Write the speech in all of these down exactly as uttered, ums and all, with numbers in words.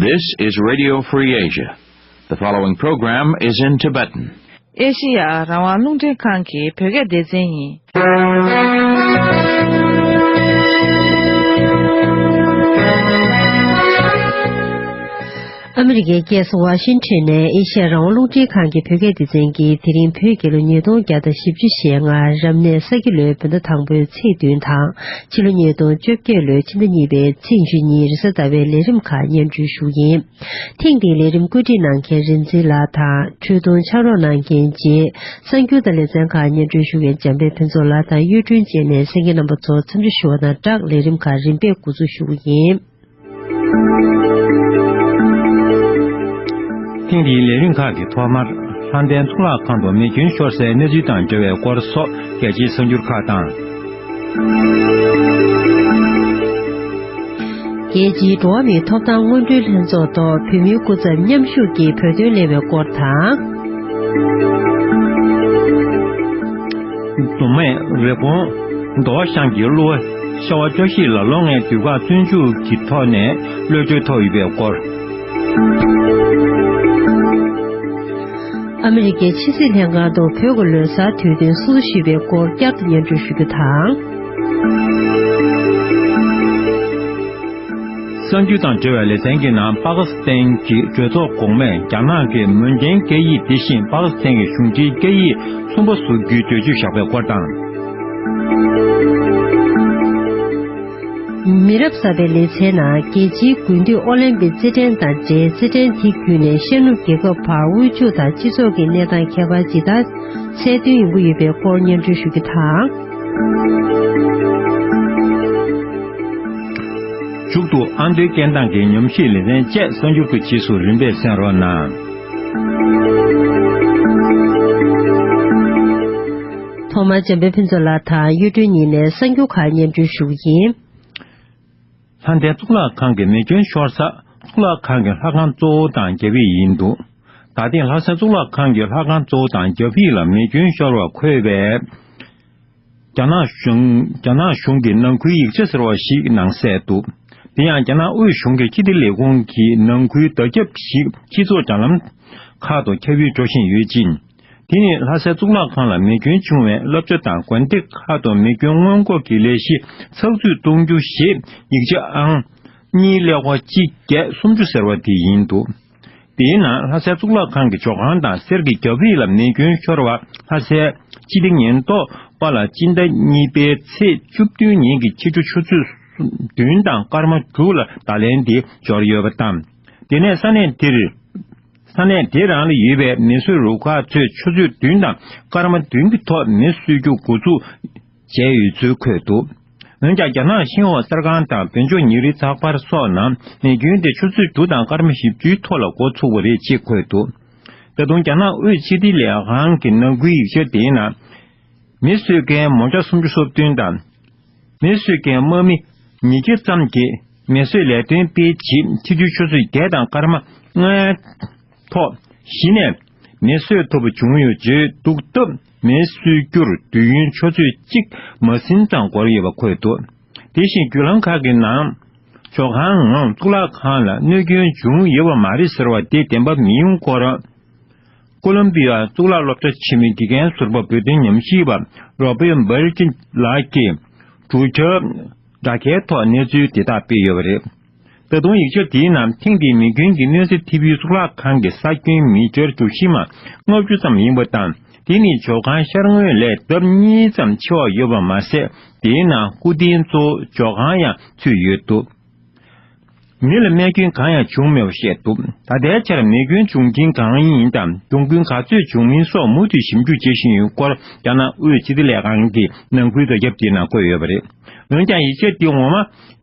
This is Radio Free Asia. The following program is in Tibetan. ཨེ་ཤི་ཡ་རང་དབང་རླུང་འཕྲིན་ཁང་གི་བོད་སྐད་སྡེ་ཚན་ཡིན། ཨ་མི་རི་ཀའི་རྒྱལ་ས་ཝ་ཤིང་ཊོན་ནས་ཨེ་ཤི་ཡ་རང་དབང་རླུང་འཕྲིན་ཁང་གི་བོད་སྐད་སྡེ་ཚན་གྱིས་དེ་རིང་བོད་རྒྱལ་ལོ་ཉིས་སྟོང་བརྒྱ་དང་བཞི་བཅུ་ཞེ་ལྔ་རབ་གནས་ས་ཁྱི་ལོའི་བོད་ཟླ་དང་པོའི་ཚེས་བདུན་དང་ཕྱི་ལོ་ཉིས་སྟོང་བཅོ་བརྒྱད་ལོའི་ཕྱི་ཟླ་གཉིས་པའི་ཚེས་བཅུ་གཉིས་རེས་གཟའ་ཟླ་བའི་ལས་རིམ་ཁག་སྙན་སྒྲོན་ཞུ་རྒྱུ་ཡིན། ཐེངས་འདིའི་ལས་རིམ་བཀོད་སྒྲིག་གནང་མཁན་རིག་འཛིན་ལགས་དང་། འཕྲོས་དུང་ཕྱག་རོགས་གནང་མཁན་རྗེ། གསར་འགྱུར་དང་ལེ་ཚན་ཁག་སྙན་སྒྲོན་ཞུ་མཁན་འཇམ་དཔལ་ཕུན་ཚོགས་ལགས་དང་གཡུ་སྒྲོན་བཅས་ནས་གསན་མཁན་རྣམ་པ་ཚོ་འཚམས་འདྲི་ཞུ་བ་དང་སྦྲགས། ལས་རིམ་ཁག་རིམ་པས་འགོ་འཛུགས་ཞུ་གི་ཡིན། ཐེངས་འདིའི་ལས་རིམ་ཁག་གི་ཐོག་མར། ལྷ་ལྡན་གཙུག་ལག་ཁང་དུ་མེ་སྐྱོན་ཤོར་སའི་གནས་ཚུལ་དང་འབྲེལ་བའི་སྐོར་སོགས་རྒྱལ་སྤྱིའི་གསར་འགྱུར་ཁག་དང་། རྒྱལ་སྤྱིའི་འགྲོ་བ་མིའི་ཐོབ་ཐང་སྔོན་འགྲོའི་ལྷན་ཚོགས་ཐོག་བོད་མིའི་སྐུ་ཚབ་མཉམ་ཞུགས་ཀྱིས་བོད་དོན་གླེང་བའི་སྐོར་དང་། མདོ་སྨད་རེབ་གོང་མདོ་བ་ཤང་གི་གླུ་བ་ཤ་བ་ཅོ་ཤིས་ལ་ལོ་ལྔའི་དུས་བཀག་བཙོན་འཇུག་གི་ཐོག་ནས་གློད་གྲོལ་ཐོབ་ཡོད་པའི་སྐོར། ཨ་མི་རི་ཀའི་ཕྱི་སྲིད་ལྷན་ཁང་དུ་བོད་ཀྱི་ལོ་གསར་དུས་སྟོན་སྲུང་བརྩི་ཞུས་པའི་སྐོར་བསྐྱར་དུ་སྙན་སྒྲོན་ཞུ་རྒྱུ་དང་། གསར་འགྱུར་དང་འབྲེལ་བའི་ལེ་ཚན་གྱི་ནང་། པ་ཀི་སི་ཐན་གྱི་གྲོས་ཚོགས་གོང་མས་རྒྱ་ནག་གི་མོན་ཊན་སྐད་ཡིག་དེ་བཞིན་པ་ཀི་སི་ཐན་གྱི་གཞུང་འབྲེལ་སྐད་ཡིག་གསུམ་པ་བཟོ་རྒྱུའི་གྲོས་ཆོད་བཞག་པའི་སྐོར་དང་། མི་རབས་གསར་པའི་ལེ་ཚན་ནང་། རྒྱལ་སྤྱིའི་དགུན་དུས་ཨོ་ལིམ་པིག་རྩེད་འགྲན་དང་འབྲེལ། རྩེད་འགྲན་དེ་བརྒྱུད་ནས་ཤར་ནུབ་རྒྱལ་ཁབ་བར་དབུལ་ཕྱུག་དང་སྤྱི་ཚོགས་ཀྱི་གནས་སྟངས་ཁྱད་པར་ཇི་ལྟར་གསལ་སྟོན་ཡོང་གི་ཡོད་པའི་སྐོར་སྙན་སྒྲོན་ཞུ་རྒྱུ་དང་། མཇུག་ཏུ་ཨ་མདོའི་སྐད་གདངས་ཀྱི་ཉམས་ཞིབ་ལེ་ཚན་བཅས་གསར་འགྱུར་གྱི་རྗེས་སུ་རིམ་པས་གསན་རོགས་གནང་། ཐོག་མར་འཇམ་དཔལ་ཕུན་ཚོགས་ལགས་དང་གཡུ་སྒྲོན་གཉིས་ནས་གསར་འགྱུར་ཁག་སྙན་སྒྲོན་ཞུ་གི་ཡིན། ལྷ་ལྡན་གཙུག་ལག་ཁང་གི་མེ་སྐྱོན་ཤོར་ས། གཙུག་ལག་ཁང་གི་ལྷ་ཁང་གཙོ་བོ་དང་རྒྱབ་ཡིག་ཡིན་འདུག་ད་ཐེངས་ལྷ་སའི་གཙུག་ལག་ཁང་གི་ལྷ་ཁང་གཙོ་བོ་དང་རྒྱབ་ཡིག་ལ་མེ་སྐྱོན་ཤོར་བ་འཁོད་པའི་རྒྱ་ནག་གཞུང་། རྒྱ་ནག་གཞུང་གི་ནང་ཁུལ་ཡིག་ཆ་ཟེར་བ་ཞིག་ནང་གསལ་འདུག་དེ་ཡང་རྒྱ་ནག་དབུས་གཞུང་གི་སྤྱི་བདེ་ལས་ཁུངས་ཀྱི་ནང་ཁུལ་བརྡ་ཁྱབ་ཞིག་སྤྱི་ཚོགས་དྲ་ལམ་ཁག་ཏུ་ཁྱབ་སྤེལ་འགྲོ་བཞིན་ཡོད་ཅིང་། དེ་ནི་ལྷ་སའི་གཙུག་ལག་ཁང་ལ་མེ་སྐྱོན་བྱུང་བའི་བསླབ་བྱ་དང་དགོན་སྡེ་ཁག་ཏུ་མེ་སྐྱོན་སྔོན་འགོག་གི་ལས་གཞི་ཚགས་ཚུད་གཏོང་རྒྱུ་ཞེས་ཡིག་ཆ་ཨང་གཉིས་ཀླད་ཀོར་གཅིག་བརྒྱད་སུམ་ཅུ་ཟེར་བ་དེ་ཡིན་འདུག་དེའི་ནང་ལྷ་སའི་གཙུག་ལག་ཁང་གི་ཇོ་ཁང་དང་གསེར་གྱི་རྒྱབ་རིས་ལ་མེ་སྐྱོན་ཤོར་བ་ལྷ་སའི་སྤྱི་བདེ་ཉེན་རྟོག་པ་ལ་སྤྱི་ཟླ་གཉིས་པའི་ཚེས་བཅུ་བདུན་ཉིན་གྱི་ཕྱི་དྲོ་ཆུ་ཚོད་བདུན་དང་སྐར་མ་དྲུག་ལ་བརྡ་ལན་དེ་འབྱོར་ཡོད་པ་དང་། དེ་ནས་ས་གནས་དེར། ས་གནས་དེ་རང་ལ་ཡོད་པའི་མེ་གསོད་རུ་ཁག་ཚོས་ཆུ་ཚོད་བདུན་དང་སྐར་མ་བདུན་གྱི་ཐོག་མེ་གསོད་རྒྱུ་འགོ་འཛུགས་བྱས་ཡོད་ཚུལ་འཁོད་འདུག་འོན་ཀྱང་རྒྱ་ནག་ཤིན་ཧྭ་གསར་ཁང་དང་བོད་ལྗོངས་ཉེ་རིང་ཚགས་པར་སོགས་ནང་མེ་སྐྱོན་དེ་ཆུ་ཚོད་དྲུག་དང་སྐར་མ་བཞི་བཅུའི་ཐོག་ལ་འགོ་ཚུགས་པ་རེད་ཅེས་འཁོད་འདུག་ད་དུང་རྒྱ་ནག་དབུས་སྤྱི་བདེ་ལས་ཁང་གི་ནང་ཁུལ་ཡིག་ཆ་དེའི་ནང་། མེ་གསོད་མཁན་མོ་ཊ་སུམ་ཅུ་སོ་བདུན་དང་། མེ་གསོད་མཁན་དམག་མི་ཉིས་བརྒྱ་ཙམ་གྱིས་མེ་གསོད་ལས་དོན་སྤེལ་རྗེས་ཕྱི་དྲོའི་ཆུ་ཚོད་བརྒྱད་དང་སྐར་མ་ལྔའི་ཐོག་གཞི་ནས་མེ་གསོད་ཐུབ་པ་བྱུང་ཡོད་བརྗོད་འདུག་སྟབས། མེ་གསོད་རྒྱུར་དུས་ཡུན་ཆུ་ཚོད་གཅིག་མ་ཟིན་ཙམ་འགོར་ཡོད་པ་འཁོད་འདུག་དེ་བཞིན་བརྒྱུད་ལམ་ཁག་གི་ནང་། ཇོ་ཁང་ངམ་གཙུག་ལག་ཁང་ལ་གནོད་སྐྱོན་བྱུང་ཡོད་པ་མ་རེད་ཟེར་བ་དེ་བདེན་པ་མིན་སྐོར། ཀོ་ལོམ་པི་ཡ་གཙུག་ལག་སློབ་གྲྭ་ཆེན་མོའི་དགེ་རྒན་ཟུར་པ་བོད་དོན་ཉམས་ཞིབ་པ་རོ་བེ་འབར་ཅི་ལགས་ཀྱིས་གྲུབ་ཆ་དྲ་རྒྱའི་ཐོག་གནས་ཚུལ་དེ་དག་སྤེལ་ཡོད་པ་རེད། ད་དུང་ཡིག་ཆ་དེའི་ནང་ཐེངས་འདིའི་མེ་སྐྱོན་གྱི་གནོད་འཚེ་ཐེབས་ཡུལ་གཙུག་ལག་ཁང་གི་ས་ཁྱོན་མི་ཊར་གྲུ་བཞི་མ་ལྔ་བཅུ་ཙམ་ཡིན་པ་དང་། དེ་ནི་ཇོ་ཁང་ཤར་ངོས་ལས་ལྡབ་གཉིས་ཙམ་ཆེ་བ་ཡོད་པ་མ་ཟད། དེའི་ནང་སྐུ་རྟེན་གཙོ་བོ་ཇོ་ཁང་ཡང་ཚུད་ཡོད་འདུག་མི་ལ་རྨས་སྐྱོན་གང་ཡང་བྱུང་མེད་པ་བཤད་འདུག་ད་ལྟའི་ཆར་མེ་སྐྱོན་བྱུང་རྐྱེན་གང་ཡིན་དང་གྱོང་གུན་ག་ཚོད་བྱུང་མིན་སོགས་མུ་མཐུད་ཞིབ་འཇུག་བྱེད་བཞིན་ཡོད་སྐོར་རྒྱ་ནག་དབུས་སྤྱི་བདེ་ལས་ཁང་གི་ནང་ཁུལ་བརྡ་ཁྱབ་དེའི་ནང་བཀོད་ཡོད་པ་རེད། འོན་ཀྱང་ཡིག་ཆ་འདི་ངོ་མ་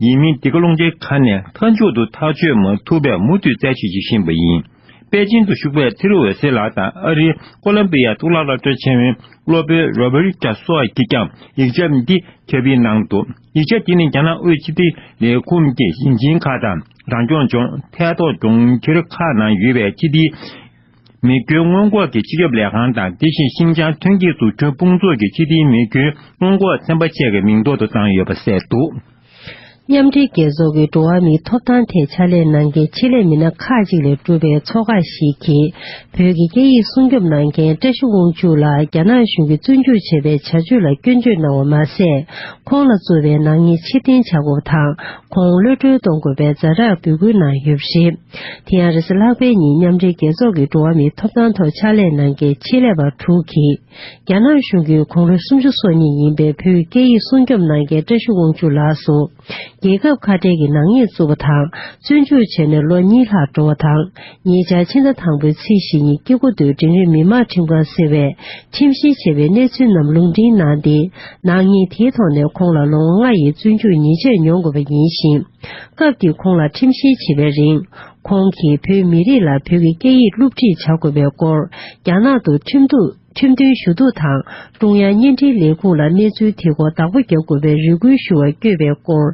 ཡིན་མིན་འདི་ག་རླུང་འཕྲིན་ཁང་ནས་མཐའ་མཇུག་ཏུ་ཐག་གཅོད་མ་ཐུབ་པས་མུ་མཐུད་རྩད་གཅོད་བྱེད་བཞིན་པ་ཡིན། པེ་ཅིན་དུ་བཞུགས་པའི་ཐེ་རུ་འོད་ཟེར་ལགས་དང་ཨ་རིའི་ཀོ་ལམ་པི་ཡ་གཙུག་ལག་སློབ་གྲྭ་ཆེན་མོའི་སློབ་དཔོན་རོ་བེ་རི་ཀྲ་སོགས་ཀྱིས་ཀྱང་ཡིག་ཆ་འདི་ཁྱབ་སྤེལ་གནང་འདུག་ཡིག་ཆ་འདི་ནི་རྒྱ་ནག་དབུས་སྤྱི་བདེ་ལས་ཁུངས་ཀྱི་ཞིང་ཆེན་ཁག་དང་རང་སྐྱོང་ལྗོངས་ཐད་གཏོགས་གྲོང་ཁྱེར་ཁག་ནང་ཡོད་པའི་སྤྱི་བདེའི་མེ་སྐྱོན་སྔོན་འགོག་གི་སྤྱི་ཁྱབ་ལས་ཁང་དང་དེ་བཞིན་ཤིན་ཅང་ཐོན་སྐྱེད་འཛུགས་སྐྲུན་དཔུང་ཚོགས་ཀྱི་སྤྱི་བདེའི་མེ་སྐྱོན་སྔོན་འགོག་ཚན་པ་བཅས་ཀྱི་མིང་ཐོག་ཏུ་བཏང་ཡོད་པ་གསལ་འདུག་མཉམ་འབྲེལ་རྒྱལ་ཚོགས་ཀྱི་འགྲོ་བ་མིའི་ཐོབ་ཐང་ཐད་ཕྱག་ལས་གནང་མཁན་ཆེད་ལས་མི་སྣ་ཁག་ཅིག་ལས་གྲུབ་པའི་ཚོགས་ཁག་ཞིག་གིས། བོད་ཀྱི་སྐད་ཡིག་སྲུང་སྐྱོབ་གནང་མཁན་བཀྲ་ཤིས་དབང་ཕྱུག་ལགས་རྒྱ་ནག་གཞུང་གིས་བཙོན་འཇུག་བྱས་པའི་བྱ་སྤྱོད་ལ་སྐྱོན་བརྗོད་གནང་བ་མ་ཟད། ཁོང་ལ་བཙུགས་པའི་ནག་ཉེས་ཕྱིར་འཐེན་བྱ་དགོས་པ་དང་། ཁོང་གློད་གྲོལ་གཏོང་དགོས་པའི་ཛ་དྲག་འབོད་སྐུལ་གནང་ཡོད་པ་རེད། དེ་ཡང་རེས་གཟའ་ལྷག་པའི་ཉིན་མཉམ་འབྲེལ་རྒྱལ་ཚོགས་ཀྱི་འགྲོ་བ་མིའི་ཐོབ་ཐང་ཐོག་ཕྱག་ལས་གནང་མཁན་ཆེད་ལས་པ་དྲུག་གིས། རྒྱ་ནག་གཞུང་གིས་དགུང་ལོ་སུམ་ཅུ་སོ་གཉིས་ཡིན་པའི་བོད་སྐད་ཡིག་སྲུང་སྐྱོབ་གནང་མཁན་བཀྲ་ཤིས་དབང་ཕྱུག་ལགས་སུ། རྒྱལ་ཁབ་ཁ་བྲལ་གྱི་ནག་ཉེས་བཙུགས་པ་དང་། བཙོན་འཇུག་བྱས་ནས་ལོ་གཉིས་ལྷག་འགྲོ་བ་དང་། ཉེ་ཆར་ཕྱི་ཟླ་དང་པོའི་ཚེས་བཞི་ཉིན་སྐྱེ་རྒུ་མདོའི་འབྲིང་རིམ་མི་དམངས་ཁྲིམས་ཁང་ཟེར་བས་ཁྲིམས་བཤེར་བྱས་པའི་གནས་ཚུལ་རྣམས་ལུང་འདྲེན་གནང་སྟེ། ནག་ཉེས་དེའི་ཐོག་ནས་ཁོང་ལ་ལོ་ངོ་ལྔ་ཡི་བཙོན་འཇུག་ཉེས་ཆད་མྱོང་དགོས་པ་ཡིན་ཞིང་། སྐབས་དེའི་ཁོང་ལ་ཁྲིམས་བཤེར་བྱེད་པའི་རིང་། ཁོང་གིས་བོད་མི་རིགས་ལ་བོད་ཀྱི་སྐད་ཡིག་སློབ་ཁྲིད་བྱ་དགོས་པའི་སྐོར། རྒྱ་ནག་ཏུ་ཁྲིམས་གཏུག་ཁྲིམས་མཐུན་ཞུ་གཏུག་དང་། ཀྲུང་དབྱང་བརྙན་འཕྲིན་ལས་ཁུངས་ལ་གནས་ཚུལ་དེའི་སྐོར་བདག་པོ་རྒྱག་དགོས་པའི་རེ་སྐུལ་ཞུ་བར་བསྐྱོད་པའི་སྐོར།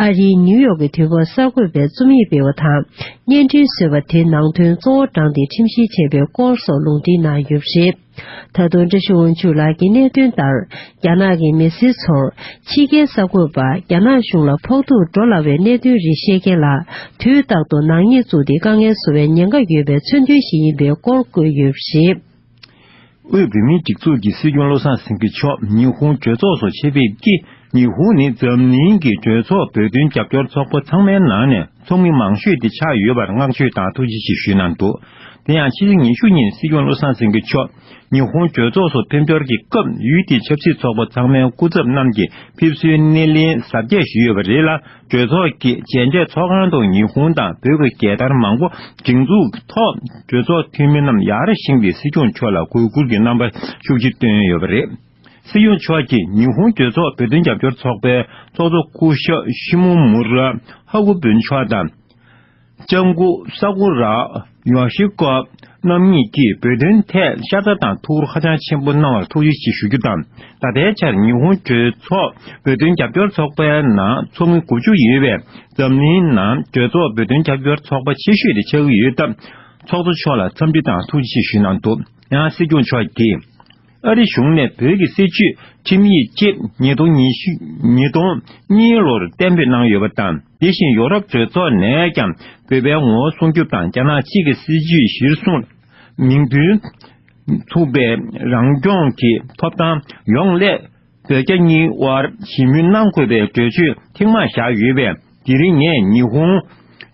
ཨ་རིའི་ནིའུ་ཡོག་གི་དུས་བབ་གསར་འགོད་པས་རྩོམ་ཡིག་སྤེལ་བ་དང་། བརྙན་འཕྲིན་བཟོས་པ་དེའི་ནང་དོན་གཙོ་བོ་དྲངས་ཏེ་ཁྲིམས་བཤེར་བྱས་པའི་སྐོར་སོགས་ལུང་འདྲེན་གནང་ཡོད་པ་རེད། ད་དུང་བཀྲ་ཤིས་དབང་ཕྱུག་ལགས་ཀྱི་གནད་དོན་ལྟར། རྒྱ་ནག་གི་མི་སེར་ཚོར། ཕྱི་རྒྱལ་གསར་འགོད་པ་རྒྱ་ནག་གཞུང་ལ་ཕོག་ཐུག་འགྲོ་སླ་བའི་གནད་དོན་རིགས་བཤད་མཁན་ལ། དུས་རྟག་ཏུ་ནག་ཉེས་བཙུགས་ཏེ་དཀའ་ངལ་བཟོ་བའི་ཉེན་ཁ་ཡོད་པའི་མཚོན་དོན་ཞིག་ཡིན་པའི་སྐོར་བཀོད་ཡོད་པ་རེད། དབུས་བོད་མིའི་སྒྲིག་འཛུགས་ཀྱི་སྲིད་སྐྱོང་བློ་བཟང་སེང་གེ་མཆོག་ཉི་ཧོང་གྲོས་ཚོགས་སུ་ཆེད་ཕེབས་ཀྱིས། ཉི་ཧོང་ནི་འཛམ་གླིང་གི་གྲོས་ཚོགས་བོད་དོན་རྒྱབ་སྐྱོར་ཚོགས་པ་ཚང་མའི་ནང་ནས་ཚོགས་མི་མང་ཤོས་དེ་ཆགས་ཡོད་པར་བསྔགས་བརྗོད་དང་ཐུགས་རྗེ་ཆེ་ཞུས་གནང་འདུག་དེ་ཡང་ཕྱི་ཚེས་ཉི་ཤུ་ཉིན་སྲིད་སྐྱོང་བློ་བཟང་སེང་གེ་མཆོག་ཉི་ཧོང་གྲོས་ཚོགས་སུ་ཕེབས་འབྱོར་གྱི་སྐབས། ཡུལ་དེའི་ཆབ་སྲིད་ཚོགས་པ་ཚང་མའི་སྐུ་ཚབ་རྣམས་ཀྱིས་ཕེབས་བསུའི་སྣེ་ལེན་གཟབ་རྒྱས་ཞུས་ཡོད་པ་རེད་ལ། གྲོས་ཚོགས་ཀྱི་མཇལ་འཕྲད་ཚོགས་ཁང་དུ་ཉི་ཧོང་དང་བོད་ཀྱི་རྒྱལ་དར་མང་པོ་སྒྲེང་འཛུགས་ཐོག་གྲོས་ཚོགས་འཐུས་མི་རྣམས་ཡར་བཞེངས་ཏེ་སྲིད་སྐྱོང་མཆོག་ལ་གུས་བཀུར་གྱི་རྣམ་པ་ཤུགས་ཆེ་བསྟན་ཡོད་པ་རེད། སྲིད་སྐྱོང་མཆོག་གིས་ཉི་ཧོང་གྲོས་ཚོགས་བོད་དོན་རྒྱབ་སྐྱོར་ཚོགས་པའི་ཚོགས་གཙོ་སྐུ་ཞབས་ཤི་མོ་མུ་ར་ཧ་གུ་བུན་མཆོག་དང་། ལྕམ་སྐུ་ས་ཀུ་ར་ཡོ་ཤི་ཀོ་རྣམ་གཉིས་ཀྱིས་བོད་དོན་ཐད་ཤ་ཚ་དང་ཐུགས་ཁུར་ཧ་ཅང་ཆེན་པོ་གནང་བར་ཐུགས་རྗེ་ཆེ་ཞུ་རྒྱུ་དང་། ད་ལྟའི་ཆར་ཉི་ཧོང་གྲོས་ཚོགས་བོད་དོན་རྒྱབ་སྐྱོར་ཚོགས་པའི་ནང་ཚོགས་མི་དགུ་བཅུ་ཡོད་པས། འཛམ་གླིང་ནང་གྲོས་ཚོགས་བོད་དོན་རྒྱབ་སྐྱོར་ཚོགས་པ་ཆེ་ཤོས་དེ་ཆགས་ཀྱི་ཡོད་སྟབས། ཚོགས་གཙོ་མཆོག་ལ་འཚམས་འདྲི་དང་ཐུགས་རྗེ་ཆེ་ཞུས་གནང་འདུག་ཡང་སྲིད་སྐྱོང་མཆོག་གིས། ཨ་རི་གཞུང་ནས་བོད་ཀྱི་སྲིད་བྱུས་ཁྲིམས་ཡིག་ཅེས་ཉིས་སྟོང་ཉི་ཤུ། ཉིས་སྟོང་གཉིས་ལོར་གཏན་འབེབས་གནང་ཡོད་པ་དང་། དེ་བཞིན་ཡོ་རོབ་གྲོས་ཚོགས་ནས་ཀྱང་བོད་པའི་ངོ་བོ་སྲུང་སྐྱོབ་དང་རྒྱ་ནག་གཅིག་གི་སྲིད་བྱུས་གཞིར་བཟུང་མིང་དོན་ཚུགས་པའི་རང་སྐྱོང་གི་ཐོབ་ཐང་ཡོང་སླད། བོད་རྒྱ་གཉིས་དབར་ཞི་མོལ་གནང་དགོས་པའི་གྲོས་ཆོད་ཐེངས་མང་བཞག་ཡོད་པས། དེ་རིང་ངས་ཉི་ཧོང་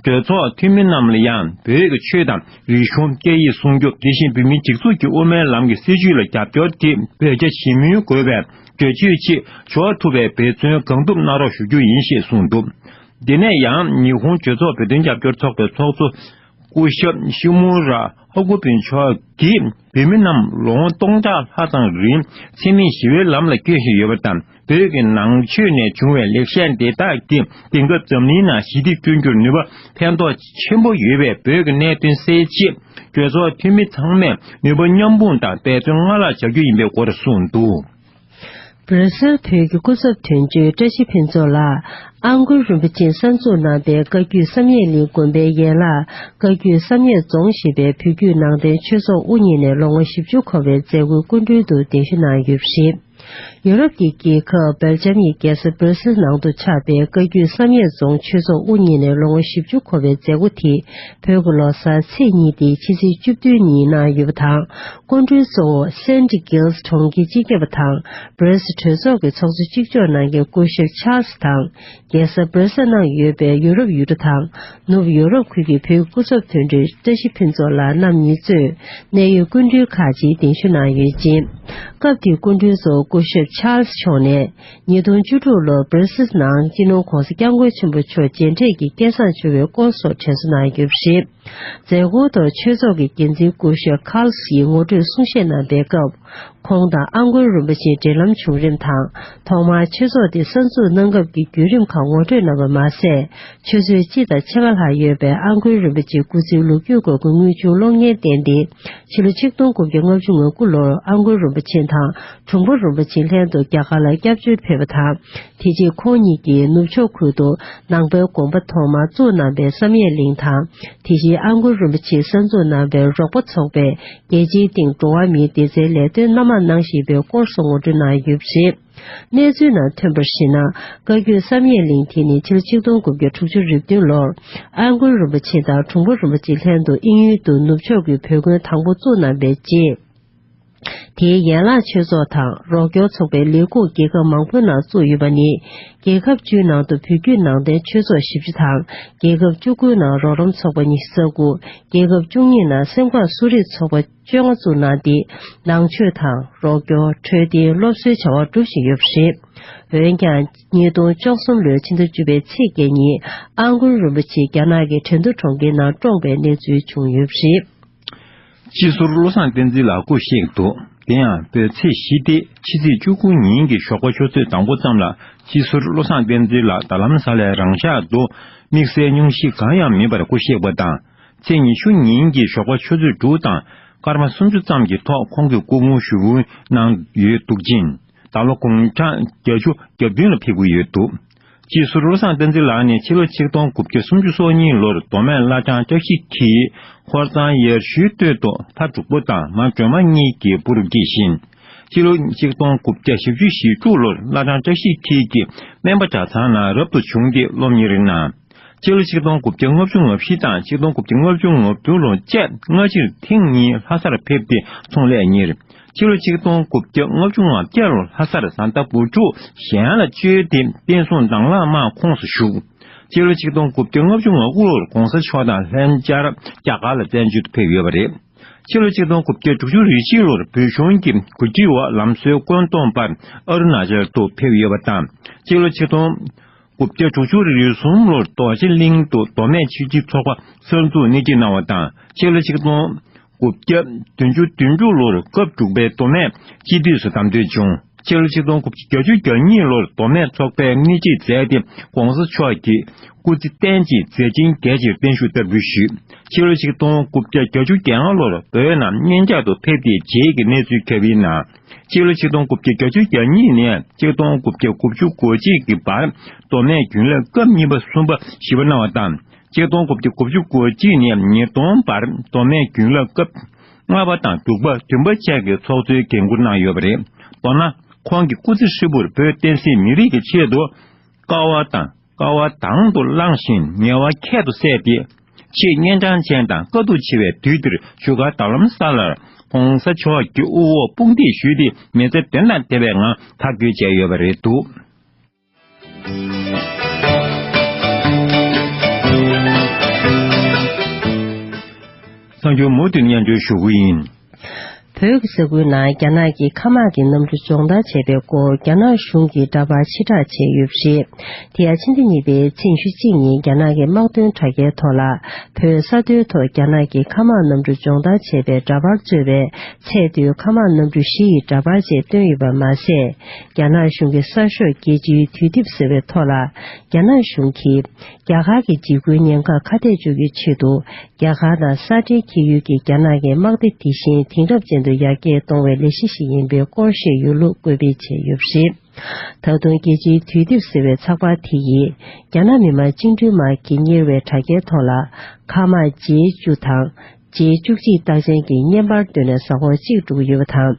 གྲོས་ཚོགས་འཐུས་མི་རྣམས་ལ་ཡང་བོད་ཀྱི་ཆོས་དང་རིག་གཞུང་སྐད་ཡིག་སྲུང་སྐྱོབ། དེ་བཞིན་བོད་མིའི་སྒྲིག་འཛུགས་ཀྱི་དབུ་མའི་ལམ་གྱི་སྲིད་བྱུས་ལ་རྒྱབ་སྐྱོར་དེ་བོད་རྒྱ་ཞི་མོལ་དགོས་པའི་གྲོས་ཆོད་ཅིག་འབྱོར་ཐུབ་པའི་འབད་བརྩོན་གང་ཐུབ་གནང་རོགས་ཞུ་རྒྱུ་ཡིན་ཞེས་གསུངས་འདུག་དེ་ནས་ཡང་ཉི་ཧོང་གྲོས་ཚོགས་བོད་དོན་རྒྱབ་སྐྱོར་ཚོགས་པའི་ཚོགས་གཙོ་སྐུ་ཞབས་ཤི་མུ་ར་ཧ་གུ་བུན་མཆོག་གིས་བོད་མི་རྣམས་ལོ་ངོ་སྟོང་ཕྲག་ལྷག་ཙམ་རིང་འཚེ་མེད་ཞི་བའི་ལམ་ལ་བསྐྱོད་བཞིན་ཡོད་པ་དང་། བོད་ཀྱི་ནང་ཆོས་ནས་བྱུང་བའི་ལེགས་བཤད་འདི་དག་གིས་དེང་སྐབས་འཛམ་གླིང་ནང་ཞི་བདེ་བསྐྲུན་རྒྱུར་ནུས་པ་ཕན་ཐོགས་ཆེན་པོ་ཡོད་པས། བོད་ཀྱི་གནད་དོན་སེལ་ཆེད་གྲོས་ཚོགས་འཐུས་མི་ཚང་མས་ནུས་པ་མཉམ་སྤུངས་དང་འབད་བརྩོན་སྔར་ལྷག་བྱ་རྒྱུ་ཡིན་པའི་སྐོར་གསུངས་འདུག། སྦྲ་སིལ་བོད་ཀྱི་སྐུ་ཚབ་དོན་གཅོད་བཀྲ་ཤིས་ཕུན་ཚོགས་ལགས་ཨང་ཀོན་རིན་པོ་ཆེས་གསར་འཛུགས་གནང་པའི་བཀའ་བརྒྱུད་བསམ་ཡས་གླིང་དགོན་པའི་ཡན་ལག་བཀའ་བརྒྱུད་བསམ་ཡས་རྫོང་ཞེས་པའི་བོད་བརྒྱུད་ནང་བསྟན་ཆོས་ཚོགས་དབུ་བརྙེས་ནས་ལོ་ངོ་བཞི་བཅུ་འཁོར་བའི་མཛད་སྒོའི་སྐུ་མགྲོན་དུ་གདན་ཞུ་གནང་ཡོད་པ་རེད། ཡོ་རོབ་ཀྱི་རྒྱལ་ཁབ་སྦེལ་ཇམ་ཡི་རྒྱལ་ས་སྦྲ་སིལ་ནང་དུ་ཆགས་པའི་བཀའ་བརྒྱུད་བསམ་ཡས་རྫོང་ཆོས་ཚོགས་དབུ་བརྙེས་ནས་ལོ་ངོ་བཞི་བཅུ་འཁོར་བའི་མཛད་སྒོ་དེ། བོད་ཀྱི་ལོ་གསར་ཚེས་གཉིས་ཏེ་ཕྱི་ཚེས་བཅུ་བདུན་ཉིན་གནང་ཡོད་པ་དང་། སྐུ་མགྲོན་གཙོ་བོ་སེན་ཏི་གིལ་གྲོང་ཁྱེར་སྤྱི་ཁྱབ་པ་དང་། སྦྲ་སིལ་གྲོས་ཚོགས་ཀྱི་ཚོགས་གཙོ་གཅིག་ལྕོགས་གནང་མཁན་སྐུ་ཞབས་ཆཱལ་སི་དང་། རྒྱལ་ས་སྦྲ་སིལ་ནང་ཡོད་པའི་ཡོ་རོབ་ཡུལ་གྲུ་དང་། ནུབ་ཡོ་རོབ་ཁུལ་གྱི་བོད་སྐུ་ཚབ་དོན་གཅོད་བཀྲ་ཤིས་ཕུན་ཚོགས་ལགས་རྣམ་གཉིས་གཙོས། གནད་ཡོད་སྐུ་མགྲོན་ཁག་ཅིག་གདན་ཞུ་གནང་ཡོད་ཅིང་། སྐབས་དེའི་སྐུ་མགྲོན་གཙོ་བོ་སྐུ་ཞབས་ཆཱལ་སི་མཆོག་ནས། ཉིས་སྟོང་བཅུ་དྲུག་ལོར་སྦྲ་སིལ་ནང་སྤྱི་ནོར་༧གོང་ས་༧སྐྱབས་མགོན་ཆེན་པོ་མཆོག་མཇལ་འཕྲད་ཀྱིས་སྐལ་བཟང་བྱུང་བའི་སྐོར་སོགས་དྲན་གསོ་གནང་ཡོད་པ་རེད། མཛད་སྒོའི་ཐོག་ཆོས་ཚོགས་ཀྱི་འགན་འཛིན་སྐུ་ཞབས་ཁཱལ་སི་ཡིས་ངོ་སྤྲོད་གསུང་བཤད་གནང་པའི་སྐབས། ཁོང་དང་ཨང་ཀོན་རིན་པོ་ཆེའི་འབྲེལ་ལམ་བྱུང་རིམ་དང་། ཐོག་མར་ཆོས་ཚོགས་དེ་གསར་འཛུགས་གནང་སྐབས་ཀྱི་བརྒྱུད་རིམ་ཁག་ངོ་སྤྲོད་གནང་བ་མ་ཟད། ཆུ་ཚོད་གཅིག་དང་ཕྱེད་ཀ་ལྷག་ཡོད་པའི་ཨང་ཀོན་རིན་པོ་ཆེའི་སྐུ་ཚེའི་ལོ་རྒྱུས་སྐོར་གྱི་དངོས་བྱུང་གློག་བརྙན་བསྟན་ཏེ། ཕྱི་ལོ་ཆིག་སྟོང་དགུ་བརྒྱ་ལྔ་བཅུ་ང་དགུ་ལོར་ཨང་ཀོན་རིན་པོ་ཆེ་དང་གྲུང་པ་རིན་པོ་ཆེ་ལྷན་དུ་རྒྱ་གར་ལ་སྐྱབས་བཅོལ་ཕེབས་པ་དང་། དེ་རྗེས་ཁོང་གཉིས་ཀྱིས་ནུབ་ཕྱོགས་ཁུལ་དུ་ནང་པའི་དགོན་པ་ཐོག་མར་བཙུགས་གནང་པའི་བསམ་ཡས་གླིང་དང་། དེ་བཞིན། ཨ་མགོན་རིན་པོ་ཆེས་གསར་འཛུགས་གནང་བའི་རོགས་པ་ཚོགས་པས་རྒྱལ་སྤྱིའི་སྟེང་འགྲོ་བ་མིའི་བདེ་རྩའི་ལས་དོན་སྣ་མང་གནང་བཞིན་པའི་སྐོར་སོགས་ངོ་སྤྲོད་གནང་ཡོད་པ་རེད། གནས་ཚུལ་ནང་ཐོན་པར་གཞིགས་ན། བཀའ་བརྒྱུད་བསམ་ཡས་གླིང་དེ་ནི་ཕྱི་ལོ་ཆིག་སྟོང་དགུ་བརྒྱ་དྲུག་ཅུ་རེ་བདུན་ལོར་ཨ་མགོན་རིན་པོ་ཆེ་དང་དྲུང་པ་རིན་པོ་ཆེ་ལྷན་དུ་དབྱིན་ཡུལ་དུ་ནུབ་ཕྱོགས་ཀྱི་བོད་དགོན་དང་པོ་བཙུགས་གནང་བའི་རྗེས། དེའི་ཡན་ལག་ཆོས་ཚོགས་དང་རོགས་སྐྱོར་ཚོགས་པའི་ལས་ཁུངས་རྒྱལ་ཁབ་མང་པོའི་ནང་བཙུགས་ཡོད་པ་ནི། རྒྱལ་ཁབ་བཅུའི་ནང་དུ་བོད་བརྒྱུད་ནང་བསྟན་ཆོས་ཚོགས་བཞི་བཅུ་དང་། རྒྱལ་ཁབ་བཅུ་དགུའི་ནང་རོགས་རམ་ཚོགས་པ་ཉི་ཤུ་རྩ་དགུ། རྒྱལ་ཁབ་བཅུ་གཉིས་ནང་སེམས་ཁམས་གསོ་རིག་ཚོགས་པ་བཅོ་ལྔ་བཙུགས་གནང་སྟེ། ནང་ཆོས་དང་རོགས་སྐྱོར། འཕྲོད་བསྟེན། སློབ་གསོའི་བྱ་བ་སྒྲུབ་བཞིན་ཡོད་པ་རེད། འོན་ཀྱང་། ཉིས་སྟོང་བཅུ་གསུམ་ལོའི་ཕྱི་ཟླ་བཅུ་པའི་ཚེས་བརྒྱད་ཉིན་ཨ་མགོན་རིན་པོ་ཆེ་རྒྱ་ནག་གི་ཁྲེང་ཏུའུ་གྲོང་ཁྱེར་ནང་བཀྲོངས་པའི་གནས་ཚུལ་བྱུང་ཡོད་པ་རེད། སྤྱི་ཟུར་བློ་བཟང་བསྟན་འཛིན་ལགས་སྐུ་གཤེགས་འདུག་དེ་ཡང་བོད་ཚེས་བཞི་སྟེ་ཕྱི་ཚེས་བཅུ་དགུ་ཉིན་གྱི་ཞོགས་པ་ཆུ་ཚོད་དང་པོ་ཙམ་ལ་སྤྱི་ཟུར་བློ་བཟང་བསྟན་འཛིན་ལགས་རྡ་རམ་ས་ལའི་རང་ཤག་ཏུ་དམིགས་བསལ་སྙུང་གཞི་གང་ཡང་མེད་པར་སྐུ་གཤེགས་པ་དང་། ཚེས་ཉི་ཤུ་ཉིན་གྱི་ཞོགས་པ་ཆུ་ཚོད་དྲུག་དང་སྐར་མ་སུམ་ཅུ་ཙམ་གྱི་ཐོག་ཁོང་གི་སྐུ་ཕུང་ཞུ་སྐུལ་གནང་ཡོད་འདུག་ཅིང་། ད་ལོ་དགུང་གྲངས་བརྒྱད་ཅུ་གྱ་བདུན་ལ་ཕེབས་ཀྱི་ཡོད་འདུག་སྤྱི་ཟུར་བློ་བཟང་བསྟན་འཛིན་ལགས་ནི་ཕྱི་ལོ་ཆིག་སྟོང་དགུ་བརྒྱ་སུམ་ཅུ་སོ་གཉིས་ལོར་མདོ་སྨད་བླ་བྲང་ལྕགས་བཞི་ཁྱིའི་ཧོར་གཙང་ཡར་ཞུའི་སྟོད་དུ་ཕ་འབྲུག་པ་དང་མ་སྒྲོལ་མ་གཉིས་ཀྱི་བུ་རུ་སྐྱེས་ཤིང་། ཕྱི་ལོ་ཆིག་སྟོང་དགུ་བརྒྱ་བཞི་བཅུ་ཞེ་དྲུག་ལོར་བླ་བྲང་བཀྲ་ཤིས་འཁྱིལ་གྱི་སྨན་པ་གྲྭ་ཚང་ནང་རབ་ཏུ་བྱུང་སྟེ་སློབ་གཉེར་གནང་། ཕྱི་ལོ་ཆིག་སྟོང་དགུ་བརྒྱ་ལྔ་བཅུ་ང་བཞི་དང་ཆིག་སྟོང་དགུ་བརྒྱ་ལྔ་བཅུ་ང་དྲུག་ལོ་བཅས་སྔ་ཕྱིར་ཐེངས་གཉིས་ལྷ་སར་ཕེབས་ཏེ་ཚོང་ལས་གཉེར། ཕྱི་ལོ་ཆིག་སྟོང་དགུ་བརྒྱ་ལྔ་བཅུ་ང་བརྒྱད་ལོར་ལྷ་སར་བཟའ་ཟླ་བུ་ཕྲུག་གཞན་ལ་བཅོལ་ཏེ་བསྟན་སྲུང་དང་བླངས་དམག་ཁོངས་སུ་ཞུགས། ཕྱི་ལོ་ཆིག་སྟོང་དགུ་བརྒྱ་ལྔ་བཅུ་ང་དགུ་ལོར་གོང་ས་མཆོག་དང་ལྷན་བཅར་རྒྱ་གར་ལ་བཙན་བྱོལ་དུ་ཕེབས་ཡོད་པ་རེད། ཕྱི་ལོ་ཆིག་སྟོང་དགུ་བརྒྱ་དྲུག་ཅུ་རེ་གཅིག་ལོར་བོད་གཞུང་གི་གོ་སྒྲིག་འོག་ལམ་བཟོའི་བཀོད་འདོམས་པར་ཨ་རུ་ན་ཅལ་དུ་ཕེབས་ཡོད་པ་དང་། ཕྱི་ལོ་ཆིག་སྟོང་དགུ་བརྒྱ་དྲུག་ཅུ་རེ་གསུམ་ལོར་རྡོ་རྗེ་གླིང་དུ་མདོ་སྨད་ཆོས་བརྒྱུད་ཚོགས་པ་གསར་འཛུགས་སྣེ་ཁྲིད་གནང་བ་དང་། ཕྱི་ལོ་ཆིག་སྟོང་དགུ་བརྒྱ་བདུན་ཅུ་དོན་དྲུག་ལོར་སྐབས་དྲུག་པའི་མདོ་སྨད་སྤྱི་འཐུས་སུ་བདམས་ཐོན་བྱུང་། ཕྱི་ལོ་ཆིག་སྟོང་དགུ་བརྒྱ་བརྒྱད་ཅུ་གྱ་གཉིས་ལོར་མདོ་སྨད་ཚོགས་པའི་སྣེ་ཁྲིད་མཛད་དེ་གོང་ས་མཆོག་གི་སྐུ་ཚེ་བརྟན་ཅིང་མཛད་འཕྲིན་རྒྱས་ཆེར་བརྟན་བཞུགས་བསྟར་འབུལ་ཞུས། ཕྱི་ལོ་ཆིག་སྟོང་དགུ་བརྒྱ་བརྒྱད་ཅུ་གྱ་ལྔ་ལོར་བོད་ནང་གནས་མཇལ་དུ་ཕེབས་ཏེ་རྗེས་ཀྱི་གནས་ཚུལ་ཁྱབ་པའི་ནང་། ཕྱི་ལོ་ཆིག་སྟོང་དགུ་བརྒྱ་བརྒྱད་ཅུ་གྱ་གཉིས་ནས་ཆིག་སྟོང་དགུ་བརྒྱ་དགུ་བཅུ་གོ་གཅིག་གི་བར་མདོ་སྨད་རྒྱུན་ལས་སྐབས་གཉིས་པ་གསུམ་པ་བཞི་པ་གནང་བ་དང་། ཆིག་སྟོང་དགུ་བརྒྱ་དགུ་བཅུ་གོ་གཅིག་ནས་ཉིས་སྟོང་བར་མདོ་སྨད་རྒྱུན་ལས་སྐབས་ལྔ་པ་དང་དྲུག་པ་བདུན་པ་བཅས་ཀྱི་ཚོགས་གཙོའི་འགན་འཁུར་གནང་ཡོད་པ་རེད། མདོར་ན། ཁོང་གི་སྐུ་ཚེ་ཧྲིལ་པོར་བོད་བསྟན་སྲིད་མི་རིགས་ཀྱི་ཆེད་དུ་དཀའ་བ་དང་དཀའ་བ་དང་དུ་བླངས་ཤིང་ཉེས་པ་ཁྱད་དུ་བསད་དེ། ཆེས་གཉན་འཕྲང་ཅན་དང་དཀའ་སྡུག་ཆེ་བའི་དུས་འདིར་བཞུགས་སྒར་རྡ་རམ་ས་ལར་གོང་ས་མཆོག་གི་དབུ་འོག་དཔུང་འདེགས་ཞུས་ཏེ་མི་ཚེ་བདེ་དང་བདེ་བའི་ངང་མཐའ་འཁྱོལ་བྱས་ཡོད་པ་རེད་འདུག་གསར་འགྱུར་མུ་མཐུད་སྙན་སྒྲོན་ཞུ་གི་ཡིན། བོད་ཀྱི་ས་ཁུལ་ནང་རྒྱ་ནག་གིས་མཁའ་དམག་གི་གནམ་གྲུ་སྦྱོང་བརྡར་བྱས་པའི་སྐོར་རྒྱ་ནག་གཞུང་གིས་འདྲ་པར་ཕྱིར་བསྒྲགས་བྱས་ཡོད་པ་རེད། དེ་ཡང་ཕྱི་ཟླ་གཉིས་པའི་ཚེས་ཉི་ཤུ་གཅིག་ཉིན་རྒྱ་ནག་གི་དམག་དོན་དྲ་རྒྱའི་ཐོག་ལ་བོད་ས་མཐོའི་ཐོག་རྒྱ་ནག་གི་མཁའ་དམག་གནམ་གྲུ་སྦྱོང་བརྡར་བྱས་པའི་འདྲ་པར་གཙོས་པའི་ཚད་མཐོའི་མཁའ་དམག་གནམ་གྲུ་བཞི་ཡི་འདྲ་པར་བཅས་བཏོན་ཡོད་པ་མ་ཟད། རྒྱ་ནག་གཞུང་གི་གསར་ཤོག་རྒྱལ་སྤྱིའི་དུས་དེབ་ཟེར་བའི་ཐོག་ལ་རྒྱ་ནག་གཞུང་གིས། རྒྱ་གར་གྱི་འཇིགས་སྐུལ་ཉེན་ཁར་ཁ་གཏད་གཅོག་རྒྱུའི་ཆེད་དུ། རྒྱ་གར་དང་ས་འབྲེལ་ཁེལ་ཡུལ་གྱི་རྒྱ་ནག་གི་དམག་སྡེ་དེ་བཞིན་དེང་རབས་ཅན་དུ་ཡར་རྒྱས་གཏོང་བའི་ལས་གཞི་ཞིག་ཡིན་པའི་སྐོར་བཤད་ཡོད་ལུགས་བཀོད་སྤེལ་བྱས་ཡོད་པ་རེད། ད་དུང་རྒྱལ་སྤྱིའི་དུས་དེབ་ཟེར་བའི་ཚགས་པར་དེ་ཡིས། རྒྱ་ནག་མི་དམངས་བཅིངས་འགྲོལ་དམག་གིས་གཉེར་བའི་དྲ་རྒྱའི་ཐོག་ལ། མཁའ་དམག་ཇེ་བཅུ་དང་། ཇེ་བཅུ་གཅིག་རྟགས་ཅན་གྱི་བརྙན་པར་བཏོན་ནས་གཟའ་འཁོར་གཅིག་འགྲོ་གི་ཡོད་པ་དང་།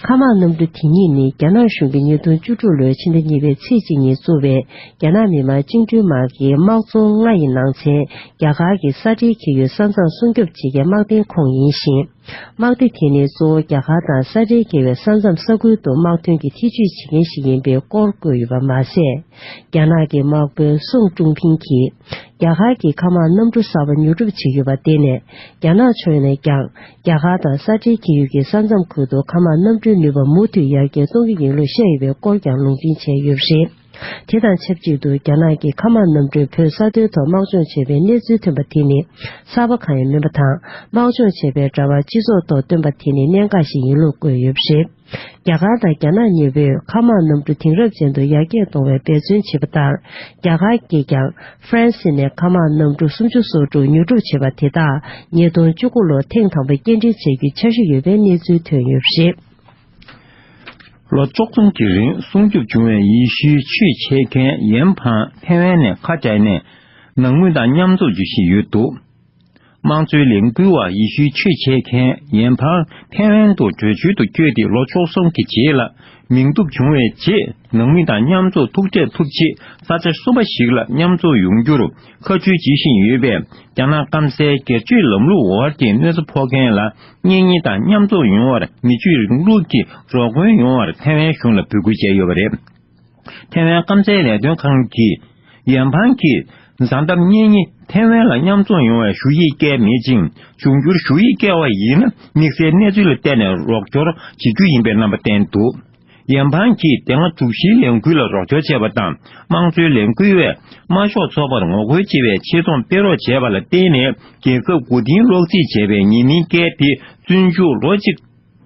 མཁའ་དམག་གནམ་གྲུ་དེ་ཉིད་ནི་རྒྱ་ནག་གཞུང་གིས་ཉིས་སྟོང་བཅུ་དྲུག་ལོའི་ཕྱི་ཟླ་གཉིས་པའི་ཚེས་གཅིག་ཉིན་བཙུགས་པའི་རྒྱ་ནག་མི་དམངས་བཅིངས་འགྲོལ་དམག་གི་དམག་རྫོང་ལྔ་ཡི་ནང་ཚན་རྒྱ་གར་གྱི་ས་འབྲེལ་ཁེལ་ཡུལ་ས་མཚམས་སྲུང་སྐྱོབ་བྱེད་མཁན་དམག་སྡེའི་ཁོངས་ཡིན་ཞིང་། དམག་སྡེ་དེ་ནི་གཙོ་བོ་རྒྱ་གར་དང་ས་འབྲེལ་ཁེལ་བའི་ས་མཚམས་ས་ཁུལ་དུ་དམག་དོན་གྱི་ཐེ་ཇུས་བྱེད་མཁན་ཞིག་ཡིན་པའི་སྐོར་བཀོད་ཡོད་པ་མ་ཟད། རྒྱ་ནག་གི་དམག་དཔོན་སུང་ཀྲུང་ཕིང་གིས། རྒྱ་གར་གྱི་མཁའ་དམག་གནམ་གྲུ་གསར་པ་ཉོ་སྒྲུབ་བྱེད་ཀྱི་ཡོད་པར་བརྟེན་ནས། རྒྱ་ནག་ཕྱོགས་ནས་ཀྱང་། རྒྱ་གར་དང་ས་འབྲེལ་ཁེལ་ཡུལ་གྱི་ས་མཚམས་ཁུལ་དུ་མཁའ་དམག་གནམ་གྲུའི་ནུས་པ་མུ་མཐུད་ཡར་རྒྱས་གཏོང་གི་ཡིན་ལུགས་བཤད་ཡོད་པའི་སྐོར་ཀྱང་ལུང་འདྲེན་བྱས་ཡོད་པ་རེད། དེ་དང་ཆབས་ཅིག་ཏུ་རྒྱ་ནག་གི་མཁའ་དམག་གནམ་གྲུས་བོད་ས་མཐོའི་ཐོག་དམག་སྦྱོང་བྱས་པའི་གནས་ཚུལ་ཐོན་པ་དེ་ནི་གསར་པ་གང་ཡང་མིན་པ་དང་། དམག་སྦྱོང་བྱས་པའི་འདྲ་པར་སྤྱི་ཚོགས་ཐོག་བཏོན་པ་དེ་ནི་གནད་འགག་ཞིག་ཡིན་ལུགས་བཀོད་ཡོད་པ་རེད། རྒྱ་གར་དང་རྒྱ་ནག་གཉིས་པོས་མཁའ་དམག་གནམ་གྲུ་དེང་རབས་ཅན་དུ་ཡར་རྒྱས་གཏོང་བའི་འབད་བརྩོན་བྱས་པ་ལྟར། རྒྱ་གར་གྱིས་ཀྱང་ཧྥ་རན་སི་ནས་མཁའ་དམག་གནམ་གྲུ་སུམ་ཅུ་སོ་དྲུག་ཉོ་སྒྲུབ་བྱས་པ་དེ་དག་ཉིས་སྟོང་བཅུ་དགུ་ལོར་ཐེངས་དང་པོ་སྐྱེལ་འདྲེན་བྱེད་རྒྱུའི་འཆར་གཞི་ཡོད་པའི་གནས་ཚུལ་ཐོན་ཡོད་པ་རེད། ལོ་བཅུ་གསུམ་གྱི་རིང་སྲུང་སྐྱོབ་བྱུང་བའི་ཡེ་ཤུའི་ཆོས་འཆད་མཁན་ཡན་ཕང་ཐེ་ཝན་ནས་ཁ་བྲལ་ནས་ནང་མི་དང་མཉམ་འཛོམས་བྱེད་བཞིན་ཡོད་འདུག་དམངས་གཙོའི་ལས་འགུལ་བ་ཡེ་ཤུའི་ཆོས་བྱེད་མཁན་ཡན་ཕང་ཐེ་ཝན་དུ་བྲོས་བྱོལ་དུ་བསྐྱོད་དེ་ལོ་བཅུ་གསུམ་གྱི་རྗེས་ལ་མིང་ཐོབ་བྱུང་བའི་རྗེས། ནང་མི་དང་མཉམ་དུ་ཐུག་འཕྲད་ཐུབ་ཆེད་ས་ཆ་གསུམ་པ་ཞིག་ལ་མཉམ་འཛོམས་ཡོང་རྒྱུར་ཁ་མཆུ་བྱེད་བཞིན་ཡོད་པས། རྒྱ་ནག་སྐམ་སའི་སྒེར་གཅོད་ལམ་ལུགས་འོག་གི་གནོད་འཚེ་ཕོག་མཁན་ལ་གཉེན་ཉེ་དང་མཉམ་འཛོམས་ཡོང་བར་མི་ཆོས་རིང་ལུགས་ཀྱི་རོགས་མགོན་ཡོང་བར་ཐེ་ཝན་གཞུང་ལ་འབོད་སྐུལ་བྱས་ཡོད་པ་རེད། ཐེ་ཝན་སྐམ་སའི་ལས་དོན་ཁང་གིས་ཡན་ཕང་གིས་གཟའ་འཁོར་གཉེན་ཉེ་ཐེ་ཝན་ལ་མཉམ་འཛོམས་ཡོང་བའི་ཞུ་ཡིག་བསྐྱལ་མེད་ཅིང་། འབྱུང་འགྱུར་ཞུ་ཡིག་བསྐྱལ་བ་ཡིན་ན་དམིགས་བསལ་གནས་ཚུལ་ལ་བལྟས་ནས་རོགས་སྐྱོར་བྱེད་རྒྱུ་ཡིན་པའི་རྣམ་པ་བསྟན་འདུག་ཡན་ཕང་གིས་དེ་སྔ་དྲུག་བཞིའི་ལས་འགུལ་ལ་རོགས་སྐྱོར་བྱས་པ་དང་། དམངས་གཙོའི་ལས་འགུལ་བས་དམར་ཤོག་ཚོགས་པར་ངོ་རྒོལ་བྱེད་པའི་ཆེད་རྩོམ་སྤེལ་རོགས་བྱས་པ་ལ་བརྟེན་ནས། རྒྱལ་ཁབ་མགོ་རྟིང་སློག་རྩིས་བྱས་པའི་ཉེས་མིང་བཀལ་ཏེ་བཙོན་འཇུག་ལོ་གཅིག་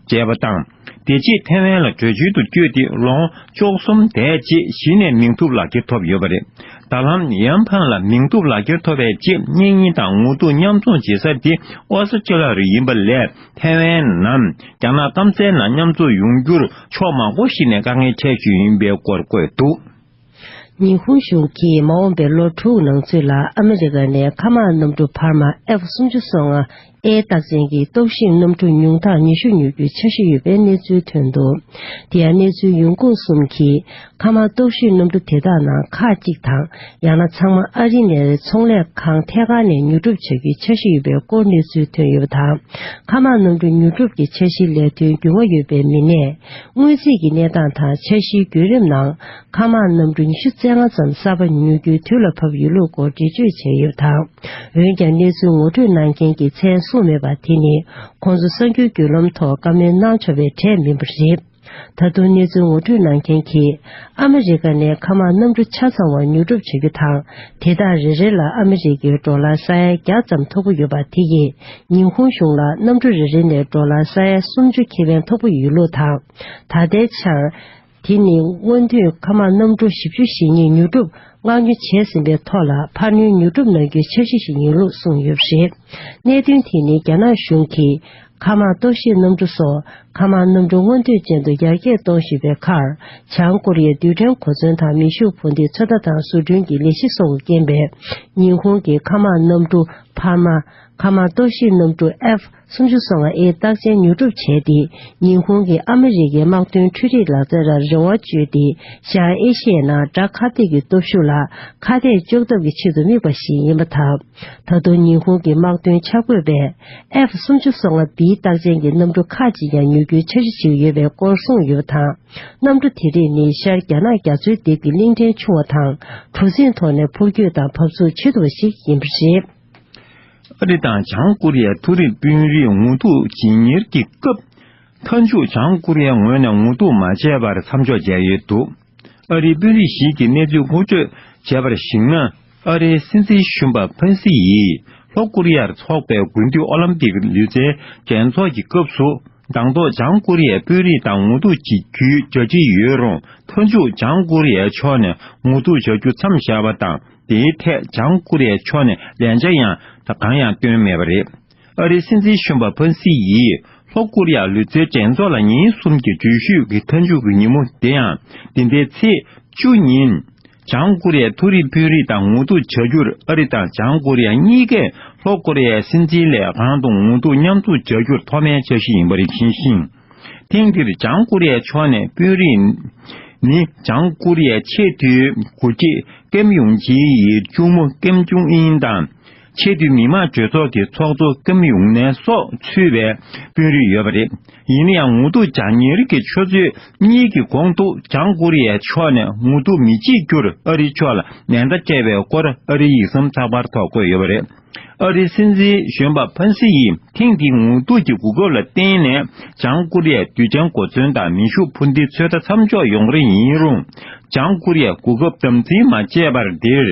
བྱས་པ་དང་། དེ་རྗེས་ཐེ་ཝན་ལ་བྲོས་བྱོལ་དུ་བསྐྱོད་དེ་ལོ་ངོ་བཅུ་གསུམ་དེའི་རྗེས་གཞི་ནས་མིང་ཐོབ་ལག་ཁྱེར་ཐོབ་ཡོད་པ་རེད། ད་ལམ་ཡན་ཕང་ལ་མིང་ཐོབ་ལག་ཁྱེར་ཐོབ་པའི་རྗེས། གཉེན་ཉེ་དང་ངོ་ཐུག་མཉམ་འཛོམས་བྱེད་ས་དེ་ཨོ་སི་ཀྲི་ལ་རུ་ཡིན་པ་ལས། ཐེ་ཝན་ནམ་རྒྱ་ནག་སྐམ་སའི་ནང་མཉམ་འཛོམས་ཡོང་རྒྱུར་ཕྱོགས་མང་པོ་ཞིག་ནས་དཀའ་ངལ་འཕྲད་བཞིན་ཡིན་པའི་སྐོར་བཀོད་འདུག་ཉི་ཧོང་གཞུང་གིས་མ་འོངས་པའི་ལོ་དྲུག་ནང་ཚུད་ལ་ཨ་མི་རི་ཀ་ནས་མཁའ་དམག་གནམ་གྲུ་འཕར་མ་ཨེཕ་སུམ་ཅུ་སོ་ལྔ་ཨེ་རྟགས་ཅན་གྱི་གཏོར་བཤིག་གནམ་གྲུ་ཉུང་མཐའ་ཉི་ཤུ་ཉོ་རྒྱུའི་འཆར་གཞི་ཡོད་པའི་གནས་ཚུལ་ཐོན་འདུག་དེ་ཡང་གནས་ཚུལ་ཡོང་ཁུངས་གསུམ་གྱིས། མཁའ་དམག་གཏོར་བཤིག་གནམ་གྲུ་དེ་དག་ནང་ཁག་གཅིག་དང་། ཡང་ན་ཚང་མ་ཨ་རི་ནས་ཚོང་ལས་ཁང་ཐད་ཀར་ནས་ཉོ་སྒྲུབ་བྱ་རྒྱུའི་འཆར་གཞི་ཡོད་པའི་སྐོར་གནས་ཚུལ་ཐོན་ཡོད་པ་དང་། མཁའ་དམག་གནམ་གྲུ་ཉོ་སྒྲུབ་ཀྱི་འཆར་གཞིའི་ལས་དོན་རྒྱུས་མངའ་ཡོད་པའི་མི་སྣས། སྔོན་རྩིས་ཀྱི་གནས་སྟངས་དང་འཆར་གཞིའི་བརྒྱུད་རིམ་ནང་། མཁའ་དམག་གནམ་གྲུ་ཉི་ཤུ་རྩ་ལྔ་ཙམ་གསར་པ་ཉོ་རྒྱུའི་དུས་ལ་བབ་ཡོད་ལུགས་སྐོར་འགྲེལ་བརྗོད་བྱས་ཡོད་པ་དང་། འོན་ཀྱང་། གནས་ཚུལ་ངོ་སྤྲོད་གནང་མཁན་གྱིས་མཚན་གསུངས་མེད་པ་དེ་ནི། ཁོང་ཚོ་གསར་འགྱུར་བརྒྱུད་ལམ་ཐོག་བཀའ་མོལ་གནང་ཆོག་པའི་གྲས་མིན་པ་རེད། ད་དུང་གནས་ཚུལ་ངོ་སྤྲོད་གནང་མཁན་གྱིས། ཨ་མི་རི་ཀ་ནས་མཁའ་དམག་གནམ་གྲུ་ཆ་ཚང་བ་ཉོ་སྒྲུབ་བྱ་རྒྱུ་དང་། དེ་དག་རེ་རེ་ལ་ཨ་མི་རི་ཀའི་ཌོ་ལར་ས་ཡ་བརྒྱ་ཙམ་ཐོབ་ཀྱི་ཡོད་པ་དེ་ཡིས། ཉི་ཧོང་གཞུང་ལ་གནམ་གྲུ་རེ་རེ་ནས་ཌོ་ལར་ས་ཡ་སུམ་ཅུ་ཁེ་ཕན་ཐོབ་ཀྱི་ཡོད་ལུགས་དང་། ད་ལྟའི་ཆར། དེ་ནི་སྔོན་ཐོན་མཁའ་དམག་གནམ་གྲུ་བཞི་བཅུ་ཞེ་གཉིས་ཉོ་སྒྲུབ་མངགས་ཉོ་བྱས་ཟིན་པའི་ཐོག་ལ་འཕར་སྣོན་ཉོ་སྒྲུབ་གནང་རྒྱུའི་འཆར་གཞི་ཞིག་ཡིན་ལུགས་གསུངས་ཡོད་པ་རེད། གནད་དོན་དེ་ནི་རྒྱ་ནག་གཞུང་གིས། མཁའ་དམག་གཏོར་བཤིག་གནམ་གྲུ་སོགས་མཁའ་དམག་གནམ་གྲུ་སྔོན་ཐོན་ཅན་དུ་ཡར་རྒྱས་གཏོང་བཞིན་པའི་ཁར། བྱང་ཀོ་རི་ཡའི་རྡུལ་ཕྲན་གོ་མཚོན་དང་མེ་ཤུགས་འཕུར་མདེལ་ཚོད་ལྟ་དང་བཟོ་སྐྲུན་གྱི་ལས་གཞི་སོགས་ཀྱིས་རྐྱེན་པས། ཉི་ཧོང་གི་མཁའ་དམག་གནམ་གྲུ་འཕར་མ། མཁའ་དམག་གཏོར་བཤིག་གནམ་གྲུ་ཨེཕ་སུམ་ཅུ་སོ་ལྔ་ཨེ་རྟགས་ཅན་ཉོ་སྒྲུབ་བྱས་ཏེ། ཉི་ཧོང་གིས་ཨ་མི་རི་ཀའི་དམག་དོན་འཕྲུལ་རིག་ལག་རྩལ་ལ་རེ་བ་བཅོལ་ཏེ། ཤར་ཨེ་ཤི་ཡའི་ནང་དགྲ་ཁ་གཏད་ཀྱི་སྟོབས་ཤུགས་ལ་ཁ་གཏད་གཅོག་ཐབས་ཀྱི་ཆེད་དུ་དམིགས་པ་ཞིག་ཡིན་པ་དང་། ད་དུང་ཉི་ཧོང་གི་དམག་དོན་འཆར་འགོད་པས། ཨེཕ་སུམ་ཅུ་སོ་ལྔ་བི་རྟགས་ཅན་གྱི་གནམ་གྲུ་ཁག་ཅིག་ཀྱང་ཉོ་རྒྱུའི་འཆར་གཞི་ཞིག་ཡོད་པའི་སྐོར་གསུངས་ཡོད་པ་དང་། གནམ་གྲུ་དེ་རིགས་ནི་ཤར་རྒྱ་ནག་རྒྱ་མཚོའི་ལྡེབས་ཀྱི་གླིང་ཕྲན་ཆུང་བ་དང་། གྲུ་གཟིངས་ཐོག་ནས་འཕུར་སྐྱོད་དང་བབས་ཚུགས་བྱེད་ཐུབ་པ་ཞིག་ཡིན་པ་རེད། ཨ་རི་དང་བྱང་ཀོ་རི་ཡའི་མཐོ་རིམ་དཔོན་རིགས་ངོ་ཐུག་ཇི་གཉེར་གྱི་སྐབས། མཐའ་མཇུག་བྱང་ཀོ་རི་ཡའི་ངོས་ནས་ངོ་ཐུག་མ་བྱས་པར་མཚམས་འཇོག་བྱས་ཡོད་འདུག་ཨ་རིའི་དཔོན་རིགས་ཤིག་གིས་གནས་ཚུལ་ངོ་སྤྲོད་བྱས་པར་གཞིགས་ན། ཨ་རིའི་སྲིད་འཛིན་གཞོན་པ་ཕན་སི་ཡིས་ལྷོ་ཀོ་རི་ཡར་འཚོགས་པའི་དགུན་དུས་ཨོ་ལམ་པིག་ལུས་རྩལ་འགྲན་ཚོགས་ཀྱི་སྐབས་སུ། དང་ཐོག་བྱང་ཀོ་རི་ཡའི་དཔོན་རིགས་དང་ངོ་ཐུག་བྱེད་རྒྱུའི་གྲ་སྒྲིག་ཡོད་རུང་། མཐའ་མཇུག་བྱང་ཀོ་རི་ཡའི་ཕྱོགས་ནས་ངོ་ཐུག་བྱ་རྒྱུ་མཚམས་བཞག་པ་དང་། དེའི་ཐད་བྱང་ཀོ་རི་ཡའི་ཕྱོགས་ནས་ལན་ཆ་ཡང་གང་ཡང་བཏོན་མེད་པ་རེད། ཨ་རིའི་སྲིད་འཛིན་གཞོན་པ་ཕན་སི་ཡིས་ལྷོ་ཀོ་རི་ཡ་ལུས་རྩལ་འགྲན་ཚོགས་ལ་ཉིན་གསུམ་གྱི་འགྲུལ་བཞུད་ཀྱི་མཐའ་མཇུག་གི་ཉིན་མོ་དེ་ཡང་འདི་ཟླའི་ཚེས་བཅུ་ཉིན། བྱང་ཀོ་རི་ཡའི་མཐོ་རིམ་དཔོན་རིགས་དང་ངོ་ཐུག་བྱ་རྒྱུར། ཨ་རི་དང་བྱང་ཀོ་རི་ཡ་གཉིས་ཀས་ལྷོ་ཀོ་རི་ཡའི་སྲིད་འཛིན་ལས་ཁང་དུ་ངོ་ཐུག་མཉམ་འཛོམས་བྱ་རྒྱུར་ཐོག་མའི་འཆར་གཞི་ཡིན་པ་རེད། ཤིང་ཤིང་། ཐེངས་འདིར་བྱང་ཀོ་རི་ཡའི་ཕྱོགས་ནས་དཔོན་རིགས་ནི། བྱང་ཀོ་རི་ཡའི་ཆེས་མཐོའི་འགོ་ཁྲིད་ཀེམ་ཡོང་ཇི་ཡི་གཅུང་མོ་ཀེམ་ཅུང་ཨིན་དང་། ཆེས་མཐོའི་མི་དམངས་གྲོས་ཚོགས་ཀྱི་ཚོགས་གཙོ་ཀེམ་ཡོང་ནན་སོགས་ཚུད་པའི་དཔོན་རིགས་ཡོད་པ་རེད། ཡིན་ན་ཡང་། ངོ་ཐུག་ཇ་གཉེར་གྱི་ཆུ་ཚོད་གཉིས་ཀྱི་གོང་དུ་བྱང་ཀོ་རི་ཡའི་ཕྱོགས་ནས་ངོ་ཐུག་མི་བྱེད་རྒྱུར་ཨ་རིའི་ཕྱོགས་ལ་མེ་མདའ་སྤྲད་པའི་སྐོར། ཨ་རིའི་ཡིག་ཟམ་ཚགས་པར་ཐོག་བཀོད་ཡོད་པ་རེད། ཨ་རིའི་སྲིད་འཛིན་གཞོན་པ་ཕན་སི་ཡིས་ཐེངས་འདིའི་ངོ་ཐུག་གི་གོ་སྐབས་ལ་བརྟེན་ནས། བྱང་ཀོ་རི་ཡའི་རྡུལ་ཕྲན་གོ་མཚོན་དང་མེ་ཤུགས་འཕུར་མདེལ་ཚོད་ལྟ་མཚམས་འཇོག་ཡོང་རེ་ཡིན་རུང་། བྱང་ཀོ་རི་ཡས་གོ་སྐབས་དམ་འཛིན་མ་བྱས་པར། འདིར་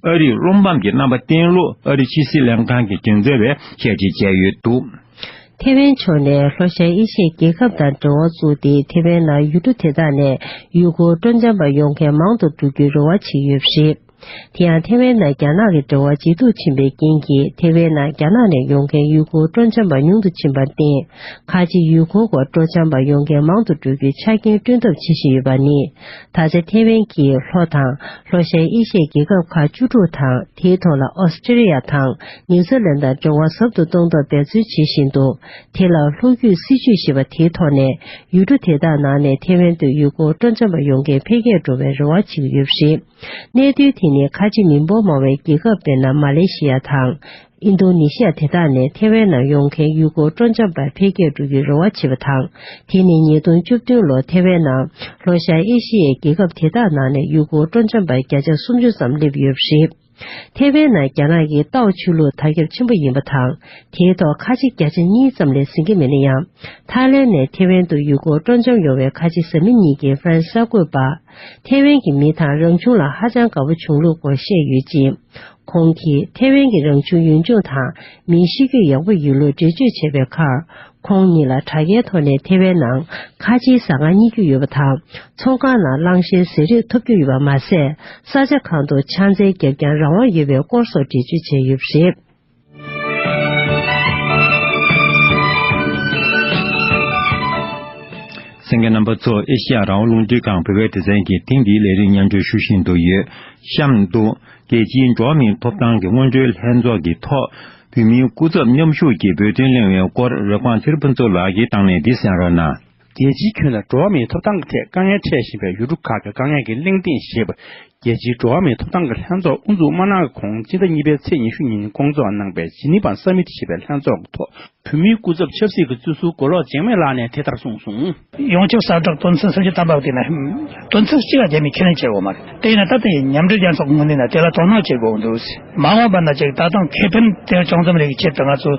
ཨ་རིས་བློ་ཕམ་གྱི་རྣམ་པ་བསྟན་ལུགས། ཨ་རིའི་ཕྱི་སྲིད་ལྷན་ཁང་གི་མགྲིན་ཚབ་པས་ཞལ་འཛིན་བྱས་ཡོད་འདུག་ཐེ་ཝན་ཕྱོགས་ནས་ལྷོ་ཤར་ཨེ་ཤི་ཡའི་རྒྱལ་ཁབ་དང་འབྲེལ་བ་བཙུགས་ཏེ། ཐེ་ཝན་ནང་ཡུལ་གྲུ་དེ་དག་ནས་ཡུལ་སྐོར་སྤྲོ་འཆམ་པ་ཡོང་མཁན་མང་དུ་འགྲོ་རྒྱུའི་རེ་བ་བྱེད་ཡོད་པ་རེད། དེ་ཡང་ཐེ་ཝན་དང་རྒྱ་ནག་གི་འབྲེལ་བ་ཇེ་སྡུག་ཕྱིན་པའི་རྐྱེན་གྱིས། ཐེ་ཝན་ནང་རྒྱ་ནག་ནས་ཡོང་མཁན་ཡུལ་སྐོར་སྤྲོ་འཆམ་པ་ཉུང་དུ་ཕྱིན་པར་བརྟེན། ཁ་ཆེ་ཡུལ་སྐོར་སྐོར་སྤྲོ་འཆམ་པ་ཡོང་མཁན་མང་དུ་འགྲོ་རྒྱུའི་ཆ་རྐྱེན་བསྐྲུན་ཐབས་བྱེད་བཞིན་ཡོད་པ་ནི། ད་ཆ་ཐེ་ཝན་གྱིས་ལྷོ་དང་ལྷོ་ཤར་ཨེ་ཤི་ཡའི་རྒྱལ་ཁབ་ཁག་བཅུ་དྲུག་དང་། དེའི་ཐོག་ལ་ཨོ་སི་ཀྲི་ལི་ཡ་དང་ནིའུ་ཛི་ལན་དང་འབྲེལ་བ་ཟབ་ཏུ་གཏོང་ཐབས་འབད་བརྩོན་བྱེད་བཞིན་འདུག་དེ་ལ་ལྷོ་རྒྱུད་སྲིད་ཇུས་ཞེས་པ་དེའི་ཐོག་ནས། ཡུལ་གྲུ་དེ་དག་ནང་ནས་ཐེ་ཝན་དུ་ཡུལ་སྐོར་སྤྲོ་འཆམ་པ་ཡོང་མཁན་འཕེལ་རྒྱས་འགྲོ་བའི་རེ་བ་བྱེད་ཀྱི་ཡོད་པ་རེད། གནས་ཚུལ་དེ་ནི་ཁ་ཆེ་མི་འབོར་མང་བའི་རྒྱལ་ཁབ་དཔེར་ན་མ་ལེ་ཤི་ཡ་དང་། ཨིན་རྡོ་ནེ་ཤི་ཡ་དེ་དག་ནས་ཐེ་ཝན་ནང་ཡོང་མཁན་ཡུལ་སྐོར་སྤྲོ་འཆམ་པ་འཕེལ་རྒྱས་འགྲོ་རྒྱུའི་རེ་བ་བྱེད་པ་དང་། དེ་ནི་ཉིས་སྟོང་བཅུ་བདུན་ལོར་ཐེ་ཝན་ནང་ལྷོ་ཤར་ཨེ་ཤི་ཡའི་རྒྱལ་ཁབ་དེ་དག་ནང་ནས་ཡུལ་སྐོར་སྤྲོ་འཆམ་པ་བརྒྱ་ཆ་སུམ་ཅུ་ཙམ་སླེབས་ཡོད་པ་རེད། ཐེ་ཝན་ནང་རྒྱ་ནག་གི་ཏའོ་ཆོས་ལུགས་དར་ཁྱབ་ཆེན་པོ་ཡིན་པ་དང་། དེའི་ཐོག་ཁ་ཆེ་བརྒྱ་ཆ་གཉིས་ཙམ་ལས་ཟིན་གྱི་མེད་ན་ཡང་། ཐའི་ལན་ནས་ཐེ་ཝན་དུ་ཡུལ་སྐོར་སྤྲོ་འཆམ་ཡོང་བའི་ཁ་ཆེ་བཟའ་མི་གཉིས་ཀྱི་ཧྥ་རན་སི་གསར་འགོད་པ། ཐེ་ཝན་གྱི་མི་དང་རང་བྱུང་ལ་ཧ་ཅང་དགའ་པོ་བྱུང་ལུགས་སྐོར་བཤད་ཡོད་ཅིང་། ཁོང་གིས་ཐེ་ཝན་གྱི་རང་བྱུང་ཡུལ་ལྗོངས་དང་མིའི་གཤིས་རྒྱུད་ཡག་པོ་ཡོད་ལུགས་འགྲེལ་བརྗོད་བྱས་པའི་ཁར། ཁོང་ཉིད་ལ་དྲ་རྒྱའི་ཐོག་ནས་ཐེ་ཝན་ནང་ཁ་ཆེའི་ཟ་ཁང་རྙེད་རྒྱུ་ཡོད་པ་དང་། ཚོང་ཁང་ནང་གླང་ཤའི་ཟས་རིགས་ཐོབ་རྒྱུ་ཡོད་པ་མ་ཟད། ས་ཆ་གང་དུ་ཕྱག་འཚལ་རྒྱབ་ཀྱང་རང་དབང་ཡོད་པའི་སྐོར་སོགས་འགྲེལ་བརྗོད་བྱས་ཡོད་པ་རེད། གསན་མཁན་རྣམ་པ་ཚོ། ཨེ་ཤི་ཡ་རང་དབང་རླུང་འཕྲིན་ཁང་བོད་སྐད་སྡེ་ཚན་གྱིས་ཐེངས་འདིའི་ལས་རིམ་སྙན་སྒྲོན་ཞུ་བཞིན་དུ་ཡོད། གཤམ་དུ། རྒྱལ་སྤྱིའི་འགྲོ་བ་མིའི་ཐོབ་ཐང་གི་སྔོན་འགྲོའི་ལྷན་ཚོགས་ཀྱི་ཐོག་བོད་མིའི་སྐུ་ཚབ་མཉམ་ཞུགས་ཀྱིས་འབོད་སྐུལ་གནང་བའི་སྐོར། རོལ་སྒང་ཚེ་རིང་ཕུན་ཚོགས་ལགས་ཀྱིས་དང་ལེན་འདི་གསན་རོགས་གནང་། རྒྱལ་སྤྱིའི་ཁྱོན་ལ་འགྲོ་བ་མིའི་ཐོབ་ཐང་གི་ཐད་དཀའ་ངལ་འཕྲད་བཞིན་པའི་ཡུལ་གྲུ་ཁག་གི་དཀའ་ངལ་གྱི་གླེང་སྟེགས་ཞེས་པ། རྒྱལ་སྤྱིའི་འགྲོ་བ་མིའི་ཐོབ་ཐང་གི་ལྷན་ཚོགས་དབུ་འཛུགས་མ་གནང་གོང་སྤྱི་ཟླ་གཉིས་པའི་ཚེས་ཉི་ཤུ་ཉིན་སྐོང་ཚོགས་གནང་པའི་ཇི་ནི་ཝ་སམ་མིཊ་ཞེས་པའི་ལྷན་ཚོགས་ཀྱི་ཐོག་བོད་མིའི་སྐུ་ཚབ་ཆབ་སྲིད་ཀྱི་བརྩི་སྲུང་མགོ་ལོག་འཇིགས་མེད་ལགས་ནས་དེ་ལྟར་གསུངས་སོང་། ཡོངས་ཁྱབ་གསལ་བསྒྲགས་དོན་ཚན་སུམ་ཅུ་ཐམ་པ་དེ་ནི་དོན་ཚན་གཅིག་ལ་རྒྱ་མིས་ཁས་ལེན་བྱེད་དགོས་མ་རེད། དེ་ཡིན་ན་ད་ལྟ་ཡི་མཉམ་འབྲེལ་རྒྱལ་ཚོགས་ངོས་ནས་དེ་ལ་དོ་སྣང་བྱེད་དགོས་འདུག་མ་འོངས་པ་ན་ཅིག་ད་ཐེངས་ཁེ་ཕན་དེ་བྱུང་མཚམས་རེ་གི་ཆེད་དུ་ང་ཚོ་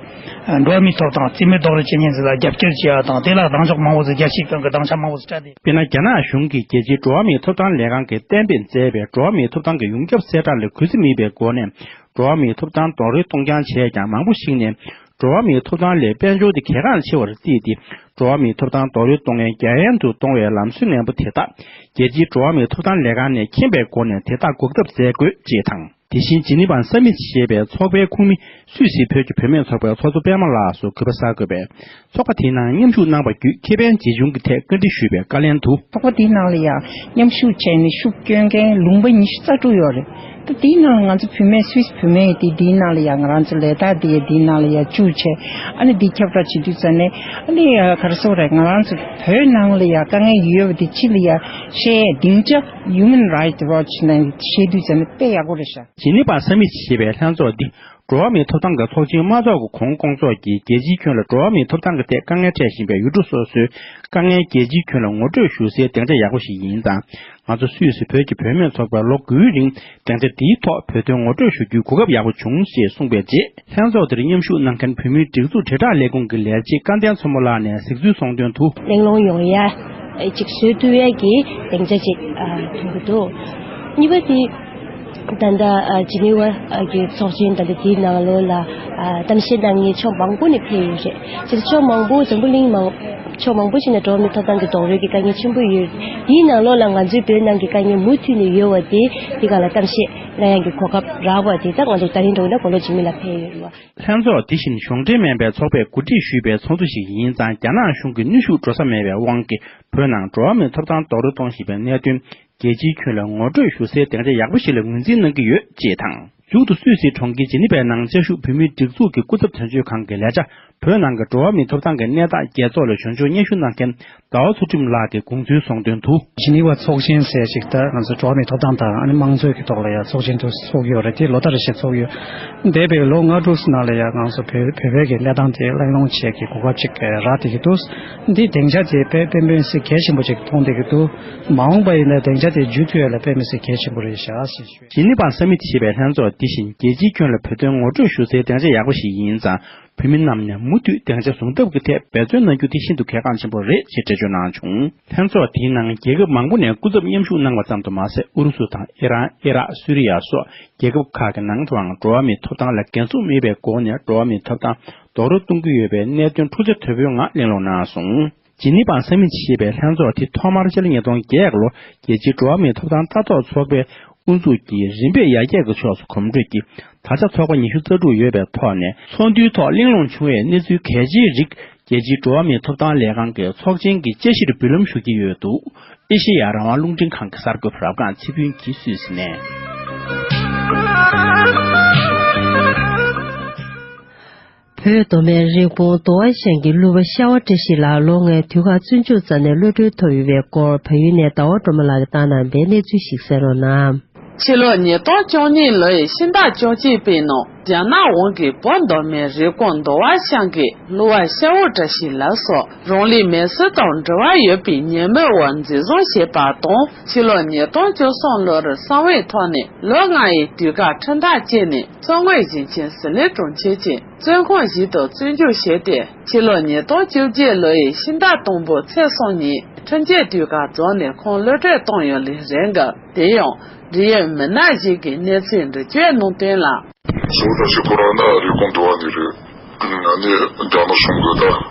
འགྲོ་བ་མིའི་ཐོབ་ཐང་རྩིས་མེད་རྡོག་རོལ་བྱེད་མཁན་ཚོ་ལ་རྒྱབ་སྐྱོར་བྱེད་ཡ་དང་། དེ་ལ་གདེང་འཇོག་མང་པོ་ཚོ་རྒྱལ་སྤྱིའི་སྟེང་གི་སྡིངས་ཆ་མང་པོ་ཚོ་སྤྲད་དེ། དཔེར་ན། རྒྱ་ནག་གཞུང་གིས་རྒྱལ་སྤྱིའི་འགྲོ་བ་མིའི་ཐོབ་ཐང་ལས་ཁང་གིས་གཏན་འབེབས་མཛད་པའི་འགྲོ་བ་མིའི་ཐོབ་ཐང་གི་ཡོངས་ཁྱབ་གསལ་བསྒྲགས་ལ་གུས་བརྩི་མེད་པའི་སྒོ་ནས་འགྲོ་བ་མིའི་ཐོབ་ཐང་རྡོག་རོལ་གཏོང་རྐྱང་བྱས་ཀྱང་། མང་པོ་ཞིག་ནས་འགྲོ་བ་མིའི་ཐོབ་ཐང་ལས་དཔལ་འབྱོར་དེ་གལ་འགངས་ཆེ་བར་བརྩིས་ཏེ། འགྲོ་བ་མིའི་ཐོབ་ཐང་རྡོག་རོལ་གཏོང་མཁན་རྒྱ་ཡན་དུ་གཏོང་བའི་ལམ་སྲོལ་ངན་པ་དེ་དག་རྒྱལ་སྤྱིའི་འགྲོ་བ་མིའི་ཐོབ་ཐང་ལས་ཁང་ནས་མཁྱེན་པའི་སྒོ་ནས་དེ་དག་འགོག་ཐབས་མཛད་དགོས་ཅེས་དང་། དེ་བཞིན་ཇི་ནི་ཝ་སམ་མིཊ་ཞེས་པའི་ཚོགས་པའི་ཁོངས་མི་སུད་སི་བོད་ཀྱི་བུད་མེད་ཚོགས་པའི་ཚོགས་གཙོ་པད་མ་ལགས་སུ་གུས་པ་གསར་འགོད་པས། ཚོགས་པ་དེའི་ནང་མཉམ་ཞུགས་གནང་བ་བརྒྱུད་ཁེ་ཕན་ཇི་བྱུང་གི་ཐད་བཀའ་འདྲི་ཞུས་པའི་བཀའ་ལན་དུ། ཚོགས་པ་དེའི་ནང་ལ་ཡང་མཉམ་ཞུགས་བྱས་ནས་ཤུགས་སྐྱོན་མཁན་ལུང་པ་ཉི་ཤུ་རྩ་དྲུག་ཡོད་རེད། ད་དེའི་ནང་ལ་ང་ཚོ་བུད་མེད་སུད་སི་བུད་མེད་དེ་དེའི་ནང་ལ་ཡང་ང་རང་ཚོ་ལས་ད་དེ་དེའི་ནང་ལ་ཡང་བཅུག་བྱས། ཨ་ནི་དེ་ཁྱབ་བསྒྲགས་བྱེད་དུས་ཙམ་ནས་ཨ་ནི་ག་རེ་ཟེར་དགོས་རེད། ང་རང་ཚོ་བོད་ནང་ལ་ཡང་དཀའ་ངལ་ཡོད་པ་དེ་ཕྱི་ལ་ཡང་བཤད་སྡིངས་ཆ་Human Rights Watch་ནས་བཤད་དུས་ཙམ་ནས་དཔེ་ཡག་པོ་རེད་ཤག་ཇི་ནི་ཝ་སམ་མིཊ་ཞེས་པའི་ལྷན་ཚོགས་འདི། འགྲོ་བ་མིའི་ཐོབ་ཐང་གི་ཚོགས་ཆེན་མ་འཚོགས་ཀྱི་གོང་སྐོང་ཚོགས་ཀྱིས་རྒྱལ་སྤྱིའི་ཁྱོན་ལ་འགྲོ་བ་མིའི་ཐོབ་ཐང་གི་ཐད་དཀའ་ངལ་འཕྲད་བཞིན་པའི་ཡུལ་གྲུ་སོ་སོའི་དཀའ་ངལ་རྒྱལ་སྤྱིའི་ཁྱོན་ལ་ངོ་སྤྲོད་ཞུ་སའི་སྡིངས་ཆ་ཡག་པོ་ཞིག་ཡིན་ཙང་། ང་ཚོ་སུད་སི་བོད་ཀྱི་བུད་མེད་ཚོགས་པས་ལོ་དགུའི་རིང་སྡིངས་ཆ་འདིའི་ཐོག་བོད་དོན་ངོ་སྤྲོད་ཞུ་རྒྱུའི་གོ་སྐབས་ཡག་པོ་བྱུང་ཞེས་གསུངས་པའི་རྗེས། ལྷན་ཚོགས་དེར་མཉམ་ཞུགས་གནང་མཁན་བོད་མིའི་སྒྲིག་འཛུགས་དྲིལ་བསྒྲགས་ལས་ཁུངས་ཀྱི་ལས་བྱེད་སྐལ་ལྡན་མཚོ་མོ་ལགས་ནས་གཟིགས་ཚུལ་གསུངས་དོན་དུ། གླེང་སློང་ཡོང་ཡ་ཅིག་བཟོ་ཐུབ་ཡ་གི་སྡིངས་ཆ་ཅིག་ཨ་མཐོང་གི་འདུག་གཉིས་པ་དེ། ད་ལྟ་ཨ་ཇི་ནི་ཝ་ཨ་གི་ཚོགས་ཆེན་ད་ལྟ་དེའི་ནང་ལོགས་ལ་ཨ་གཏམ་བཤད་གནང་མཁན་ཕྱོགས་མང་པོ་ནས་ཕེབས་ཡོད་རེད། སྤྱིར་ཕྱོགས་མང་པོ་འཛམ་བུ་གླིང་མང་ཕྱོགས་མང་པོ་ཞིག་ནས་འགྲོ་བ་མིའི་ཐོབ་ཐང་གི་རྡོག་རོལ་གྱི་དཀའ་ངལ་ཆེན་པོ་ཡོད། དེའི་ནང་ལོགས་ལ་ང་ཚོའི་བོད་ནང་གི་དཀའ་ངལ་མུ་མཐུད་ནས་ཡོད་པ་དེ་དེ་ག་ལ་གཏམ་བཤད་གནང་ཡག་གི་གོ་སྐབས་རག་པ་དེ་ད་ང་ཚོ་ད་རིང་འགྲོ་ན་གོ་ལོག་འཇིགས་མེད་ལ་ཕེབས་ཡོད་རེད་བ། ལྷན་ཚོགས་དེ་བཞིན་གཞུང་འབྲེལ་མིན་པའི་ཚོགས་པས་གོ་སྒྲིག་ཞུས་པའི་ཚོགས་འདུ་ཞིག་ཡིན་ཙང་། རྒྱ་ནག་གཞུང་གི་ནུས་ཤུགས་འགྲོ་ས་མེད་པའི་དབང་གིས་བོད་ནང་འགྲོ་བ་མིའི་ཐོབ་ཐང་རྡོག་རོལ་གཏོང་བཞིན་པའི་གནད་དོན། རྒྱལ་སྤྱིའི་ཁྱོན་ལ་ངོ་སྤྲོད་ཞུ་སའི་སྡིངས་ཆ་ཡག་པོ་ཞིག་ལ་ངོས་འཛིན་གནང་གི་ཡོད་ཅེས་དང་། མཇུག་ཏུ་སུད་སིའི་གྲོང་ཁྱེར་ཇི་ནི་ཝའི་ནང་བཅའ་བཞུགས་བོད་མིའི་སྒྲིག་འཛུགས་ཀྱི་སྐུ་ཚབ་དོན་གཅོད་ཁང་གི་ལས་བྱ། བོད་ནང་གི་འགྲོ་བ་མིའི་ཐོབ་ཐང་གི་གནས་སྟངས་རྒྱལ་ཚོགས་ལ་ཞིབ་འཇུག་སྙན་ཞུ་གནང་མཁན་ཟླ་བ་ཚུལ་ཁྲིམས་ལགས་ཀྱིས་དགོངས་ཚུལ་གསུངས་དོན་དུ། ཇི་ནི་ཝ་ཚོགས་ཆེན་ཟེར་ཞིག་ད་ང་ཚོ་འགྲོ་བ་མིའི་ཐོབ་ཐང་དང་ཨ་ནི་དམངས་གཙོའི་གི་ཐོག་ལ་ཡང་ཚོགས་ཆེན་དུ་ཚོགས་ཀྱི་ཡོད་རེད། དེ་ལོ་ལྟར་རེ་བཞིན་ཚོགས་ཀྱི་ཡོད། འདས་པའི་ལོ་ལྔ་དྲུག་ནང་ལ་ཡང་ང་ཚོ་བོད་བོད་པའི་གི་གནས་སྟངས་དེ་གླེང་སློང་བྱེད་ཀྱི་གོ་སྐབས་ཅིག་རག་བསྡད་ཀྱི་འདུག་འདི་སྡིངས་ཆ་དེ་དཔེ་དཔེ་མི་སྲིད་གལ་ཆེན་པོ་ཅིག་མཐོང་བསྡད་ཀྱི་འདུག་མ་འོངས་པ་ཡིན་ན་སྡིངས་ཆ་དེ་འཇུ་ཐུབ་ཡ་ལ་དཔེ་མི་སྲིད་གལ་ཆེན་པོ་རེད་ཤག་ཞེས་ཞུས། ཇི་ནི་ཝ་སམ་མིཊ་ཞེས་པའི་ལྷན་ཚོགས་འདི་བཞིན་རྒྱལ་སྤྱིའི་ཁྱོན་ལ་བོད་དོན་ངོ་སྤྲོད་ཞུ་སའི་སྡིངས་ཆ་ཡག་པོ་ཞིག་ཡིན་ཙང་། བོད་མི་རྣམས་ནས་མུ་མཐུད་སྡིངས་ཆ་བཟུང་ཐབས་ཀྱི་ཐད་འབད་བརྩོན་གནང་རྒྱུ་དེ་ཤིན་ཏུ་གལ་འགངས་ཆེན་པོ་རེད་ཅེས་འགྲེལ་བརྗོད་གནང་བྱུང་། ལྷན་ཚོགས་དེའི་ནང་རྒྱལ་ཁབ་མང་པོ་ནས་སྐུ་ཚབ་མཉམ་ཞུགས་གནང་བ་ཙམ་དུ་མ་ཟད། ཨུ་རུ་སུ་དང་ཨི་རན། ཨི་རག་སུ་རི་ཡ་སོགས་རྒྱལ་ཁབ་ཁག་གི་ནང་དུའང་འགྲོ་བ་མིའི་ཐོབ་ཐང་ལ་འགན་སྲུང་མེད་པའི་སྒོ་ནས་འགྲོ་བ་མིའི་ཐོབ་ཐང་རྡོག་རོལ་གཏོང་གི་ཡོད་པའི་གནད་དོན་འཁྲུག་ཆ་དོད་པོའི་ངང་གླེང་སློང་གནང་སོང་། ཇི་ནི་ཝ་སམ་མིཊ་ཞེས་པའི་ལྷན་ཚོགས་དེ་ཐོག་མར་ཕྱི་ལོ་ཉིས་སྟོང་བརྒྱད་ལོར་རྒྱལ་སྤྱིའི་འགྲོ་བ་མིའི་ཐོབ་ཐང་ལྟ་རྟོག་ཚོགས་པའི་ དབུ་འཛུགས་ཀྱིས་རིམ་པས་ཡར་རྒྱས་ཀྱི་ཕྱོགས་སུ་གོམ་བགྲོད་ཀྱིས། ད་ཆ་ཚོགས་པ་ཉི་ཤུ་རྩ་དྲུག་ཡོད་པའི་ཐོག་ནས། ཚོགས་འདུའི་ཐོག་གླེང་སློང་བྱུང་བའི་གནས་ཚུལ་གལ་ཆེའི་རིགས། རྒྱལ་སྤྱིའི་འགྲོ་བ་མིའི་ཐོབ་ཐང་ལས་ཁང་གི་ཚོགས་ཆེན་གྱི་བཅའ་གཞིར་འབུལ་ལམ་ཞུ་གི་ཡོད་འདུག་ཨེ་ཤེ་ཡ་རང་དབང་རླུང་འཕྲིན་ཁང་གི་གསར་འགོད་པ་རབ་སྒང་ཚེ་ཕུན་གྱིས་སུད་སི་ནས། བོད་མདོ་སྨད་རི་ཀོན་མདོ་སྦ་ཤང་གི་གླུ་བ་ཤ་བ་བཀྲ་ཤིས་ལགས་ལོ་ལྔའི་དུས་བཀག་བཙོན་འཇུག་རྩ་ནས་གློད་གྲོལ་ཐོབ་ཡོད་པའི་སྐོར། བལ་ཡུལ་ནས་ཟླ་བ་སྒྲོལ་མ་ལགས་ཀྱིས་བཏང་གནང་བའི་གནས་ཚུལ་ཞིག་གསན་རོགས་གནང་། ཕྱི་ལོ་ཉིས་སྟོང་བཅུ་གཉིས་ལོའི་ཕྱི་ཟླ་བཅུ་གཅིག་པའི་ནང་རྒྱ་ནག་དབང་གིས་བོད་མདོ་སྨད་རི་ཀོན་མདོ་སྦ་ཤང་གི་གླུ་བ་ཤ་བ་བཀྲ་ཤིས་ལགས་སུ་རང་ལུས་མེར་སྲེག་དང་འབྲེལ་བ་ཡོད་པའི་ཉེས་མིང་འོག་འཛིན་བཟུང་བྱས་པ་དང་། ཕྱི་ལོ་ཉིས་སྟོང་བཅུ་གསུམ་ལོར་གསང་བའི་ཐོག་ནས་ལོ་ལྔ་ཡི་དུས་བཀག་ཁྲིམས་ཐག་བཅད་ནས། མཚོ་སྔོན་ཞིང་ཆེན་ཟི་ལིང་གྲོང་ཁྱེར་གྱི་བཙོན་ཁང་ཞིག་ཏུ་བཙོན་འཇུག་བྱས་ཏེ། ཕྱི་ལོ་ཉིས་སྟོང་བཅོ་བརྒྱད་ལོའི་ཕྱི་ཟླ་དང་པོའི་ཚེས་གསུམ་ཉིན་ཁྲིམས་ཆད་དུས་བཀག་རྫོགས་ནས་ཁོང་གློད་གྲོལ་བཏང་ཡོད་ལུགས་རེད་འདུག་དེ་ཡང་འབྲེལ་ཡོད་མི་སྣ་ཞིག་གིས་གནས་ཚུལ་འགྲེལ་བརྗོད་གནང་དོན་ལ། ཤ་བ་བཀྲ་ཤིས་ཁོ་རང་ནི་རི་ཀོན་མདོ་སྦ་ནས་རེད། ཨ་ནི་རྒྱ་ནག་གཞུང་གིས་ད་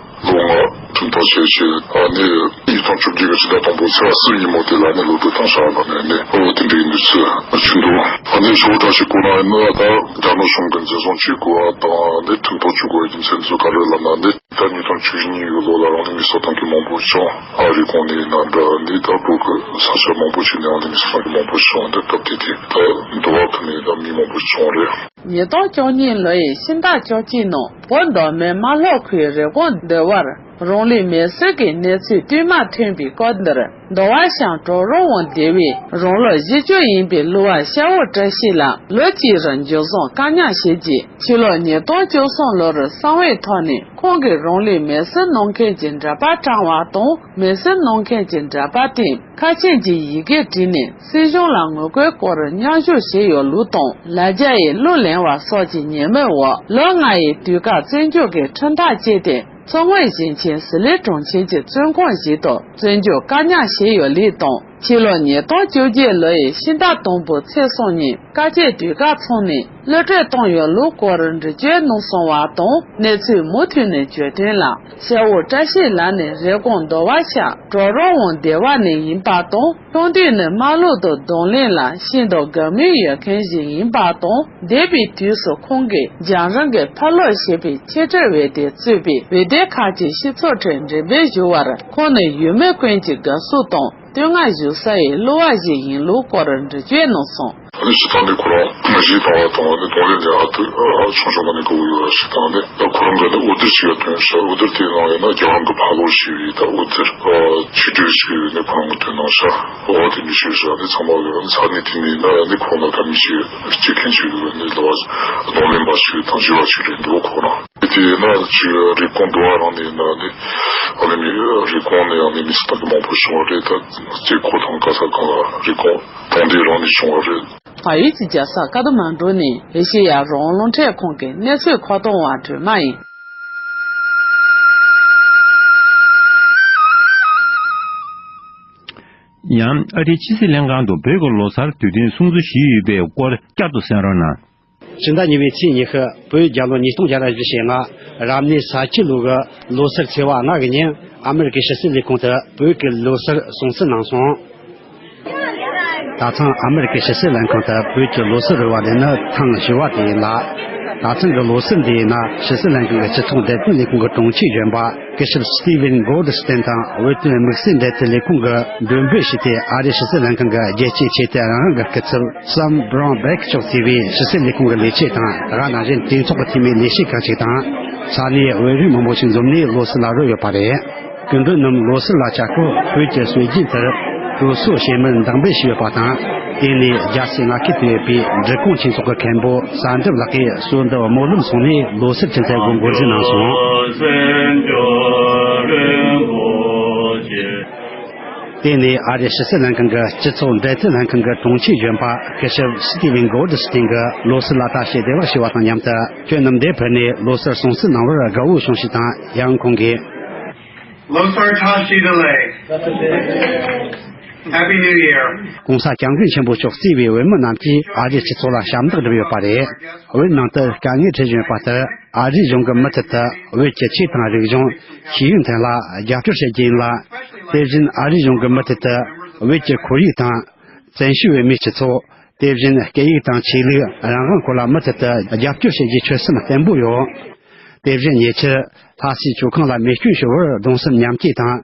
ལོ་ལྔ་ཁྲིམས་ཐག་བཅད་བྱས། ཨ་ནི་ཉིས་སྟོང་བཅོ་བརྒྱད་ཀྱི་ཕྱི་ཟླ་དང་པོའི་ཚེས་པ་གསུམ་ཉིན་མོ་དེ་ལ་ནི་གློད་གྲོལ་བཏང་བཞག་ལབ་ནས་ནི། འོ་དེ་འདྲའི་གནས་ཚུལ་ཕྱིན་འདུག་ཨ་ནི་ཤ་བ་བཀྲ་ཤིས་ཁོ་རང་ནི་ད་རྒྱ་ནག་གཞུང་གིས་འཛིན་བཟུང་བྱེད་དགོས་པ་དང་ནི་ཁྲིམས་ཐག་གཅོད་དགོས་པའི་རྒྱུ་མཚན་ཚོ་ག་རེ་ལབ་ན་ནི། ད་ཉིས་སྟོང་བཅུ་གཉིས་ཀྱི་ལོ་ལ་རང་ལུས་མེར་སྲེག་བཏང་མཁན་མང་པོ་བྱུང་། ཨ་རི་ཁོངས་ནས་ཡིན་ན་འདྲ། འདི་ད་བོད་ཀྱི་ས་ཆ་མང་པོ་ཞིག་ནས་རང་ལུས་མེར་སྲེག་བཏང་མཁན་མང་པོ་བྱུང་། འདི་སྐབས་དེ་དུས་ད་མདོ་སྦ་ཁུལ་ནས་ད་མི་མང་པོ་བྱུང་རེད། ཉིས་སྟོང་བཅུ་གཉིས་ལོའི་ཕྱི་ཟླ་བཅུ་གཅིག་ནང་བོད་མདོ་སྨད་རྨ་ལྷོ་ཁུལ་རི་ཀོན་སྡེ་བར་རང་ལུས་མེར་སྲེག་གི་གནས་ཚུལ་བསྟུད་མར་ཐོན་པའི་སྐབས་འདིར། མདོ་སྦ་ཤང་གྲོག་རོང་དབང་སྡེ་བའི་རང་ལོ་བཞི་བཅུ་ཡིན་པའི་གླུ་བ་ཤ་བ་བཀྲ་ཤིས་ལགས་ལོ་གཅིག་རིང་འཇུ་བཟུང་བཀག་ཉར་བྱས་རྗེས། ཕྱི་ལོ་ཉིས་སྟོང་བཅུ་གསུམ་ལོར་གསང་བའི་ཐོག་ནས་ཁོང་གིས་རང་ལུས་མེར་སྲེག་གནང་མཁན་གྱི་འདྲ་པར་བཀྲམ་པ་དང་། མེར་སྲེག་གནང་མཁན་གྱི་འདྲ་པར་སྟེང་ཁ་ཆེམས་ཀྱི་ཡི་གེ་བྲིས་ནས་སྲིད་གཞུང་ལ་ངོ་རྒོལ་སྐོར་མཉམ་ཞུགས་བྱས་ཡོད་ལུགས་དང་། ལ་རྒྱ་ཡི་གླུ་ལེན་པ་སོགས་ཀྱི་ཉེས་མིང་འོག་ལོ་ལྔ་ཡི་དུས་བཀག་བཙོན་འཇུག་གི་ཁྲིམས་ཐག་བཅད་དེ། མཚོ་སྔོན་ཞིང་ཆེན་ཟི་ལིང་གྲོང་ཁྱེར་གྱི་བཙོན་ཁང་ཞིག་ཏུ་བཙོན་འཇུག་བཀག་ཉར་བྱས་ཡོད་ལུགས་དང་། ཕྱི་ལོ་ཉིས་སྟོང་བཅོ་བརྒྱད་ལོའི་ཕྱི་ཟླ་དང་པོའི་ཚེས་གསུམ་ཉིན་བཀའ་ཆད་དུས་བཀག་ཚང་ནས་གློད་གྲོལ་བཏང་ཡོད་ལུགས་སྐོར་འགྲེལ་བརྗོད་གནང་སོང་བ་དང་། གནས་ཚུལ་མུ་མཐུད་ནས་བརྗོད་དོན་ལ། ཤ་བ་བཀྲ་ཤིས་ལགས་ནི་རི་ཀོན་མདོ་སྦ་ཤང་གྲོག་རོང་དབང་སྡེ་བ་ནས་ཡིན་པ་དང་། ཆུང་དུས་ནས་རྨ་ལྷོ་དང་རྡུང་ལེན་ལ་ཤིན་ཏུ་དགའ་མོས་ཡོད་མཁན་ཞིག་ཡིན་པ་དང་། འདས་པའི་དུས་སུ་ཁོང་གིས་རྒྱང་རིང་གི་ཕ་ལོ་ཞེས་པའི་ཆེད་སྒྲིག་འོད་སྡེ་གཙོས་པའི་འོད་སྡེ་ཁག་ཅིག་སྤྱི་ཚོགས་ཁྲོད་འགྲེམས་སྤེལ་ཞུ་བར། ཁོང་ནི་ཡུལ་མི་ཀུན་གྱི་དགའ་བསུ་དང་བསྟོད་བསྔགས་ཞུ་ས་ཡི་གླུ་བ་ཞིག་ཡིན་ལུགས་སྐོར་འགྲེལ་བརྗོད་གནང་སོང་། ཨ་ནི་སྤྱིར་བཏང་ནི་ཁོ་རང་གཞས་བཏང་བ་དང་། ཨ་ནི་རྡུང་ལེན་ལ་ཨ་ཏི་ཨ་ཆུང་ཆུང་ནས་དགའ་བོ་ཡོད་པ་ཞིག་དང་། ཨ་ནི་ད་ཁོ་རང་གི་ནི་འོད་སྡེར་ཞིག་ཡང་བཏོན་ཤག་འོད་སྡེར་དེའི་ནང་ཡང་ན་རྒྱང་རིང་གི་ཕ་ལོ་ཞེས་པའི་ད་འོད་སྡེར་ཨ་ཆིག་སྒྲིལ་ཞིག་ཡོད་ནི་ཁོ་རང་གིས་བཏོན་གནང་ཤག་འོ་དེ་མི་ཤེས་ཤག་ཨ་ནི་ཚང་མ་གི་ཨ་ནི་ས་གནས་དེ་ནས་ཡིན་ན་ཨ་ནི་ཁོ་ལ་ད་མི་ཤེས་སྐྱེ་མཁན་ཞིག་ཡོད་ནི་ལ་བ་རྡུང་ལེན་པ་ཞིག་དང་བྱིས་པ་ཞིག་རེད་འདུག་ཁོ་རང་། དེ་ཡིན་ན་ཅིག་རི་ཀོན་མདོ་སྦ་རང་ནས་ཡིན་ན་ནི་ཨ་ནི་མི་རི་ཀོན་ནས་ཨ་ནི་མི་སུ་དག་གི་མང་པོ་བྱུང་བ་རེད། ད་རྩེ་ཁོག་དང་ག་ས་གང་ལ་རི་ཀོན་གྲོང་སྡེ་རང་ནས་བྱུང་བ་རེད། བལ་ཡུལ་གྱི་རྒྱལ་ས་ཀ་ཐ་མན་གྲུ་ནས་ཨེ་ཤེ་ཡ་རང་དབང་རླུང་འཕྲིན་ཁང་གི་གནས་ཚུལ་མཁོ་གཏོང་བ་སྒྲོལ་མ་ཡིན། ཡང་ཨ་རིའི་ཕྱི་སྲིད་ལྷན་ཁང་དུ་བོད་ཀྱི་ལོ་གསར་དུས་སྟོན་སྲུང་བརྩི་ཞུས་ཡོད་པའི་སྐོར་བསྐྱར་དུ་གསན་རོགས་གནང་། ཕྱི་ཟླ་གཉིས་པའི་ཚེས་ཉི་ཤུ་བོད་རྒྱལ་ལོ་ཉིས་སྟོང་བརྒྱ་དང་བཞི་བཅུ་ཞེ་ལྔ་རབ་གནས་ས་ཁྱི་ལོ་གི་ལོ་སར་ཚེས་པ་ལྔ་གི་ཉིན་ཨ་མེ་རི་ཀའི་ཕྱི་སྲིད་ལས་ཁུངས་དུ་བོད་ཀྱི་ལོ་སར་སྲུང་བརྩི་གནང་སོང་། ད་ཐེངས་ཨ་མེ་རི་ཀའི་ཕྱི་སྲིད་ལྷན་ཁང་དུ་བོད་ཀྱི་ལོ་སར་རོལ་བ་འདི་ནི་ཐེངས་བཞི་པ་དེ་ཡིན་ལ། ད་ཐེངས་ཀྱི་ལོ་སར་འདི་ཡིན་ན་ཕྱི་སྲིད་ལྷན་ཁང་གི་སྤྱི་ཚོགས་འབྲེལ་མཐུད་ལས་ཁུངས་ཀྱི་དྲུང་ཆེ་གཞོན་པ་སྐུ་ཞབས་Steven Goldstein དང་བོད་དོན་དམིགས་བསལ་འབྲེལ་མཐུད་ལས་ཁུངས་ཀྱིས་མགྲོན་འབོད་བྱས་ཏེ། ཨ་རིའི་ཕྱི་སྲིད་ལྷན་ཁང་གི་རྒྱལ་སྤྱིའི་ཆོས་དད་རང་དབང་གི་སྐུ་ཚབ་Sam Brownback མཆོག་གཙོས་པའི་ཕྱི་སྲིད་ལས་ཁུངས་ཀྱི་ལས་བྱེད་དང་། ད་ག་ནང་བཞིན་གྲོས་ཚོགས་ཀྱི་འཐུས་མི་ལས་བྱེད་ཁག་ཅིག་དང་། ས་གནས་བོད་རིགས་མང་པོ་ཞིག་འཛོམས་ནས་ལོ་སར་ལ་རོལ་ཡོད་པ་རེད། སྐུ་མགྲོན་རྣམས་ལོ་སར་ལ་བཅར་སྐོར་བོད་ཀྱི་སྲོལ་རྒྱུན་ལྟར་དྲོ་གསོལ་ཞལ་མར་འདང་འབོད་ཞུས་ཡོད་པ་དང་། དེ་ནས་རྒྱལ་སའི་མངའ་ཁུལ་དུ་ཡོད་པའི་འབྲི་གུང་ཆོས་ཚོགས་ཀྱི་མཁན་པོ་གསར་འགྲུབ་ལགས་ཀྱིས་སོ་འདི་སྨོན་ལམ་གསུངས་ནས་ལོ་སར་ཆུ་ཚོད་དགུ་འགོར་འཛིན་གནང་སོང་། དེ་ནས་ཨ་རིའི་ཕྱི་སྲིད་ལྷན་ཁང་གི་སྤྱི་ཚོགས་འབྲེལ་མཐུད་ལྷན་ཁང་གི་དྲུང་ཆེ་གཞོན་པ་སྐུ་ཞབས་Steven Goldstein གྱིས་ལོ་སར་ལ་ལྟ་བྱེད་བདེ་བར་ཞུ་བ་དང་མཉམ་དུ། ཁྱོད་རྣམས་འདིར་ཕེབས་ནས་ལོ་སར་སྲུང་བརྩི་གནང་བར་དགའ་བོ་བྱུང་ཞེས་དང་། ཡང་ཁོང་གིས། Losar Tashi Delek. Happy New Year. ༸གོང་ས་༸སྐྱབས་མགོན་ཆེན་པོ་མཆོག་གཙོས་པའི་བོད་མི་རྣམས་ཀྱིས་ཨ་རིའི་སྤྱི་ཚོགས་ལ་ཞབས་འདེགས་བསྒྲུབས་ཡོད་པ་རེད། བོད་ནང་དུ་དཀའ་ངལ་འཕྲད་བཞིན་ཡོད་པ་ལྟར། ཨ་རིའི་གཞུང་གི་མུ་མཐུད་དུ་བོད་ཀྱི་ཆོས་དང་རིག་གཞུང་། ཤེས་ཡོན་ཐད་ལ་རྒྱབ་སྐྱོར་བྱེད་རྒྱུ་ཡིན་ལ། དེ་བཞིན་ཨ་རིའི་གཞུང་གི་མུ་མཐུད་དུ་བོད་ཀྱི་ཁོར་ཡུག་དང་། བཙན་བྱོལ་བོད་མིའི་སྤྱི་ཚོགས། དེ་བཞིན་སྐད་ཡིག་དང་ཆོས་ལུགས་རང་དབང་སྐོར་ལ་མུ་མཐུད་དུ་རྒྱབ་སྐྱོར་བྱེད་རྒྱུའི་ཆོད་སེམས་བརྟན་པོ་ཡོད། དེ་བཞིན་ཉེ་ཆར་ལྷ་སའི་ཇོ་ཁང་ལ་མེ་སྐྱོན་ཤོར་བར་གདུང་སེམས་མཉམ་སྐྱེད་དང་།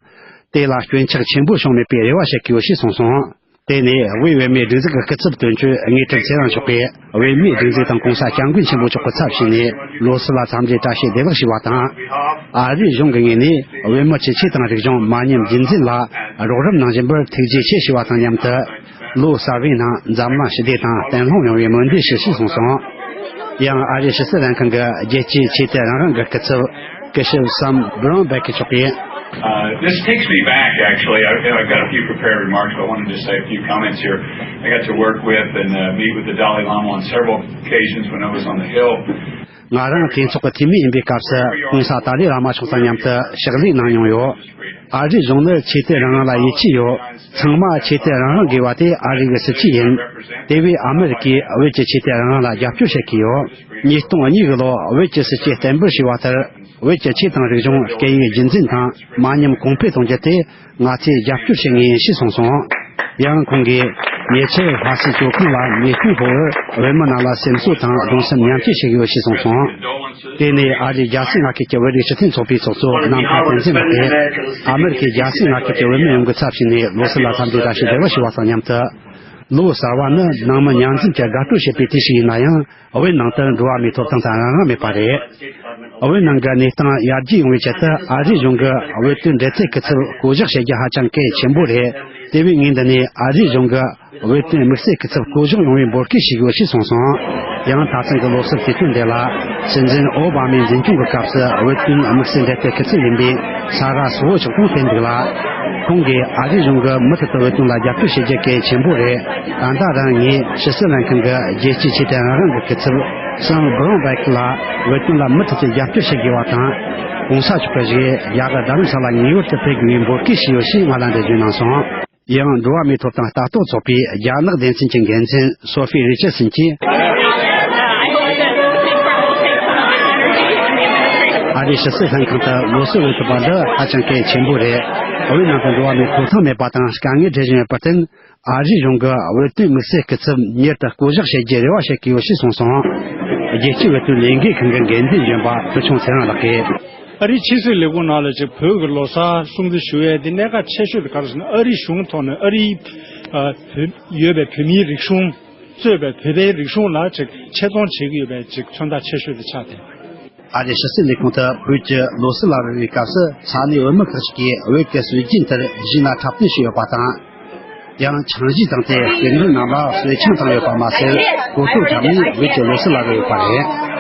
དེ་ལ་སྐྱོན་ཆག་ཆེན་པོ་བྱུང་མེད་པའི་རེ་བ་བྱེད་ཀྱི་ཡོད་ཞེས་གསུངས་སོང་། དེ་ནས་དབུས་བོད་མིའི་སྒྲིག་འཛུགས་ཀྱི་སྐུ་ཚབ་དོན་གཅོད་དངོས་གྲུབ་ཚེ་རིང་མཆོག་གིས། བོད་མིའི་སྒྲིག་འཛུགས་དང་༸གོང་ས་༸སྐྱབས་མགོན་ཆེན་པོ་མཆོག་གི་ཚབ་བྱས་ནས་ལོ་སི་ལ་འཚམས་འདྲི་བཀྲ་ཤིས་བདེ་ལེགས་ཞུས་པ་དང་། ཨ་རིའི་གཞུང་གི་ངོས་ནས་བོད་མི་སྤྱི་ཆོས་དང་རིག་གཞུང་མ་ཉམས་རྒྱུན་འཛིན་ལ་རོགས་རམ་གནང་བཞིན་པར་ཐུགས་རྗེ་ཆེ་ཞུས་པ་དང་མཉམ་དུ། ལོ་གསར་བའི་ནང་འཛམ་གླིང་ཞི་བདེ་དང་བརྟན་ལྷིང་ཡོང་བའི་སྨོན་འདུན་ཞུ་ཞེས་གསུངས་སོང་། ཡང་ཨ་རིའི་ཕྱི་སྲིད་ལྷན་ཁང་གི་རྒྱལ་སྤྱིའི་ཆོས་དད་རང་དབང་གི་སྐུ་ཚབ་སྐུ་ཞབས་Sam Brownback་མཆོག་གིས། Uh, this takes me back, actually. I, I've got a few prepared remarks, but I wanted to say a few comments here. I got to work with and uh, meet with the Dalai Lama on several occasions when I was on the Hill. ང་རང་གྲོས་ཚོགས་ཀྱི་འཐུས་མི་ཡིན་པའི་སྐབས་སུ་༸གོང་ས་ཏཱ་ལའི་བླ་མ་མཆོག་དང་མཉམ་དུ་ཕྱག་ལས་གནང་མྱོང་ཡོད། ཨ་རིའི་གཞུང་ནི་ཆོས་དད་རང་དབང་ལ་ཡིད་ཆེས་ཡོད། ཚང་མ་ཆོས་དད་རང་དབང་དགོས་པ་དེ་ཨ་རི་གི་སྲིད་ཇུས་ཡིན། དེ་བས་ཨ་མི་རི་ཀས་བོད་ཀྱི་ཆོས་དད་རང་དབང་ལ་རྒྱབ་སྐྱོར་བྱེད་ཀྱི་ཡོད། ཉིས་སྟོང་གཉིས་གི་ལོ་བོད་ཀྱི་སྲིད་ཇུས་བརྟན་པོར་ཞུས་པ་ལྟར། བོད་ཀྱི་ཆོས་དང་རིག་གཞུང་སྐད་ཡིག་རྒྱུན་འཛིན་དང་མ་ཉམས་གོང་འཕེལ་གཏོང་རྒྱུ་དེ་ང་ཚོས་རྒྱབ་སྐྱོར་བྱེད་ངེས་ཡིན་ཞེས་གསུངས་སོང་། ཡང་ཁོང་གིས་ཉེ་ཆར་ལྷ་སའི་ཇོ་ཁང་ལ་མེ་སྐྱོན་ཕོག་པར་བོད་མི་རྣམས་ལ་སེམས་གསོ་དང་གདུང་སེམས་མཉམ་སྐྱེད་ཞུ་གི་ཡོད་ཞེས་གསུངས་སོང་། དེ་ནས་ཨ་རིའི་རྒྱལ་སྲིད་མངའ་ཁུལ་གྱི་བོད་རིགས་སྤྱི་མཐུན་ཚོགས་པའི་ཚོགས་གཙོ་རྣམ་ཐར་བསྟན་འཛིན་ལགས་ཀྱིས། ཨ་མི་རི་ཀའི་རྒྱལ་སྲིད་མངའ་ཁུལ་གྱི་བོད་མི་ཡོངས་ཀྱི་ཚབ་བྱས་ནས་ལོ་སི་ལ་འཚམས་འདྲི་བཀྲ་ཤིས་བདེ་ལེགས་ཞུ་བ་དང་མཉམ་དུ། ལོ་གསར་བ་ནི་ནང་མི་མཉམ་འཛོམས་ཀྱི་དགའ་སྤྲོ་བྱེད་པའི་དུས་ཤིག་ཡིན་ན་ཡང་། བོད་ནང་དུ་འགྲོ་བ་མིའི་ཐོབ་ཐང་དང་རང་དབང་མེད་པ་རེད། བོད་ནང་གི་གནས་སྟངས་ཡར་རྒྱས་ཡོང་བའི་ཆེད་དུ་ཨ་རིའི་གཞུང་གིས་བོད་དོན་འབྲེལ་མཐུད་སྐུ་ཚབ་བསྐོ་གཞག་བྱེད་རྒྱུ་ཧ་ཅང་གལ་ཆེན་པོ་རེད། དེ་བས་ངས་འདི་ནས་ཨ་རིའི་གཞུང་གིས་བོད་དོན་དམིགས་བསལ་སྐུ་ཚབ་བསྐོ་གཞག་ཡོང་བའི་འབོད་སྐུལ་ཞུ་དགོས་ཞེས་གསུངས་སོང་། ཡང་ད་ཐེངས་ཀྱི་ལོ་སར་དུས་སྟོན་དེ་ལ་སྲིད་འཛིན་ཨོ་བྷ་མའི་འཛིན་སྐྱོང་གི་སྐབས་སུ་བོད་དོན་དམིགས་བསལ་འབྲེལ་མཐུད་སྐུ་ཚབ་ཡིན་པའི་ས་ར་སུ་ཝོ་མཆོག་དང་ཕེབས་འདུག་ལ། ཁོང་གིས་ཨ་རིའི་གཞུང་གིས་མུ་མཐུད་དུ་བོད་དོན་ལ་རྒྱབ་སྐྱོར་བྱེད་རྒྱུ་གལ་ཆེན་པོ་རེད། ད་ལྟ་རང་ངས་ཕྱི་སྲིད་ལྷན་ཁང་གི་རྒྱལ་སྤྱིའི་ཆོས་དད་རང་དབང་གི་སྐུ་ཚབ་སམ་བྷ་རོན་བྷེག་ལ་བོད་དོན་ལ་མུ་མཐུད་དུ་རྒྱབ་སྐྱོར་བྱེད་དགོས་པ་དང་། ༸གོང་ས་མཆོག་གི་བཞུགས་རྒྱ་གར་རྡ་རམ་ས་ལ་ངེས་པར་དུ་ཕེབས་དགོས་པའི་འབོད་སྐུལ་ཞུས་ཡོད་ཞེས་ང་ལ་འགྲེལ་བརྗོད་གནང་སོང་། ཡང་འགྲོ་བ་མིའི་ཐོབ་ཐང་ལྟ་རྟོག་ཚོགས་པའི་རྒྱ་ནག་སྡེ་ཚན་གྱི་འགན་འཛིན་སོ་ཧྥི་རི་ཆར་སན་གྱིས། ཨ་རིའི་ཕྱི་སྲིད་ལྷན་ཁང་དུ་ལོ་སར་འོས་ཐོབ་པ་འདི་ཧ་ཅང་གལ་ཆེན་པོ་རེད། བོད་ནང་དུ་འགྲོ་བ་མིའི་ཐོབ་ཐང་མེད་པ་དང་དཀའ་ངལ་འཕྲད་བཞིན་ཡོད་པར་བརྟེན། ཨ་རིའི་གཞུང་གིས་བོད་དོན་དམིགས་བསལ་སྐུ་ཚབ་མྱུར་དུ་བསྐོ་གཞག་བྱེད་རྒྱུའི་རེ་བ་བྱེད་ཀྱི་ཡོད་ཞེས་གསུངས་སོང་། རྒྱལ་སྤྱིའི་བོད་དོན་ལས་འགུལ་ཁང་གི་འགན་འཛིན་གཞོན་པ་ཕུལ་བྱུང་ཚེ་རིང་ལགས་ཀྱིས། ཨ་རིའི་ཕྱི་སྲིད་ལས་ཁུངས་ནང་ལ་ཅིག་བོད་ཀྱི་ལོ་གསར་སྲུང་བརྩི་ཞུ་ཡས་དེ་གནད་འགག་ཆེ་ཤོས་དེ་ག་རེ་ཟེར་ན། ཨ་རིའི་གཞུང་ཐོག་ནས་ཨ་རིའི་ཨ་བོད་ཡོད་པའི་བོད་མིའི་རིག་གཞུང་གཙོས་པའི་བོད་པའི་རིག་གཞུང་ལ་ཅིག་ཆེད་གཏོང་བྱེད་ཀྱི་ཡོད་པའི་ཅིག་མཚོན་རྟགས་ཆེ་ཤོས་དེ་ཆགས་ཏེ། ཨ་རིའི་ཕྱི་སྲིད་ལས་ཁུངས་དུ་བོད་ཀྱི་ལོ་གསར་ལ་རོལ་བའི་སྐབས་སུ་ས་གནས་བོད་མི་ཁག་ཅིག་གིས་བོད་ཀྱི་སྲོལ་རྒྱུན་ལྟར་གཞས་སྣ་འཁྲབ་སྟོན་བྱས་ཡོད་པ་དང་། ཡང་ཆང་གཞས་བཏང་སྟེ་སྐྱེ་དངོས་རྣམས་ལ་གསོལ་ཆང་བཏང་ཡོད་པ་མ་ཟད། གོ་ཐོས་འཁྲབ་ནས་བོད་ཀྱི་ལོ་གསར་ལ་རོལ་ཡོད་པ་རེད།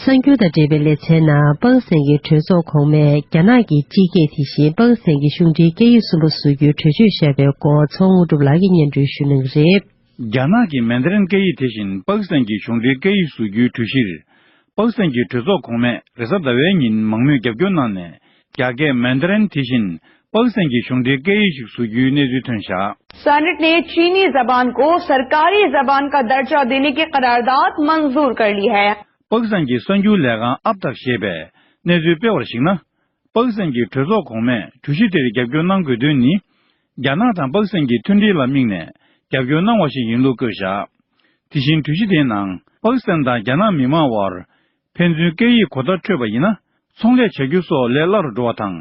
གསར་འགྱུར་དང་འབྲེལ་བའི་ལེ་ཚན་ནང་། པ་ཀི་སི་ཐན་གྱི་གྲོས་ཚོགས་གོང་མས་རྒྱ་ནག་གི་སྤྱི་སྐད་དེ་བཞིན་པ་ཀི་སི་ཐན་གྱི་གཞུང་འབྲེལ་སྐད་ཡིག་གསུམ་པ་བཟོ་རྒྱུའི་གྲོས་ཆོད་བཞག་པའི་སྐོར་མཚོ་སྔོན་གྲུབ་ལགས་ཀྱིས་སྙན་སྒྲོན་ཞུ་གནང་གི་རེད། རྒྱ་ནག་གི་མན་ཌ་རན་སྐད་ཡིག་དེ་བཞིན་པ་ཀི་སི་ཐན་གྱི་གཞུང་འབྲེལ་སྐད་ཡིག་བཟོ་རྒྱུའི་གྲོས་གཞིར། པ་ཀི་སི་ཐན་གྱི་གྲོས་ཚོགས་གོང་མས་རེས་གཟའ་ཟླ་བའི་ཉིན་མང་མོས་རྒྱབ་སྐྱོར་གནང་ནས། རྒྱ་སྐད་མན་ཌ་རན་དེ་བཞིན་པ་ཀི་སི་ཐན་གྱི་གཞུང་འབྲེལ་སྐད་ཡིག་ཞིག་བཟོ་རྒྱུའི་གནས་ཚུལ་ཐོན་བཞག་སੈਨੇਟ نے چینی زبان کو سرکاری زبان کا درجہ دینے کی قرارداد منظور کر لی ہے۔ པ་ཀི་སི་ཐན་གྱི་གསར་འགྱུར་ལས་ཁང་ཨབ་ཏག་ཞེས་པས་གནས་ཚུལ་སྤེལ་བར་གཞིགས་ན། པ་ཀི་སི་ཐན་གྱི་གྲོས་ཚོགས་གོང་མས་གྲོས་གཞི་དེར་རྒྱབ་སྐྱོར་གནང་དགོས་དོན་ནི། རྒྱ་ནག་དང་པ་ཀི་སི་ཐན་གྱི་མཐུན་སྒྲིལ་ལ་དམིགས་ནས་རྒྱབ་སྐྱོར་གནང་བ་ཞིག་ཡིན་ལུགས་བཀོད་བཞག་དེ་བཞིན་གྲོས་གཞི་དེའི་ནང་། པ་ཀི་སི་ཐན་དང་རྒྱ་ནག་མི་དམངས་དབར་ཕན་ཚུན་སྐད་ཡིག་གོ་བརྡ་འཕྲོད་པ་ཡིན་ན། ཚོང་ལས་བྱ་རྒྱུ་སོགས་ལས་སླ་རུ་འགྲོ་བ་དང་།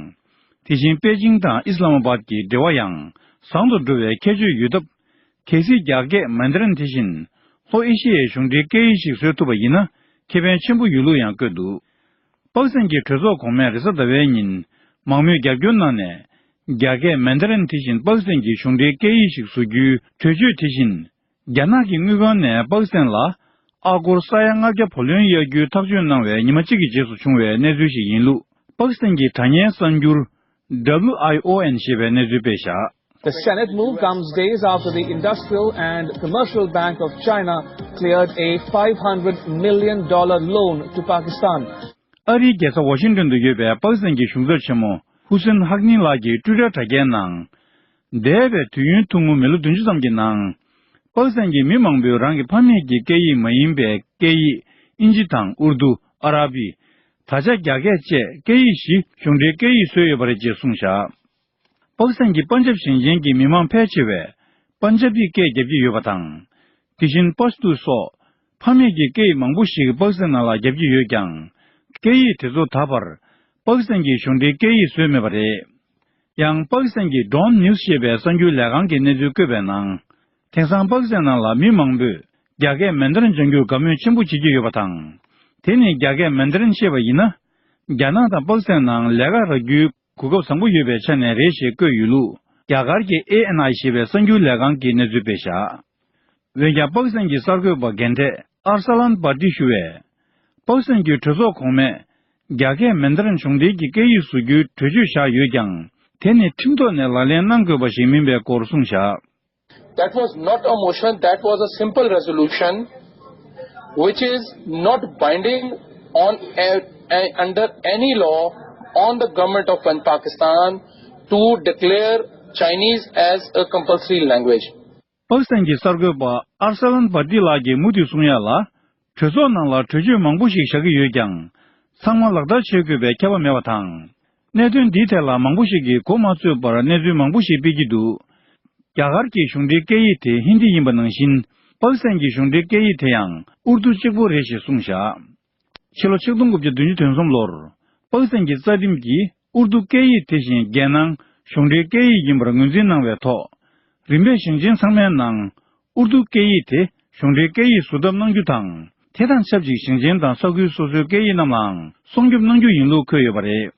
དེ་བཞིན་པེ་ཅིང་དང་ཨི་སི་ལ་མ་བཱད་ཀྱི་འབྲེལ་བ་ཡང་བཟང་དུ་འགྲོ་བའི་ཁྱད་ཆོས་ཡོད་སྟབས། གལ་སྲིད་རྒྱ་སྐད་མན་ཌ་རན་དེ་བཞིན་ལྷོ་ཨེ་ཤི་ཡའི་གཞུང་འབྲེལ་སྐད་ཡིག་ཞིག་བཟོས་ཐུབ་པ་ཡིན་ན་ཁེ་ཕན་ཆེན་པོ་ཡོད་ལུགས་ཡང་བཀོད་འདུག་པ་ཀི་སི་ཐན་གྱི་གྲོས་ཚོགས་གོང་མས་རེས་གཟའ་ཟླ་བའི་ཉིན་མང་མོས་རྒྱབ་སྐྱོར་གནང་ནས། རྒྱ་སྐད་མན་ཌ་རན་དེ་བཞིན་པ་ཀི་སི་ཐན་གྱི་གཞུང་འབྲེལ་སྐད་ཡིག་ཞིག་བཟོ་རྒྱུའི་གྲོས་ཆོད་དེ་བཞིན། རྒྱ་ནག་གི་དངུལ་ཁང་ནས་པ་ཀི་སི་ཐན་ལ་ཨ་སྒོར་ས་ཡ་ལྔ་བརྒྱ་བུ་ལོན་གཡར་རྒྱུའི་ཐག་གཅོད་གནང་བའི་ཉི་མ་གཅིག་གི་རྗེས་སུ་བྱུང་བའི་གནས་ཚུལ་ཞིག་ཡིན་ལུགས། པ་ཀི་སི་ཐན་གྱི་དྲ་བརྙན་གསར་འགྱུར་ཌབ་ལིའུ་ཨའི་ཨོ་ཨེན་ཞེས་པའི་གནས་ཚུལ་སྤེལ་བཞག The Senate move comes days after the Industrial and Commercial Bank of China cleared a five hundred million dollar loan to Pakistan. ཨ་རིའི་རྒྱལ་ས་ཝ་ཤིང་ཏོན་དུ་ཡོད་པའི་པ་ཀི་སི་ཐན་གྱི་གཞུང་ཚབ་ཆེན་མོ་ཧུ་སེན་ཧག་ནི་ལགས་ཀྱི་ཊུ་ཊར་དྲ་རྒྱའི་ནང་། འདས་པའི་དུས་ཡུན་ཐུང་ངུ་མི་ལོ་བདུན་ཅུ་ཙམ་གྱི་ནང་། པ་ཀི་སི་ཐན་གྱི་མི་མང་པོས་རང་གི་ཕ་མེས་ཀྱི་སྐད་ཡིག་མ་ཡིན་པའི་སྐད་ཡིག་ཨིན་ཇི་དང་ཨུར་དུ། ཨ་ར་བི། ད་ཆ་རྒྱ་སྐད་བཅས་སྐད་ཡིག་བཞི་གཞུང་འབྲེལ་སྐད་ཡིག་བཟོས་ཡོད་པ་རེད་ཅེས་གསུངས་བཞག་པ་ཀི་སི་ཐན་གྱི་པན་ཇབ་ཞིང་ཆེན་གྱི་མི་མང་ཕལ་ཆེ་བས་པན་ཇབ་ཏི་སྐད་རྒྱབ་ཀྱི་ཡོད་པ་དང་། དེ་བཞིན་པ་ཤ་ཏུ་སོགས་ཕ་མེས་ཀྱི་སྐད་ཡིག་མང་པོ་ཞིག་པ་ཀི་སི་ཐན་ནང་ལ་རྒྱབ་ཀྱི་ཡོད་ཀྱང་། སྐད་ཡིག་དེ་ཚོ་ད་བར་པ་ཀི་སི་ཐན་གྱི་གཞུང་འབྲེལ་སྐད་ཡིག་བཟོས་མེད་པ་རེད། ཡང་པ་ཀི་སི་ཐན་གྱི་Dawn News་ཞེས་པའི་གསར་འགྱུར་ལས་ཁང་གི་གནས་ཚུལ་བཀོད་པའི་ནང་། དེང་སང་པ་ཀི་སི་ཐན་ནང་ལ་མི་མང་པོས་རྒྱ་སྐད་མན་ཌ་རན་སྦྱང་རྒྱུར་དགའ་མོས་ཆེན་པོ་བྱེད་ཀྱི་ཡོད་པ་དང་། དེ་ནི་རྒྱ་སྐད་མན་ཌ་རན་ཤེས་པ་ཡིན་ན། རྒྱ་ནག་དང་པ་ཀི་སི་ཐན་ནང་ལས་ཀ་རག་རྒྱུའི་གོ་སྐབས་བཟང་པོ་ཡོད་པའི་ཆ་ནས་རེད་ཞེས་བཀོད་ཡོད་ལུགས། རྒྱ་གར་གྱི་ཨེ་ཨེན་ཨའི་ཞེས་པའི་གསར་འགྱུར་ལས་ཁང་གིས་གནས་ཚུལ་སྤེལ་བཞག་འོན་ཀྱང་། པ་ཀི་སི་ཐན་གྱི་གསར་འགོད་པ་རྒན་གྲས་ཨར་སཱ་ལན་བྷ་ཏི་ཞུ་བས། པ་ཀི་སི་ཐན་གྱི་གྲོས་ཚོགས་གོང་མས། རྒྱ་སྐད་མན་ཌ་རན་གཞུང་འབྲེལ་གྱི་སྐད་ཡིག་བཟོ་རྒྱུའི་གྲོས་ཆོད་བཞག་ཡོད་ཀྱང་། དེ་ནི་ཁྲིམས་ཐོག་ནས་ལག་ལེན་གནང་དགོས་པ་ཞིག་མིན་པའི་སྐོར་གསུངས་བཞག That was not a motion, that was a simple resolution which is not binding on a, a, under any law on the government of Pakistan to declare Chinese as a compulsory language. པ་ཀི་སི་ཐན་གྱི་གསར་འགོད་པ་ཨར་སཱ་ལན་བྷ་ཏི་ལགས་ཀྱིས་མུ་མཐུད་གསུང་ཡ་ལ། གྲོས་ཚོགས་ནང་ལ་གྲོས་ཆོད་མང་པོ་ཞིག་བཞག་གི་ཡོད་ཀྱང་། ཚང་མ་ལག་བསྟར་བྱེད་དགོས་པའི་ཁྱབ་པ་མེད་པ་དང་། གནད་དོན་འདིའི་ཐད་ལ་མང་པོ་ཞིག་གིས་གོ་མ་ཆོད་པར་གནས་ཚུལ་མང་པོ་ཞིག་སྤེལ་གྱི་འདུག་རྒྱ་གར་གྱི་གཞུང་འབྲེལ་སྐད་ཡིག་དེ་ཧིན་དི་ཡིན་པ་ནང་བཞིན། པ་ཀི་སི་ཐན་གྱི་གཞུང་འབྲེལ་སྐད་ཡིག་དེ་ཡང་ཨུར་དུ་གཅིག་པོ་རེད་ཞེས་གསུངས་བཞག་ཕྱི་ལོ་ཆིག་སྟོང་དགུ་བརྒྱ་བདུན་ཅུ་དོན་གསུམ་ལོར། པ་ཀི་སི་ཐན་གྱི་རྩ་ཁྲིམས་ཀྱིས་ཨུར་དུ་སྐད་ཡིག་དེ་བཞིན་རྒྱལ་ནང་གཞུང་འབྲེལ་སྐད་ཡིག་ཡིན་པར་ངོས་འཛིན་གནང་བའི་ཐོག་རིམ་པས་ཞིང་ཆེན་ཚང་མའི་ནང་། ཨུར་དུ་སྐད་ཡིག་དེ་གཞུང་འབྲེལ་སྐད་ཡིག་བཟོ་ཐབས་གནང་རྒྱུ་དང་། དེ་དང་ཆབས་ཅིག་ཞིང་ཆེན་དང་ས་ཁུལ་སོ་སོའི་སྐད་ཡིག་རྣམས་ལའང་སྲུང་སྐྱོབ་གནང་རྒྱུ་ཡིན་ལུགས་འཁོད་ཡོད་པ་རེད།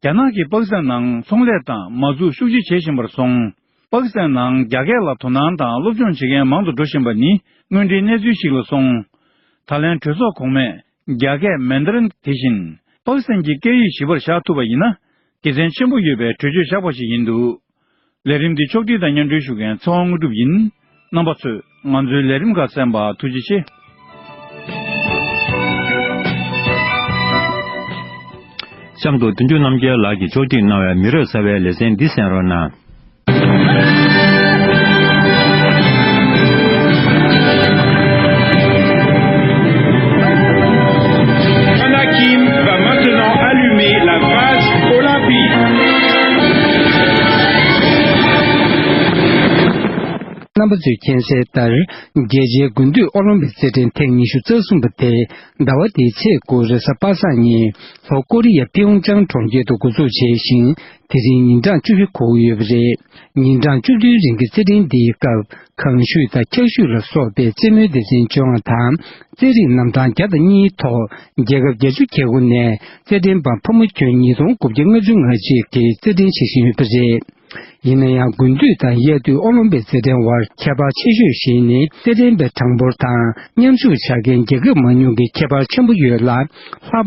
རྒྱ་ནག་གིས་པ་ཀི་སི་ཐན་ནང་ཚོང་ལས་དང་མ་འཛུགས་ཤུགས་ཆེ་བྱེད་བཞིན་པར་སོང་། པ་ཀི་སི་ཐན་ནང་རྒྱ་སྐད་ལ་དོ་སྣང་དང་སློབ་སྦྱོང་བྱེད་མཁན་མང་དུ་འགྲོ་བཞིན་པ་ནི་དངོས་འབྲེལ་གནས་ཚུལ་ཞིག་ལ་སོང་། ད་ལན་གྲོས་ཚོགས་གོང་མས་རྒྱ་སྐད་མན་ཌ་རན་དེ་བཞིན་པ་ཀི་སི་ཐན་གྱི་སྐད་ཡིག་བཞི་པར་བཞག་ཐུབ་པ་ཡིན་ན། དགེ་མཚན་ཆེན་པོ་ཡོད་པའི་གྲོས་ཆོད་བཞག་པ་ཞིག་ཡིན་འདུག་ལས་རིམ་འདི་ཕྱོགས་སྒྲིག་དང་སྙན་སྒྲོན་ཞུ་མཁན་ཚེ་དབང་དངོས་གྲུབ་ཡིན། རྣམ་པ་ཚོས་ང་ཚོའི་ལས་རིམ་ཁག་གསན་པར་ཐུགས་རྗེ་ཆེ། གཤམ་དུ་དོན་གྲུབ་རྣམ་རྒྱལ་ལགས་ཀྱིས་ཕྱོགས་སྒྲིག་གནང་བའི་མི་རབས་གསར་བའི་ལེ་ཚན་འདི་གསན་རོགས་གནང་། Anakim va maintenant allumer la vase olympique. རྣམ་པ་ཚོས་མཁྱེན་གསལ་ལྟར། རྒྱལ་སྤྱིའི་དགུན་དུས་ཨོ་ལིམ་པིག་རྩེད་འགྲན་ཐེངས་ཉི་ཤུ་རྩ་གསུམ་པ་དེ་ཟླ་བ་འདིའི་ཚེས་དགུ་རེས་གཟའ་པ་སངས་ཉིན་ལྷོ་ཀོ་རི་ཡ་ཕིའུ་ཅང་གྲོང་ཁྱེར་དུ་འགོ་འཛུགས་བྱས་ཤིང་། དེ་རིང་ཉིན་གྲངས་བཅུ་བཞི་འཁོར་གྱི་ཡོད་པ་རེད། ཉིན་གྲངས་བཅུ་བདུན་རིང་གི་རྩེད་འགྲན་འདིའི་སྐབས། གངས་ཤུད་དང་འཁྱགས་ཤུད་ལ་སོགས་པའི་རྩེད་མོའི་སྡེ་ཚན་བཅོ་ལྔ་དང་། རྩེད་རིགས་རྣམ་གྲངས་བརྒྱ་དང་གཉིས་ཐོག་རྒྱལ་ཁབ་བརྒྱད་ཅུ་གྱ་དགུ་ནས་རྩེད་འགྲན་པ་ཕོ་མོ་ཁྱོན་ཉིས་སྟོང་དགུ་བརྒྱ་ལྔ་བཅུ་ང་གཅིག་གིས་རྩེད་འགྲན་བྱེད་བཞིན་ཡོད་པ་རེད། ཡིན་ན་ཡང་། དགུན་དུས་དང་དབྱར་དུས་ཨོ་ལིམ་པིག་རྩེད་འགྲན་བར་ཁྱད་པར་ཆེ་ཤོས་ཤིག་ནི། རྩེད་འགྲན་པའི་གྲངས་འབོར་དང་། མཉམ་ཞུགས་བྱ་མཁན་རྒྱལ་ཁབ་མང་ཉུང་གི་ཁྱད་པར་ཆེན་པོ་ཡོད་ལ། ལྷག་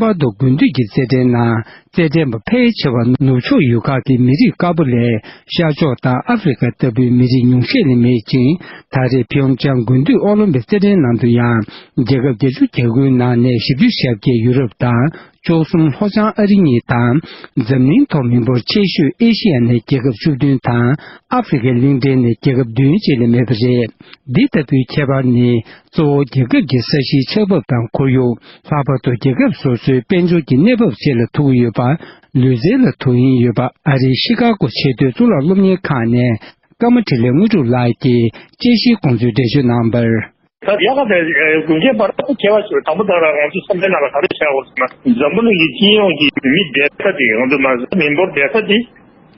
པར་དུ་དགུན་དུས་ཀྱི་རྩེད་འགྲན་ནང་། རྩེད་འགྲན་པ་ཕལ་ཆེ་བ་ནུབ་ཕྱོགས་ཡུལ་ཁག་གི་མི་རིགས་དཀར་པོ་ལས། ཤར་ཕྱོགས་དང་ཨ་ཧྥེ་རི་ཁ་ལྟ་བུའི་མི་རིགས་ཉུང་ཤས་ལས་མེད་ཅིང་། ད་རེས་ཕིའུ་ཅང་དགུན་དུས་ཨོ་ལིམ་པིག་རྩེད་འགྲན་ནང་དུ་ཡང་། རྒྱལ་ཁབ་བརྒྱད་ཅུ་གྱ་དགུའི་ནང་ནས་བཞི་བཅུ་ཞེ་བརྒྱད་ཡུ་རོབ་དང་། བཅུ་གསུམ་ལྷོ་བྱང་ཨ་རི་གཉིས་དང་། འཛམ་གླིང་ཐོག་མི་འབོར་ཆེ་ཤོས་ཨེ་ཤི་ཡ་ནས་རྒྱལ་ཁབ་བཅུ་བདུན་དང་། ཨ་ཧྥེ་རི་ཁའི་གླིང་ཕྲན་ནས་རྒྱལ་ཁབ་བདུན་བཅས་ལས་མེད་པ་རེད། འདི་ལྟ་བུའི་ཁྱད་པར་ནི། གཙོ་བོ་རྒྱལ་ཁབ་ཀྱི་ས་གཞིའི་ཆགས་བབ་དང་ཁོར་ཡུག་ལྷག་པར་དུ་རྒྱལ་ཁབ་སོ་སོའི་དཔལ་འབྱོར་གྱི་གནས་བབ་བཅས་ལ་ཐུག་ཡོད་པ། ལུས་རྩལ་ལ་དོ་དབྱིངས་ཡོད་པ། ཨ་རིའི་ཤི་ཀ་གོ་ཆེས་མཐོའི་གཙུག་ལག་སློབ་གཉེར་ཁང་ནས། ཀརྨ་འཕྲིན་ལས་དངོས་གྲུབ་ལགས་ཀྱིས་དཔྱད་གཞིའི་དགོངས་ཚུལ་འགྲེལ་བརྗོད་གནང་བར། ད་ཡག་ག་དེ་དགུན་ཁའི་བར་དུ་ཁྱད་པར་ཞིག་དང་པོ་ད་རང་ང་ཚོ་བསམ་པའི་ནང་ལ་ག་རེ་བྱ་དགོས་ཟེར་ན། འཛམ་བུ་གླིང་གི་སྤྱི་ཡོངས་ཀྱི་མི་བསྡད་ས་དེ། ང་ཚོ་མ་མི་འབོར་བསྡད་ས་དེ་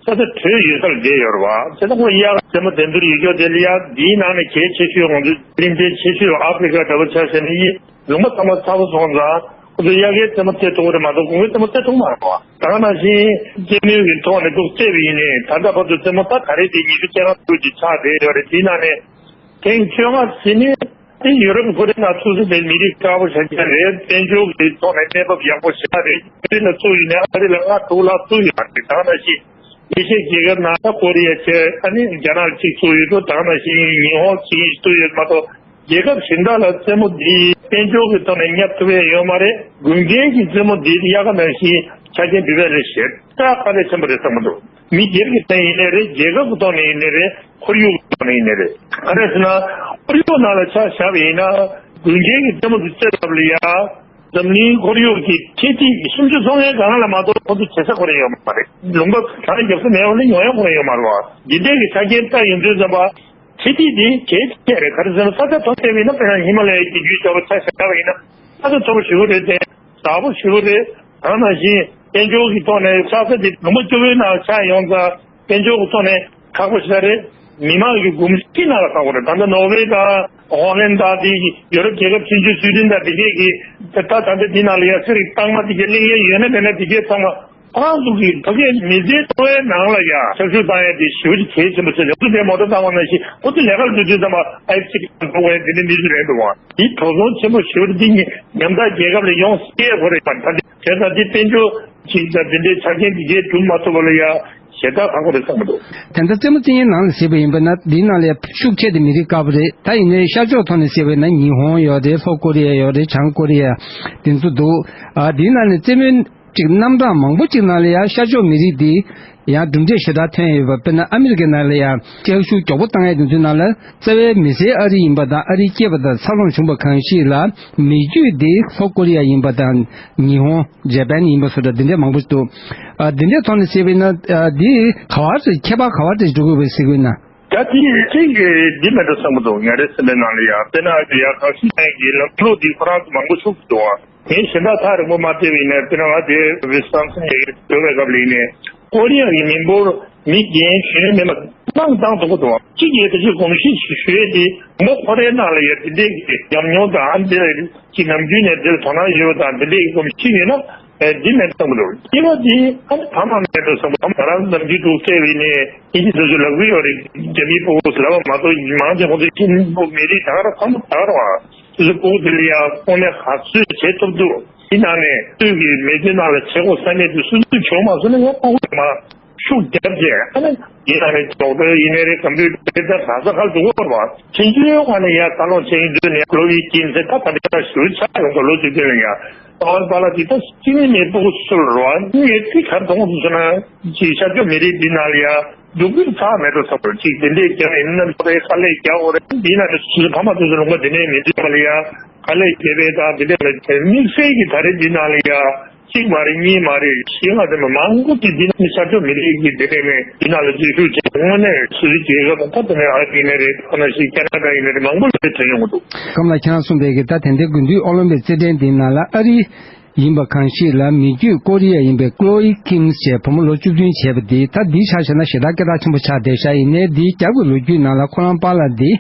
ས་ཆ་བྲོས་ཡོད་ས་ལ་བསྡད་ཡོད་རེད་བ། དེ་ལ་ཁོ་གཡག་རྩེད་མོ་འགྲན་བསྡུར་ཡོད་ཀྱོག་དེ་ལ་ཡ་འདིའི་ནང་ནས་གལ་ཆེ་ཤོས་ང་ཚོ་གླིང་ཕྲན་ཆེ་ཤོས་ཨ་ཧྥེ་རི་ཁ་འདྲ་པོ་ཆ་བཞག་ན་ཡིན། ལུང་པ་ཚང་མ་ཚ་པོ་སོང་ཙང་ཁོ་ཚོ་གཡག་གི་རྩེད་མོ་རྩེ་ཐུབ་ཀྱི་རེད་མ་གཏོགས་དགུན་ཁའི་རྩེད་མོ་རྩེ་ཐུབ་མ་རེད་བ། ད་ག་ནང་བཞིན་རྩེད་མོའི་གི་ཐོག་ནས་འདུག་རྩེད་པ་ཡིན་ནའི་ད་ལྟ་བར་དུ་རྩེད་མོ་ད་ག་རེ་དེ་ཉི་ཤུ་རྩ་ལྔ་ཙམ་ཅིག་ཆགས་བསྡད་ཡོད་རེད། དེའི་ནང་ནས། ཐེངས་བཅོ་ལྔ་ཟིན་ནས་དེ་ཡུ་རོབ་ཁོ་རེ་ན་ཚུགས་སུ་དེ་མི་རིགས་དཀར་པོ་ཆ་ཅན་རེད། དཔལ་འབྱོར་གྱི་ཐོག་ནས་གནས་བབ་ཡག་པོ་ཞེ་དྲག་རེད། ཨ་རི་ལ་ཚུགས་ཡིན་ནའི་ཨ་རི་ལ་ལྔ་དྲུག་ལྷག་ཚུགས་ཡོད་རེད། ད་ག་ནང་བཞིན་ཨེ་ཤི་ཡའི་རྒྱལ་ཁབ་ནང་ད་ཀོ་རི་ཡ་བྱས། ཨ་ནི་རྒྱ་ནག་གཅིག་ཚུགས་ཡོད་འགྲོ། ད་ག་ནང་བཞིན་ཉི་ཧོང་གཅིག་ཚུགས་ཡོད་མ་གཏོགས་རྒྱལ་ཁབ་གཞན་དག་ལ་རྩེད་མོ་འདི་དཔལ་འབྱོར་གྱི་ཐོག་ནས་བསྙབ་ཐུབ་ཡ་ཡོད་མ་རེད། དགུན་ཁའི་གི་རྩེད་མོ་འདི་དབྱར་ཁ་ནང་བཞིན་ཆ་རྐྱེན་འདི་བས་ལས་ཞེ་དྲག་དཀའ་ལས་ཆེན་པོ་རེད་བསམ་གྱི་འདུག་མི་སྒེར་གྱི་ཐོག་ནས་ཡིན་ནའི་རེད། རྒྱལ་ཁབ་ཀྱི་ཐོག་ནས་ཡིན་ནའི་རེད། ཁོར་ཡུག་གི་ཐོག་ནས་ཡིན་ནའི་རེད། ག་རེ་ཟེར་ན། ཁོར་ཡུག་ནང་ལ་ཆ་བཞག་པ་ཡིན་ན། དགུན་ཁའི་གི་རྩེད་མོ་འདི་རྩེ་ཐབས་ལ་ཡ། འཛམ་གླིང་ཁོར་ཡུག་གི་འཕྲེད་ཐིག་སུམ་ཅུ་སོ་ལྔའི་སྒང་ལ་མ་གཏོགས་ཁོ་ཚོ་བྱེད་ས་ཁོ་རང་ཡོད་མ་རེད། ལུང་པ་གང་རྒྱབ་ས་མེད་པ་ལ་ཡོང་ཡ་ཁོ་རང་ཡོད་མ་རེད་བ། འདི་འདྲའི་གི་ཆ་རྐྱེན་ལྟ་ཡོང་དུས་ཙམ་པ། འཕྲེད་ཐིག་འདི་གལ་ཆེ་རེད། ག་རེ་ཟེར་ན་ས་ཆ་མཐོ་ས་ཡིན་ན། དཔེར་ན་ཧི་མ་ལ་ཡའི་རྒྱུད་ཆ་བོ་ཆ་བཞག་པ་ཡིན་ན། ས་ཆ་མཐོ་པོ་ཞེ་པོ་རེད་དེ། བདག་པོ་ཞེ་པོ་རེད། ད་ནང་བཞིན་དཔལ་འབྱོར་གྱི་ཐོག་ནས་ས་ཆ་འདི་ལུང་པ་སྐྱོ་བོའི་ནང་ཆགས་ཡོང་ཙང་དཔལ་འབྱོར་གྱི་ཐོག་ནས་ཁག་པོ་ཞེ་དྲག་རེད། མི་མང་གི་གོམས་གཤིས་ནང་ལ་ཁག་པོ་རེད། ད་ལྟ་ནོར་ཝེ་དང་ཧོ་ལན་དང་དེ་ཡོ་རོབ་རྒྱལ་ཁབ་ཆུང་ཆུང་སུའི་ཌེན་དང་དེ་གས་ཀྱིས་ད་ད་ལྟ་འདི་ནང་ལ་ཡ་ཚེ་རིང་གཙང་མ་དེ་གས་གླེང་ཡས་ཡོད་ན་མེད་ན་དེ་གས་ཚང་མ། ཁོ་རང་ཚོ་གིས་ཕ་གིའི་མི་ཚེའི་འཚོ་བའི་ནང་ལ་ཡ་ཆབ་ཞུ་བཏང་ཡས་དེ་ཞེ་པོ་ཅིག་གལ་ཆེན་པོ་ཆགས། ང་ཚོ་དེ་མོ་ཊ་བཏང་བ་ནང་བཞིན་ཁོ་ཚོ་ལས་ཀར་འགྲོ་དུས་ཙམ་པ་ཨའི་སི་ཀྲི་འགྲོ་བའི་དེ་འདྲའི་མི་ཚོ་རེད་འདུག་བ། དེ་དོ་སྣང་ཆེན་པོ་ཞེ་པོ་འདི་ཉམ་ཐག་རྒྱལ་ཁབ་ལ་ཡོང་སྲིད་ཡས་ཁོ་རེད་པ། ད་དེ་བྱས་ཙང་དེ་དཔལ་འབྱོར་ཅིག་དང་དེ་འདྲའི་ཆ་རྐྱེན་དེ་གས་སྒྲུབ་མ་ཐུབ་པ་ལ་ཡ་ཞེ་དྲག་ཁག་པོ་རེད་བསམ་གྱི་འདུག། དེ་འདྲ་རྩེད་མོ་རྩེ་མཁན་ནང་ལ་གཟིགས་པ་ཡིན་པ་ན་འདིའི་ནང་ལ་ཡ་ཤུགས་ཆེ་དེ་མི་རིགས་དཀར་པོ་རེད། ད་ཡིན་ནའི་ཤར་ཕྱོགས་ཐོག་ནས་གཟིགས་པ་ཡིན་ན་ཉི་ཧོང་ཡོད་རེད། ལྷོ་ཀོ་རི་ཡ་ཡོད་རེད། བྱང་ཀོ་རི་ཡ། དེ་ཚོ་འདུག། ཨ་འདིའི་ནང་ནས་རྩེད་མོའི་ཅིག་རྣམ་གྲངས་མང་པོ་ཅིག་ནང་ལ་ཡང་ཤར་ཕྱོགས་མི་རིགས་འདི་ཡང་གྲུབ་འབྲས་ཞེ་དྲག་ཐོན་ཡོད་པ། དཔེར་ན་ཨ་མི་རི་ཀའི་ནང་ལ་ཡང་སྐད་ཤུགས་མགྱོགས་པོ་བཏང་ཡས་དེ་ཚོའི་ནང་ལ་རྩ་བའི་མི་སེར་ཨ་རི་ཡིན་པ་དང་། ཨ་རིའི་སྐྱེས་པ་དང་འཚར་ལོངས་བྱུང་བ་གང་ཞིག་ལ་མི་རྒྱུད་འདི་ལྷོ་ཀོ་རི་ཡ་ཡིན་པ་དང་། ཉི་ཧོང་། ཇ་པན་ཡིན་པ་སོགས་འདྲ་འདི་འདྲ་མང་པོ་ཞིག་འདུག། ཨ་འདི་འདྲའི་ཐོག་ནས་བཤད་པ་ཡིན་ན། ཨ་འདི་ག་བ་རེ་ཁྱད་པར་ག་བ་རེ་འགྲོ་དགོས་པའི་ཟེར་དགོས་ན། ད་དེ་གཅིག་གི་འདི་མེད་འགྲོ་བསམ་གྱི་འདུག། ང་རའི་སེམས་པའི་ནང་ལ་ཡ། དཔེར་ན་ཡ་གངས་ཤིང་ཅན་གྱི་ལམ་ལུགས་འདི་ཁོ་རང་ཚོ་མང་པོ་ཤུགས་འདུག་ཨ། ངས་གཞན་དག་ཐག་རིང་པོ་མ་བལྟས་པ་ཡིན་ན། དཔེར་ན་ང་དེ་ཝི་སི་ཀོན་སིན་ཡ་གི་འགྲོ་བའི་སྐབས་ལ་ཡིན་ནའི་ཀོ་རི་ཡ་གི་མི་འབོར་མི་རྒན་གཞོན་མི་མང་བཏང་བཏང་འགྲོ་གི་འདུག་ཨ། གཅིག་གིས་དེ་ཚོའི་གོམས་གཤིས་ཞུ་ཡས་དེ་མོ་ཁོ་རའི་ནང་ལ་ཡ་དེ་འདྲས་ཀྱི་ཉམས་མྱོང་དང་། ཨ་འདི་ལ་ཅིག་ནམ་རྒྱུན་ནས་འདིར་དོ་སྣང་ཡོད་པ་དང་། དེ་འདྲས་ཀྱི་གོམས་གཤིས་ཡོད་ན། ཨེ་འདི་མེད་བསམ་གྱི་འདུག། སྐྱེས་པ་འདི་ཨ་ནི་ཕ་མ་མེད་འགྲོ་བསམ་གྱི་འདུག། ང་རང་ནམ་རྒྱུན་དུ་སྐྱེས་པ་ཡིན་ནའི་ཨིན་ཇི་དེ་ཚོ་ལབ་ཀྱི་ཡོད་རེད། རྒྱ་མིའི་སྤུ་གུ་ལབ་པ་མ་གཏོགས་མང་ཆེ་ཁོང་ཚོ་ཧིན་བོད་མི་རིགས་ད་ག་རང་ཕ་མ་ད་ག་རང་ཨ། དེ་ཚོ་སྤུ་གུ་དེ་ལ་ཡ་དངོས་གནས་ག་ཚོད་བྱེད་ཐུབ་འདུག། དེ་ནང་ནས་སུས་ཀྱི་མི་ཚེ་ནང་ལ་བྱེད་དགོས་ས་གནས་དེ་སུ་ཚོས་བྱུང་མ་སོང་ན་ཡང་ཕ་གུ་མ་ཤུགས་རྒྱབ་བྱས། ཨ་ནི་ཡིན་ན་ནི་ཌོག་ཊར་ཡིན་ནའི་རེད། ཀམ་པུ་ཊར་རེད། ད་ག་ས་ག་ལ་འགྲོ་དགོས་རེད་བ། ཕྱིན་ཆད་ཡོང་བ་ནས་ཡར་འཚར་ལོངས་བྱེད་ཀྱི་འདུག་ནས། ཀློ་ཝི་ཀིན་ཟེར་ད་ད་ལྟ་ཞུ་ཆགས་ཡོང་གི་ལོ་བཅུ་བདུན་ལ་ཡ། ཨ་བ་པ་ལ་དེ་ད་སྐྱེ་དམན་མེད་པོ་སུ་ལ་རོ། ཨ་ནི་དེ་གར་གཏོང་དུ་སོང་ན་ཅིག་ཤར་ཕྱོགས་མི་རིགས་འདི་ནང་ལ་ཡ་འདུག་རྒྱུ་ཚར་མེད་འགྲོ་ས་བར་ཅིག་དེ་འདྲས་རྒྱབ་ཡིན་ན་ཁོ་རའི་དཀའ་ལས་རྒྱག་འོ་རེད། འདི་ན་ནི་སུ་ཕ་མ་དེ་ཚོ་ལུང་པ་དེ་ནས་མི་འདུག་པ་ལ་ཡ་དཀའ་ལས་རྒྱབ་པའི་དང་དེ་འདྲས་ལ་དེ་དམིགས་བསལ་གྱི་ད་རེས་འདི་ནང་ལ་ཡ། གཅིག་མ་རེད། གཉིས་མ་རེད། བཞི་ལྔ་དེ་མ་མང་པོ་ཅིག་འདི་ནས་ཤར་ཕྱོགས་མི་རིགས་ཀྱི་དེ་རེད་ནས་འདི་ནང་ལ་འཛུལ་ཞུགས་བྱས། དངོས་གནས་སུད་སི་རྒྱལ་ཁབ་དང་ད་དེ་ནས་ཨ་རི་ཡིན་ནའི་རེད། ཁོ་ན་ཞིག་ཁེ་ན་ཌ་ཡིན་ནའི་རེད། མང་པོ་ལ་ཐོན་ཡོང་གི་འདུག། སྐམ་ལགས་ཁྱེད་རང་གསུངས་པའི་གི་ད་དེ་འདྲའི་དགུན་དུས་ཨོ་ལིམ་པིག་རྩེད་འགྲན་འདིའི་ནང་ལ་ཨ་རི་ཡིན་པ་གང་ཞིག་ལ་མི་རྒྱུད་ཀོ་རི་ཡ་ཡིན་པའི་ཀློ་ཝི་ཀིམ་ཞེས་བུ་མོ་ལོ་བཅུ་བདུན་བྱས་པ་འདི། ད་འདི་ཆ་བཞག་ན་ཞེ་དྲག་སྐད་གྲགས་ཆེན་པོ་ཆགས་བསྡད་ཤག། ཡིན་ནའི་འདིའི་རྒྱབ་ཀྱི་ལོ་རྒྱུས་ནང་ལ་ཁོ་རང་པཱ་ལགས་འདི་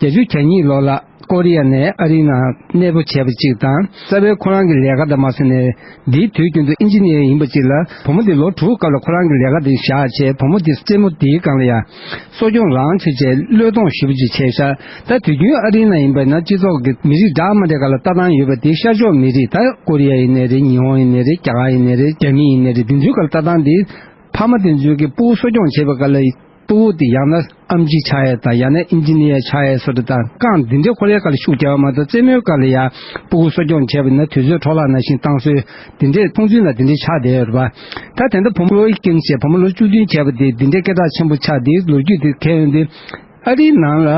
བརྒྱད་ཅུ་གྱ་གཉིས་ལོ་ལ་ཀོ་རི་ཡ་ནས་ཨ་རིའི་ནང་གནས་སྤོ་བྱས་པ་གཅིག་དང་། རྩ་བའི་ཁོ་རང་གི་ལས་ཀ་དང་མ་ཟད་ནས་འདིའི་དུས་རྒྱུན་དུ་ཨིན་ཇི་ནི་ཡར་ཡིན་པ་གཅིག་ལ་བུ་མོ་འདི་ལོ་དྲུག་སྐབས་ལ་ཁོ་རང་གི་ལས་ཀ་འདི་བཞག་བྱས། བུ་མོ་འདི་རྩེད་མོ་འདིའི་སྒང་ལ་ཡང་གསོ་སྐྱོང་རང་བྱས་བྱས་བློས་གཏོང་ཞེ་པོ་ཅིག་བྱས་ཤག། ད་དུས་རྒྱུན་ཨ་རིའི་ནང་ཡིན་པ་ན་སྤྱི་ཚོགས་ཀྱི་མི་རིགས་འདྲ་མི་འདྲའི་སྒང་ལ་ལྟ་སྟངས་ཡོད་པ་འདི་ཤར་ཕྱོགས་མི་རིགས། ད་ཀོ་རི་ཡ་ཡིན་ནའི་རེད། ཉི་ཧོང་ཡིན་ནའི་རེད། རྒྱ་གར་ཡིན་ནའི་རེད། རྒྱ་མི་ཡིན་ནའི་རེད། འདི་ཚོའི་སྒང་ལ་ལྟ་སྟངས་འདི་ཕ་མ་དེ་ཚོས་ཀྱི་སྤུ་གུ་གསོ་སྐྱོང་བྱེད་པའི་སྒང་ལ། སྤུ་གུ་དེ་ཡང་ན་ཨེམ་ཆི་ཆགས་ཡས་དང་། ཡང་ན་ཨིན་ཇི་ནི་ཡར་ཆགས་ཡས་བཟོ་འདྲ་དང་། རྐང་འདི་འདྲའི་ཁོ་རའི་སྒང་ལ་ཤུགས་རྒྱག་པ་མ་གཏོགས་རྩེད་མོའི་སྒང་ལ་ཡ་སྤུ་གུ་གསོ་སྐྱོང་བྱས་པ་ཡིན་ན་དུས་ཚོད་འཕྲོ་བརླག་ནང་བཞིན་བཏང་སྲོལ་དེ་འདྲས་མཐོང་ཚུལ་ན་དེ་འདྲས་ཆགས་བསྡད་ཡོད་རེད་པ། ད་དེ་འདྲ་བུ་མོ་ཀློ་ཝི་ཀིམ་ཞེས་བུ་མོ་ལོ་བཅུ་བདུན་བྱས་པ་དེ་འདི་འདྲའི་སྐད་གྲགས་ཆེན་པོ་ཆགས་དེ་ལོ་རྒྱུས་དེ་འཁེལ་ཡོང་དུས། ཨ་རིའི་ནང་ལ་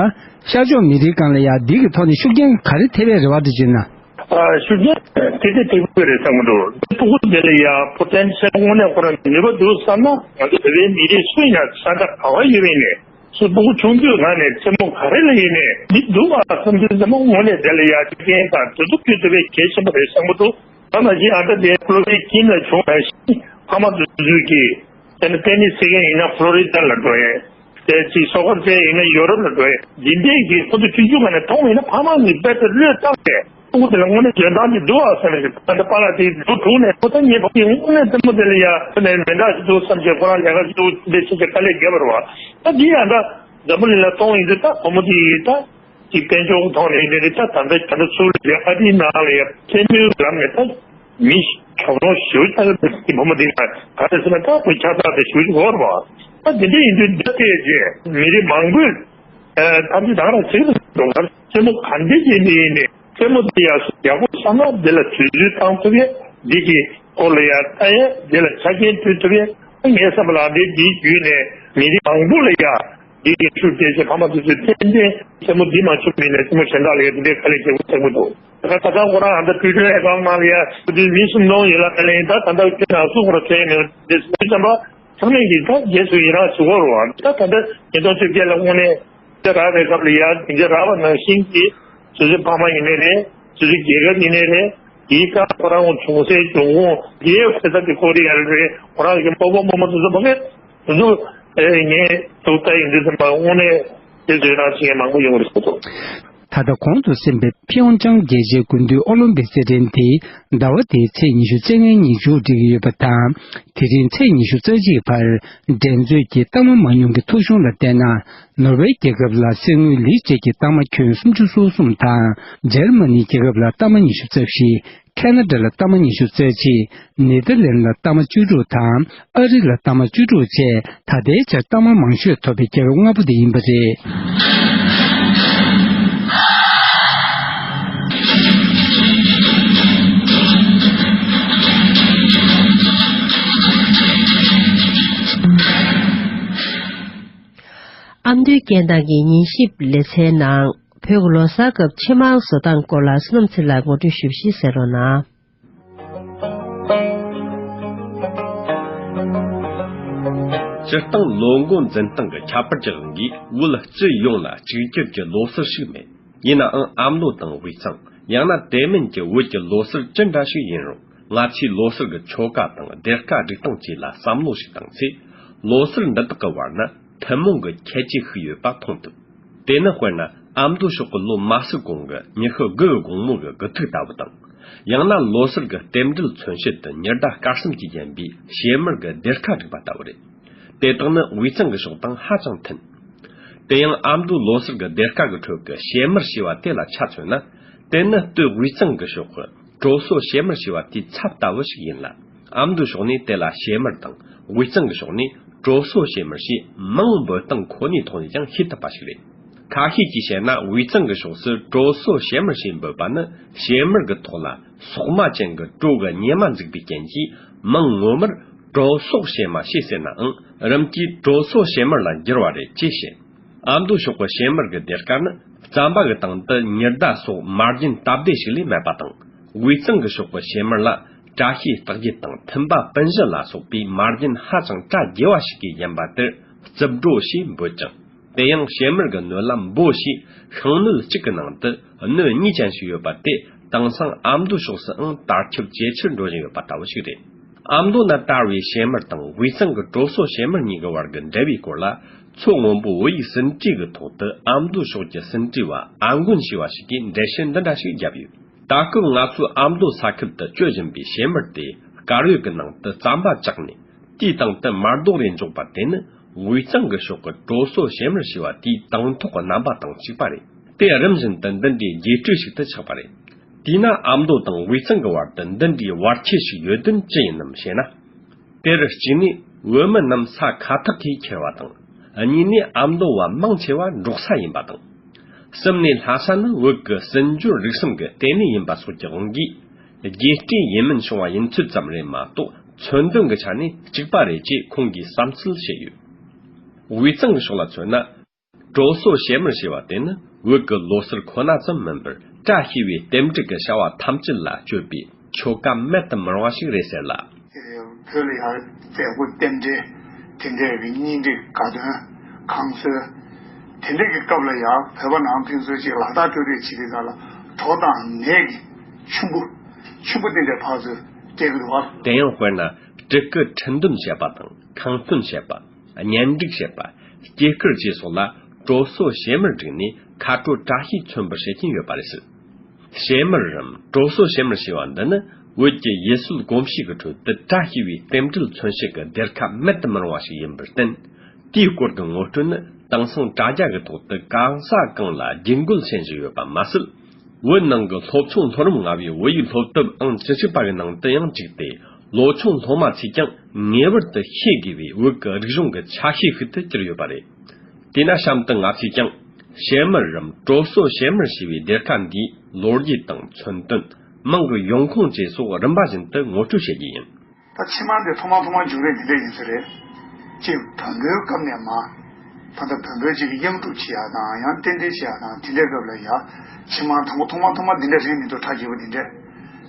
ཤར་ཕྱོགས་མི་རིགས་སྒང་ལ་ཡ་འདི་གི་ཐོག་ནས་ཤུགས་རྐྱེན་ག་རེ་ཐེབས་ཡས་རེད་བ་འདྲི་བྱས་ན། ཨ་ཤུགས་རྐྱེན་དེ་དེ་ཐེབས་ཀྱི་རེད་བསམ་གྱི་འདུག། སྤུ་གུ་དེ་ལ་ཡ་པོ་ཊེན་ཤལ་དངོས་གནས་ཁོ་རང་ནུས་པ་འདུག་བསམ་ན། ང་ཚོ་བོད་པའི་མི་རིགས་སུ་ཡིན་ན་ས་ཆ་ག་བ་ཡོད་པ་ཡིན་ནའི། སུ་སྤུ་གུ་ཆུང་དུས་ནང་ནས་རྩེད་མོ་ག་རེ་ལ་ཡིན་ནའི་འདི་འདུག་ཨ་བསམ་དུས་ཙམ་པ་དངོས་གནས་དེ་ལ་ཡ་ཤུགས་རྐྱེན་དང་དུས་ཚོད་བསྐྱོན་ཐུབ་པའི་གལ་ཆེན་པོ་རེད་བསམ་གྱི་འདུག། ད་ནང་བཞིན་ཨ་ད་དེ་ཀློ་ཝི་ཀིམ་ལ་བྱུང་བ་བཞིན་ཕ་མ་དེ་ཚོས་ཀྱིས་དེ་ནི་ཏེ་ནིས་རྩེ་མཁན་ཡིན་ན་ཕློ་རི་ཌ་ལ་འགྲོ་ཡས། དེ་ཅིག་སོ་ཀར་རྩེ་ཡིན་ན་ཡོ་རོབ་ལ་འགྲོ་ཡས། འདི་འདྲས་ཀྱི་ཁོ་ཚོ་ཆུང་ཆུང་ངང་ནས་མཐོང་ཡིན་ན་ཕ་མ་གིས་རྦད་དེ་བློས་བཏང་སྟེ་སྤུ་གུ་དེ་ལ་དངོས་གནས་འཇོན་ཐང་ཅིག་འདུག་ཨ་བསམ་ཞིག། ད་ལྟ་པཱ་ལགས་དེ་ལོ་དྲུག་ནས་ཁོ་ད་ངའི་ཕ་གིས་དངོས་གནས་རྩེད་མོ་དེ་ལ་ཡ་ཁོ་ནས་མི་འདྲ་ཞིག་འདུག་བསམ་བྱས་ཁོ་རང་ལས་ཀ་ཞིག་འདུག་འདི་ཆེ་ཆེ་དཀའ་ལས་བརྒྱབ་པ་རེད་བ། ད་འདི་ཡང་ད་འཛམ་བུ་གླིང་ལ་གཏོང་ཡིན་དུས་ད་བུ་མོ་དེ་ཡིས་ད། ཅིག་དཔལ་འབྱོར་གྱི་ཐོག་ནས་ཡིན་ནའི་རེད། ད་ད་ལྟ་ད་ལྟ་ཚུར་ལ་ཨ་རིའི་ནང་ལ་ཡ་རྩེད་མོའི་ལམ་ནས་ད་མི་གྱོང་རོང་ཞེ་པོ་ཅིག་ད་ལྟ་དེ་བུ་མོ་འདི་ན་ག་རེ་ཟེར་ན་ད་ཁོའི་ཁྱབ་བསྒྲགས་དེ་ཞེ་པོ་ཅིག་འོར་བ། ད་དེ་འདྲ་ཡིན་དུས་འདི་ལྟས་རྗེས་མི་རིགས་མང་པོས་ཐམས་ཅད་ད་ག་རང་ཚིག་ཏུ་འགྲོ་གར་རྩེད་མོ་ག་འདྲ་ཅིག་ཡིན་ནའི་རྩེད་མོ་དེ་ཡག་སོ་ཡག་པོ་བསམ་ན་འདི་ལ་དུས་ཚོད་བཏང་ཐུབ་ཡས། འདི་གི་སྐོར་ལ་ཡ་ལྟ་ཡས། འདི་ལ་ཆ་རྐྱེན་བསྐྲུན་ཐུབ་ཡས། ངའི་བསམ་པ་ལ་འདི་འདིའི་བརྒྱུད་ནས་མི་རིགས་མང་པོ་ལ་ཡ། འདི་གི་ཤུགས་རྒྱས་བྱས་ཕ་མ་དེ་ཚོས་ཏན་ཏན་རྩེད་མོ་འདི་མ་བྱུང་མིན་ནས་རྩེད་མོ་གཞན་དག་ལ་ཡང་འདི་འདྲའི་དཀའ་ལས་རྒྱག་དགོས་བསམ་གྱི་འདུག། ད་ད་ལྟ་ཁོ་རང་ཨ་ད་ཊུའི་ཊར་ཨེ་ཁའུན་ཊི་ནང་ལ་ཡ་དུས་མི་སུམ་སྟོང་ཡོད་ལ་ཨ་ལེན། ད་ད་ལྟ་ཁྱོད་རང་སུ་ཁོ་ར་ཐོན་མེད་དེ་སུ་ཙམ་པ་ཚང་མས་ཀྱིས་ད་རྗེས་སུ་ཡི་རང་ཞུ་གོ་རུ་བ། ད་ད་ལྟ་ཉིས་སྟོང་བཅོ་བརྒྱད་ལ་དངོས་གནས་ད་རག་པའི་སྐབས་ལ་ཡ་དེ་འདྲ་རག་པ་ནང་བཞིན་གྱི་སོ་སོའི་ཕ་མ་ཡིན་ནའི་རེད། སོ་སོའི་རྒྱལ་ཁབ་ཡིན་ནའི་རེད། དེའི་སྐབས་ཁོ་རང་བྱུང་སའི་འབྱུང་ཁུངས་དེའི་དཔེ་ཆ་དེ་ཁོ་རེ་ཡ་རེད། ཁོ་རང་གི་སྤོ་བོ་རྨོ་མོ་དེ་ཚོ་མ་གི་དེ་ཚོ་ངས་ཐུགས་ལྟ་ཡིན་དུས་ཙམ་པ་དངོས་གནས་དེ་ཚོའི་ནང་ཆེ་མང་པོ་ཡོང་གི་རེད་ཟེར་འདུག་ད་ལྟ་གོང་དུ་གསན་པའི་ཕིའོ་ཅང་རྒྱལ་སྤྱིའི་དགུན་དུས་ཨོ་ལིམ་པིག་རྩེད་འགྲན་དེ་ཟླ་བ་འདིའི་ཚེས་ཉི་ཤུ་རྩ་ལྔ་ཉིན་མཇུག་སྒྲིལ་གྱི་ཡོད་པ་དང་། དེ་རིང་ཚེས་ཉི་ཤུ་རྩ་གཅིག་བར་འགྲན་རྩོད་ཀྱི་རྟགས་མ་མང་ཉུང་གི་ཐོ་གཞུང་ལ་བལྟས་ན། ནོར་ཝེ་རྒྱལ་ཁབ་ལ་གསེར་དངུལ་ལི་བཅས་ཀྱི་རྟགས་མ་ཁྱོན་སུམ་ཅུ་སོ་གསུམ་དང་། འཇར་མ་ནི་རྒྱལ་ཁབ་ལ་རྟགས་མ་ཉི་ཤུ་རྩ་བཞི། ཁ་ན་ཌ་ལ་རྟགས་མ་ཉི་ཤུ་རྩ་གཅིག་ནེ་དར་ལན་ལ་རྟགས་མ་བཅུ་དྲུག་དང་། ཨ་རི་ལ་རྟགས་མ་བཅུ་དྲུག་བཅས་ད་ལྟའི་ཆར་རྟགས་མ་མང་ཤོས་ཐོབ་པའི་རྒྱལ་ཁབ་ལྔ་པོ་དེ་ཡིན་པ་རེད། ཨ་མདོའི་སྐད་གདངས་ཀྱི་ཉིན་ཞིབ་ལེ་ཚན་ནང་། བོད་ཀྱི་ལོ་གསར་སྐབས་ཕྱེ་མར་བཟོ་སྟངས་སྐོར་ལ་བསོད་ནམས་ཚེ་ལགས་ངོ་སྤྲོད་ཞུ་བཞིན་གསན་རོགས་གནང་། སྤྱིར་བཏང་ལོ་མགོ་འཛིན་སྟངས་ཀྱི་ཁྱད་པར་གྱི་དབང་གིས་བོད་སྤྱི་ཡོངས་ལ་གཅིག་གྱུར་གྱི་ལོ་གསར་ཞིག་མེད། ཡིན་ནའང་ཨ་མདོ་དང་དབུས་གཙང་ཡང་ན་དེ་མིན་གྱི་བོད་ཀྱི་ལོ་གསར་ཅི་འདྲ་ཞིག་ཡིན་རུང་། ང་ཚོས་ལོ་གསར་གྱི་ཆོ་ག་དང་སྡེར་ཁ་སྒྲིག་སྟངས་བཅས་ལ་བསམ་བློ་ཞིག་བཏང་ཚེ། ལོ་གསར་འདི་དག་གི་བར་ན་ཐུན་མོང་གི་ཁྱད་ཆོས་ཤིག་ཡོད་པ་མཐོང་ཐུབ། དེ་ནི་དཔེར་ན་ཨ་མདོ་ཕྱོགས་ཀྱི་ལོ་མ་སུ་གོང་གི་ཉི་ཤུ་དགུ་གི་དགོང་མོ་གི་དགུ་ཐུག་ལྟ་བུ་དང་། ཡང་ན་ལོ་གསར་གྱི་རྟེན་འབྲེལ་མཚོན་བྱེད་དུ་ཉི་ཟླ་སྐར་གསུམ་གྱིས་བརྒྱན་པའི་ཕྱེ་མར་གྱི་སྡེར་ཁ་བསྒྲིགས་པ་ལྟ་བུ་རེད། དེ་དག་ནི་དབུས་གཙང་གི་ཕྱོགས་དང་ཧ་ཅང་མཐུན། དེ་ཡང་ཨ་མདོའི་ལོ་གསར་གྱི་སྡེར་ཁ་གི་ཁྲོད་ཀྱི་ཕྱེ་མར་ཞེས་པ་དེ་ལ་ཆ་མཚོན་ན། དེ་ནི་སྟོད་དབུས་གཙང་གི་ཕྱོགས་ཀྱི་གྲོ་སོ་ཕྱེ་མར་ཞེས་པ་དེའི་ཚབ་ལྟ་བུ་ཞིག་ཡིན་ལ། ཨ་མདོའི་ཕྱོགས་ནས་དེ་ལ་ཕྱེ་མར་དང་། དབུས་གཙང་གི་ཕྱོགས་ནས་གྲོ་སོ་ཕྱེ་མར་ཞེས་མིང་འབོད་སྟངས་ཁོ་ནའི་ཐོག་ནས་ཀྱང་ཤེས་ཐུབ་པ་ཞིག་རེད། ཁ་ཤས་ཀྱིས་བཤད་ན། དབུས་གཙང་གི་ཕྱོགས་སུ་གྲོ་སོ་ཕྱེ་མར་ཞེས་འབོད་པ་ནི། ཕྱེ་མར་གྱི་ཐོག་ལ་སོག་མ་ཅན་གྱི་གྲོ་གི་སྙེ་མ་འཛུགས་པའི་རྐྱེན་གྱིས། མིང་ངོ་མར་གྲོ་སོག་ཕྱེ་མ་ཞེས་ཟེར་ནའང་། རིམ་གྱིས་གྲོ་སོ་ཕྱེ་མར་ལ་འགྱུར་བ་རེད་ཅེས་བཤད། ཨ་མདོ་ཕྱོགས་ཀྱི་ཕྱེ་མར་གྱི་སྡེར་ཁ་ནི། རྩམ་པ་གི་སྟེང་དུ་ཉི་ཟླ་སོགས་མར་རྒྱན་སྟབས་བདེ་ཞིག་ལས་མེད་པ་དང་། དབུས་གཙང་གི་ཕྱོགས་ཀྱི་ཕྱེ་མར་ལ། བཀྲ་ཤིས་རྟགས་བརྒྱད་དང་མཐུན་པ་སྤུན་བཞི་ལ་སོགས་པའི་མར་རྒྱན་ཧ་ཅང་བཀྲ་རྒྱས་པ་ཞིག་གིས་བརྒྱན་པ་དེར་རྩུབ་གྲོ་ཞེས་འབོད་ཅིང་། དེ་ཡང་ཕྱེ་མར་གྱི་སྣོད་ལ་འབོ་ཞེས་ཤིང་སྣོད་གཅིག་གི་ནང་དུ་སྣོད་གཉིས་ཅན་ཞིག་ཡོད་པ་དེ་དེང་སང་ཨ་མདོ་ཕྱོགས་སུའང་དར་ཁྱབ་ཇེ་ཆེར་འགྲོ་བཞིན་ཡོད་པ་ལྟ་བུ་ཞིག་རེད། ཨ་མདོ་ན་དར་བའི་ཕྱེ་མར་དང་དབུས་གཙང་གི་གྲོ་སོ་ཕྱེ་མར་གཉིས་ཀྱི་བར་གྱི་འབྲེལ་བའི་སྐོར་ལ། མཚོ་སྔོན་པོའི་བོད་ཡིག་ཟིན་བྲིས་ཀྱི་ཐོག་ཏུ་ཨ་མདོ་ཕྱོགས་ཀྱི་ཟིན་བྲིས་པ་ཨ་མགོན་ཞེས་པ་ཞིག་གིས་འགྲེལ་བཤད་འདི་འདྲ་ཞིག་བརྒྱབ་ཡོད། ད་སྐབས་ང་ཚོས་ཨ་མདོ་ས་ཁུལ་དུ་སྤྱོད་བཞིན་པའི་ཕྱེ་མར་དེ། དཀར་ཡོལ་གྱི་ནང་དུ་རྩམ་པ་བཅག་ནས། དེའི་སྟེང་དུ་མར་རྡོག་རེ་འཇོག་པ་དེ་ནི། དབུས་གཙང་གི་ཕྱོགས་ཀྱི་གྲོ་སོ་ཕྱེ་མར་ཞེས་པ་དེའི་དང་ཐོག་གི་རྣམ་པ་དང་གཅིག་པ་རེད། དེ་རིམ་བཞིན་དུ་འདི་འདྲའི་རྒྱས་སྤྲོས་ཤིག་ཏུ་ཆགས་པ་རེད། དེས་ན་ཨ་མདོ་དང་དབུས་གཙང་གི་བར་དུ་འདི་འདྲའི་བར་ཁྱད་ཞིག་ཡོད་དོན་ཅི་ཡིན་ནམ་ཞེ་ན། དེར་གཅིག་ནས་བོད་མི་རྣམས་ས་ཁ་ཐག་གིས་ཁྱེར་བ་དང་། གཉིས་ནས་ཨ་མདོ་བ་མང་ཆེ་བ་འབྲོག་ས་ཡིན་པ་དང་། གསུམ་ནས་ལྷ་ས་ནི་བོད་ཀྱི་སྲིད་འབྱོར་རིག་གསུམ་གྱི་ལྟེ་གནས་ཡིན་པ་སོགས་ཀྱི་དབང་གིས། རྒྱས་སྤྲོས་ཡིན་མིན་བྱུང་བ་ཡིན་ཚུལ་ཙམ་རེད་མ་གཏོགས། མཚོན་དོན་གྱི་ཆ་ནས་གཅིག་པ་རེད་ཅེས་ཁོང་གིས་བསམ་ཚུལ་བཤད་ཡོད། དབུས་གཙང་གི་ཕྱོགས་ལ་མཚོན་ན། གྲོ་སོ་ཕྱེ་མར་ཞེས་པ་དེ་ནི་བོད་ཀྱི་ལོ་གསར་ཁོ་ན་ཙམ་མིན་པར། བཀྲ་ཤིས་པའི་རྟེན་འབྲེལ་གྱི་བྱ་བ་ཐམས་ཅད་ལ་སྤྱོད་པའི་ཆོ་ག་མེད་དུ་མི་རུང་བ་ཞིག་རེད་ཟེར་ལ། བོད་ལ་ཡང་མཛད་སྒོ་རྟེན་འབྲེལ་དེ་འདྲའི་གི་གཉེན་སྒྲིག་དགའ་སྟོན་ཁང་གསོལ་དེ་འདྲའི་གི་སྐབས་ལ་ཡང་བོད་པ་ནང་ཕན་ཚུན་ཅིག་ལག་རྟགས་སྤྲོད་རེས་བྱེད་དུས་ཙམ་ལ་གྲོ་དང་ནས་ཀྱི་ཆུན་པོ་ཆུན་པོ་དེ་འདྲའི་ཕར་ཚུར་སྤྲད་ཀྱི་འདུག་བ། དེ་ཡང་དཔེར་ན་སྤྲུལ་སྐུ་ཁྲི་འདོན་བྱེད་པ་དང་ཁང་སྟོན་བྱེད་པ། གཉེན་སྒྲིག་བྱེད་པ། སྐྱེས་སྐར་བཅས་སོགས་ལ་གྲོ་སོ་ཕྱེ་མར་བསྒྲིགས་ནས་ཁ་དྲོ་བཀྲ་ཤིས་མཚོན་པར་བྱེད་ཀྱིན་ཡོད་པ་རེད། ཕྱེ་མར་རམ་གྲོ་སོ་ཕྱེ་མར་ཞེས་པ་འདི་ནི་བོད་ཀྱི་ཡུལ་སྲོལ་གོམས་གཤིས་ཀྱི་ཁྲོད་དུ་བཀྲ་ཤིས་པའི་རྟེན་འབྲེལ་མཚོན་བྱེད་ཀྱི་སྡེར་ཁ་མེད་དུ་མི་རུང་བ་ཞིག་ཡིན་པར་བརྟེན། དེའི་སྐོར་གྱི་ངོ་སྤྲོད་ནི་དེང་སང་དྲ་རྒྱ་གི་ཐོག་ཏུ་གང་ས་གང་ལ་རྒྱུད་འགོད་བྱེད་བཞིན་ཡོད་པ་མ་ཟད། བོད་ནང་གི་སློབ་ཆུང་སློབ་རིམ་ལྔ་པའི་བོད་ཡིག་སློབ་དེབ་ཨང་བཅུ་གཅིག་པ་གི་ནང་དུ་ཡང་བཅུག་སྟེ། ལོ་ཆུང་སློབ་མ་ཚོས་ཀྱང་ངེས་པར་དུ་ཤེས་དགོས་པའི་བོད་ཀྱི་རིག་གཞུང་གི་ཆ་ཤས་ཤིག་ཏུ་གྱུར་ཡོད་པ་རེད། དེས་ན་གཤམ་དུ་ང་ཚོས་ཀྱང་ཕྱེ་མར་རམ་གྲོ་སོ་ཕྱེ་མར་ཞེས་པའི་སྡེར་ཁ་འདིའི་ལོ་རྒྱུས་དང་མཚོན་དོན། མིང་གི་ཡོང་ཁུངས་བཅས་སོགས་རིམ་པ་བཞིན་དུ་ངོ་སྤྲོད་བྱེད་རྒྱུ་ཡིན། ད་ཕྱེ་མར་འདི་ཐོག་མ་ཐོག་མ་འབྱུང་རིམ་འདི་འདྲ་ཡིན་ས་རེད། གཅིག་བོན་པོའི་སྐབས་ནས་མར། ད་ལྟ་བོད་བོད་ཅིག་གི་དབྱངས་སྒྲུག་བྱེད་ཡ་དང་ཡང་རྟེན་འབྲེལ་བྱེད་ཡ་དང་དེ་འདྲའི་སྐབས་ལ་ཡ་ཕྱི་མ་དང་པོ་ཐོག་མ་ཐོག་མ་འདི་འདྲ་རེད་མི་འདུག་ཁྲག་རྒྱས་པོ་འདི་འདྲ་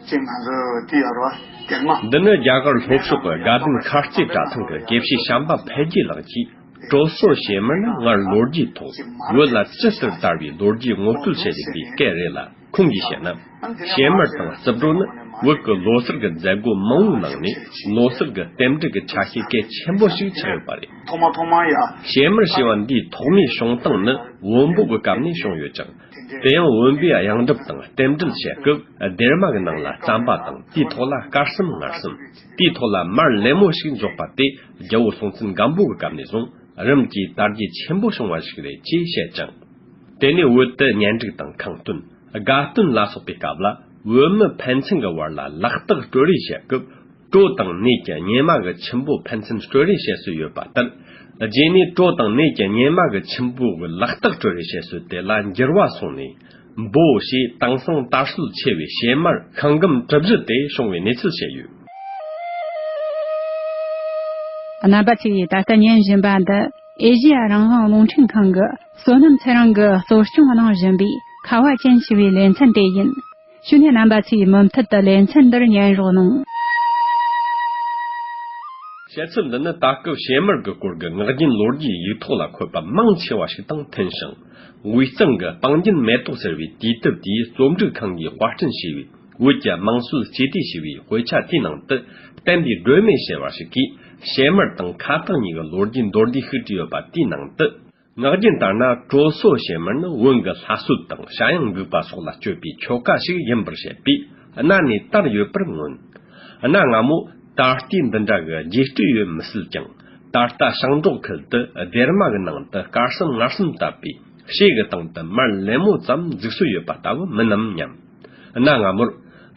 ཅིག་ང་ཚོ་དེ་ཡ་རོ་སྡེར་མ། འདི་ནི་རྒྱ་གར་ལྷོ་ཕྱོགས་ཀྱི་དགའ་ལྡན་ཤར་རྩེ་གྲྭ་ཚང་གི་དགེ་བཤེས་བྱམས་པ་འཕེལ་རྒྱས་ལགས་ཀྱིས་ཀྲོ་སོ་ཞེ་མར་ནི་སྔར་ལོ་རྒྱུས་ཐོག་བོད་ལ་ཇི་ལྟར་དར་བའི་ལོ་རྒྱུས་ངོ་སྤྲོད་བྱེད་བཞིན་པའི་སྐད་རེད་ལ། ཁོང་གིས་བཤད་ན། ཞེ་མར་དང་རྩུབ་སྒྲོ་ནི་བོད་ཀྱི་ལོ་གསར་གྱི་མཛད་སྒོ་མང་བོའི་ནང་ནས་ལོ་གསར་གྱི་རྟེན་འབྲེལ་གྱི་ཆ་ཤས་གལ་ཆེན་པོ་ཞིག་ཆགས་ཡོད་པ་རེད། ཐོག་མ་ཐོག་མ་ཡ། ཞེ་མར་ཞེས་པ་འདིའི་ཐོག་མའི་བྱུང་སྟངས་ནི་བོན་པོ་གི་སྐབས་ནས་བྱུང་ཡོད་ཅིང་། དེ་ཡང་བོན་པོའི་གཡང་འགྲུབ་དང་རྟེན་འབྲེལ་བྱེད་སྐབས་སྡེར་མ་གི་ནང་ལ་རྩམ་པ་དང་དེའི་ཐོག་ལ་དཀར་གསུམ་མངར་གསུམ། དེའི་ཐོག་ལ་མར་ལེབ་མོ་ཞིག་འཇོག་པ་དེ་རྒྱལ་པོ་སྲོང་བཙན་སྒམ་པོ་གི་སྐབས་ནས་བཟུང་རིམ་གྱིས་དར་རྒྱས་ཆེན་པོ་བྱུང་བ་ཞིག་རེད་ཅེས་བཤད་ཅིང་། དེ་ནས་བོད་དུ་གཉེན་སྒྲིག་དང་ཁང་སྟོན། དགའ་སྟོན་ལ་སོགས་པའི་སྐབས་ལ་བོད་མི་ཕན་ཚུན་གྱི་བར་ལ་ལག་རྟགས་སྤྲོད་རེས་བྱེད་སྐབས། གྲོ་དང་ནས་ཀྱི་སྙེ་མ་གི་ཆུན་པོ་ཕན་ཚུན་སྤྲོད་རེས་བྱེད་སྲོལ་ཡོད་པ་ལྟར། རྗེས་ནས་གྲོ་དང་ནས་ཀྱི་སྙེ་མ་གི་ཆུན་པོ་གི་ལག་རྟགས་སྤྲོད་རེས་བྱེད་སྲོལ་དེ་ལ་འགྱུར་བ་སོང་ནས། འབོ་ཞེས་དེང་སང་དར་སྲོལ་ཆེ་བའི་ཞེ་མར་ཤིང་སྒམ་གྲུ་བཞི་དེ་བྱུང་བའི་གནས་ཚུལ་བཤད་ཡོད། རྣམ་པ་ཚོས་ད་ལྟ་ཉན་བཞིན་པ་འདི་ཨེ་ཤེ་ཡ་རང་དབང་རླུང་འཕྲིན་ཁང་གི་བསོད་ནམས་ཚེ་རིང་གིས་གཙོ་སྐྱོང་གནང་བཞིན་པའི་ཁ་བ་ཅན་ཞེས་པའི་ལེ་ཚན་དེ་ཡིན། ཞུ་ནས་རྣམ་པ་ཚོས་མུ་མཐུད་དུ་ལེ་ཚན་འདིར་ཉན་རོགས་གནང་། བཤད་ཚུལ་འདི་ནི་ད་སྐབས་ཞེ་མར་གྱི་སྐོར་གྱི་ངག་རྒྱུན་ལོ་རྒྱུས་ཡིག་ཐོག་ལ་འཁོད་པ་མང་ཆེ་བ་ཞིག་དང་མཐུན་ཞིང་། དབུས་གཙང་གི་སྤང་རྒྱན་མེ་ཏོག་ཟེར་བའི་དུས་དེབ་དེའི་རྩོམ་སྒྲིག་ཁང་གིས་དཔར་སྐྲུན་བྱས་པའི་བོད་ཀྱི་དམངས་སྲོལ་སྤྱི་བདེ་ཞེས་པའི་དཔེ་ཆ་དེའི་ནང་དུ་བསྟན་པའི་སྒྲོན་མེ་ཟེར་བ་ཞིག་གིས་ཞེ་མར་དང་ཁ་བཏགས་གཉིས་ཀྱི་ལོ་རྒྱུས་མདོར་བསྡུས་ཤིག་བྲིས་ཡོད་པ་དེའི་ནང་དུ། ངག་རྒྱུན་ལྟར་ན་གྲོ་སོ་ཞེ་མར་ནི་བོན་གྱི་ལྷ་གསོལ་དང་བྱ་གཡང་འགུགས་པ་སོགས་ལ་སྤྱོད་པའི་ཆོ་ག་ཞིག་ཡིན་པར་བཤད་པས་གནའ་ནས་དར་ཡོད་པར་མངོན། གནའ་སྔ་མོ་ད་ལྟའི་འདི་འདྲ་གི་རྒྱས་སྤྲོས་ཡོད་མི་སྲིད་ཀྱང་། ད་ལྟ་ཞིང་འབྲོག་ཁུལ་དུ་སྡེར་མ་གི་ནང་དུ་དཀར་གསུམ་མངར་གསུམ་བཏབ་པའི་ཕྱེ་གི་སྟེང་དུ་མར་ལེབ་མོ་ཙམ་འཛུགས་སྲོལ་ཡོད་པ་ལྟ་བུ་མིན་ནམ་སྙམ། གནའ་སྔ་མོར་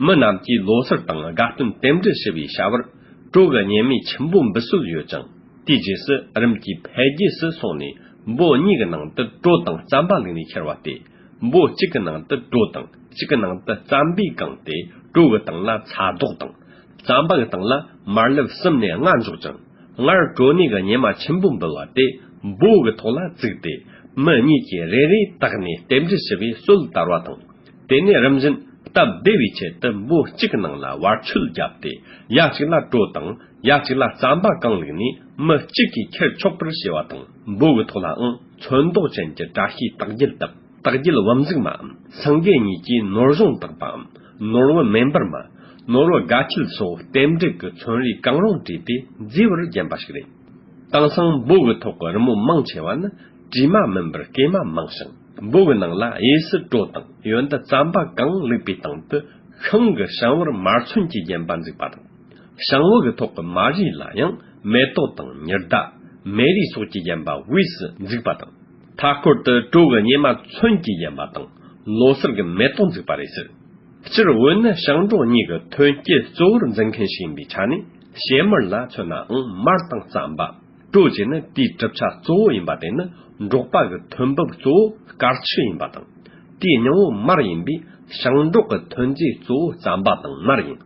མི་རྣམས་ཀྱིས་ལོ་གསར་དང་དགའ་སྟོན་རྟེན་འབྲེལ་ཞུ་བའི་བྱ་བར་གྲོ་གི་སྙེ་མའི་ཆུན་པོ་འབུད་སྲོལ་ཡོད་ཅིང་། དེའི་རྗེས་སུ་རིམ་གྱིས་འཕེལ་རྒྱས་སུ་སོང་ནས་འབོ་གཉིས་ཀྱི་ནང་དུ་གྲོ་དང་རྩམ་པ་བླུགས་ནས་ཁྱེར་བ་སྟེ། འབོ་གཅིག་གི་ནང་དུ་གྲོ་དང་གཅིག་གི་ནང་དུ་རྩམ་པས་བཀང་སྟེ། གྲོ་གི་སྟེང་ལ་ཚ་རྡོག་དང་། རྩམ་པ་གི་སྟེང་ལ་མར་ལེབ་གསུམ་ནས་ལྔ་འཇོག་ཅིང་། སྔར་གྲོ་ནས་ཀྱི་སྙེ་མ་ཆུན་པོ་འབུལ་བ་དེ་འབོ་གི་ཐོག་ལ་བཙུགས་ཏེ། མི་གཉིས་ཀྱིས་རེ་རེ་བཏགས་ནས་རྟེན་འབྲེལ་ཞུ་བའི་སྲོལ་དར་བ་དང་། དེ་ནས་རིམ་བཞིན་སྟབས་བདེ་བའི་ཆེད་དུ་འབོ་གཅིག་གི་ནང་ལ་བར་ཆོད་བརྒྱབ་སྟེ། ཡ་གཅིག་ལ་གྲོ་དང་ཡ་གཅིག་ལ་རྩམ་པ་གང་བླུགས་ནས་མི་གཅིག་གིས་ཁྱེར་ཆོག་པར་བྱས་པ་དང་། འབོ་གི་ཐོག་ལའང་ཚོན་མདོག་ཅན་གྱི་བཀྲ་ཤིས་རྟགས་བརྒྱད་བཏབ། རྟགས་བརྒྱད་བུམ་གཟུགས་མའམ་སེང་གེ་གཉིས་ཀྱིས་ནོར་གཞོང་བཏགས་པའམ་ནོར་བུ་མེ་འབར་མ། ནོར་བུ་དགའ་ཁྱིལ་སོགས་རྟེན་འབྲེལ་གྱི་ཚོན་རིས་གང་རུང་བྲིས་ཏེ་མཛེས་པར་བརྒྱན་པ་ཞིག་རེད། དེང་སང་འབོ་གི་ཐོག་གི་རི་མོ་མང་ཆེ་བ་ནི་དྲི་མ་མིན་པར་སྐྱེས་མ་མང་ཞིང་། འབོ་གི་ནང་ལ་གཡས་སུ་གྲོ་དང་གཡོན་དུ་རྩམ་པ་གང་བླུགས་པའི་སྟེང་དུ་ཤིང་གི་ཤིང་བར་མར་ཚོན་གྱིས་བརྒྱན་པ་འཛུགས་པ་དང་། ཤིང་བུ་གི་ཐོག་གི་མ་རིས་ལ་ཡང་མེ་ཏོག་དང་ཉི་ཟླ། མེ་རིས་སོགས་ཀྱིས་བརྒྱན་པ་དབུས་སུ་འཛུགས་པ་དང་། མཐའ་སྐོར་དུ་གྲོ་གི་སྙེ་མ་ཚོན་གྱིས་བརྒྱན་པ་དང་ལོ་གསར་གྱི་མེ་ཏོག་འཛུགས་པ་རེད་ཟེར། སྤྱིར་བོད་ནི་ཞིང་འབྲོག་གཉིས་ཀྱི་ཐོན་སྐྱེད་གཙོ་བོར་འཛིན་མཁན་ཞིག་ཡིན་པའི་ཆ་ནས། ཞེ་མར་ལ་མཚོན་ནའང་མར་དང་རྩམ་པ། གྲོ་བཅས་ནི་དེའི་གྲུབ་ཆ་གཙོ་བོ་ཡིན་པ་དེ་ནི་འབྲོག་པ་གི་ཐོན་འབབ་གཙོ་བོ་དཀར་ཆུ་ཡིན་པ་དང་། དེའི་སྙིང་བོ་མར་ཡིན་པས་ཞིང་འབྲོག་གི་ཐོན་རྫས་གཙོ་བོ་རྩམ་པ་དང་མར་ཡིན།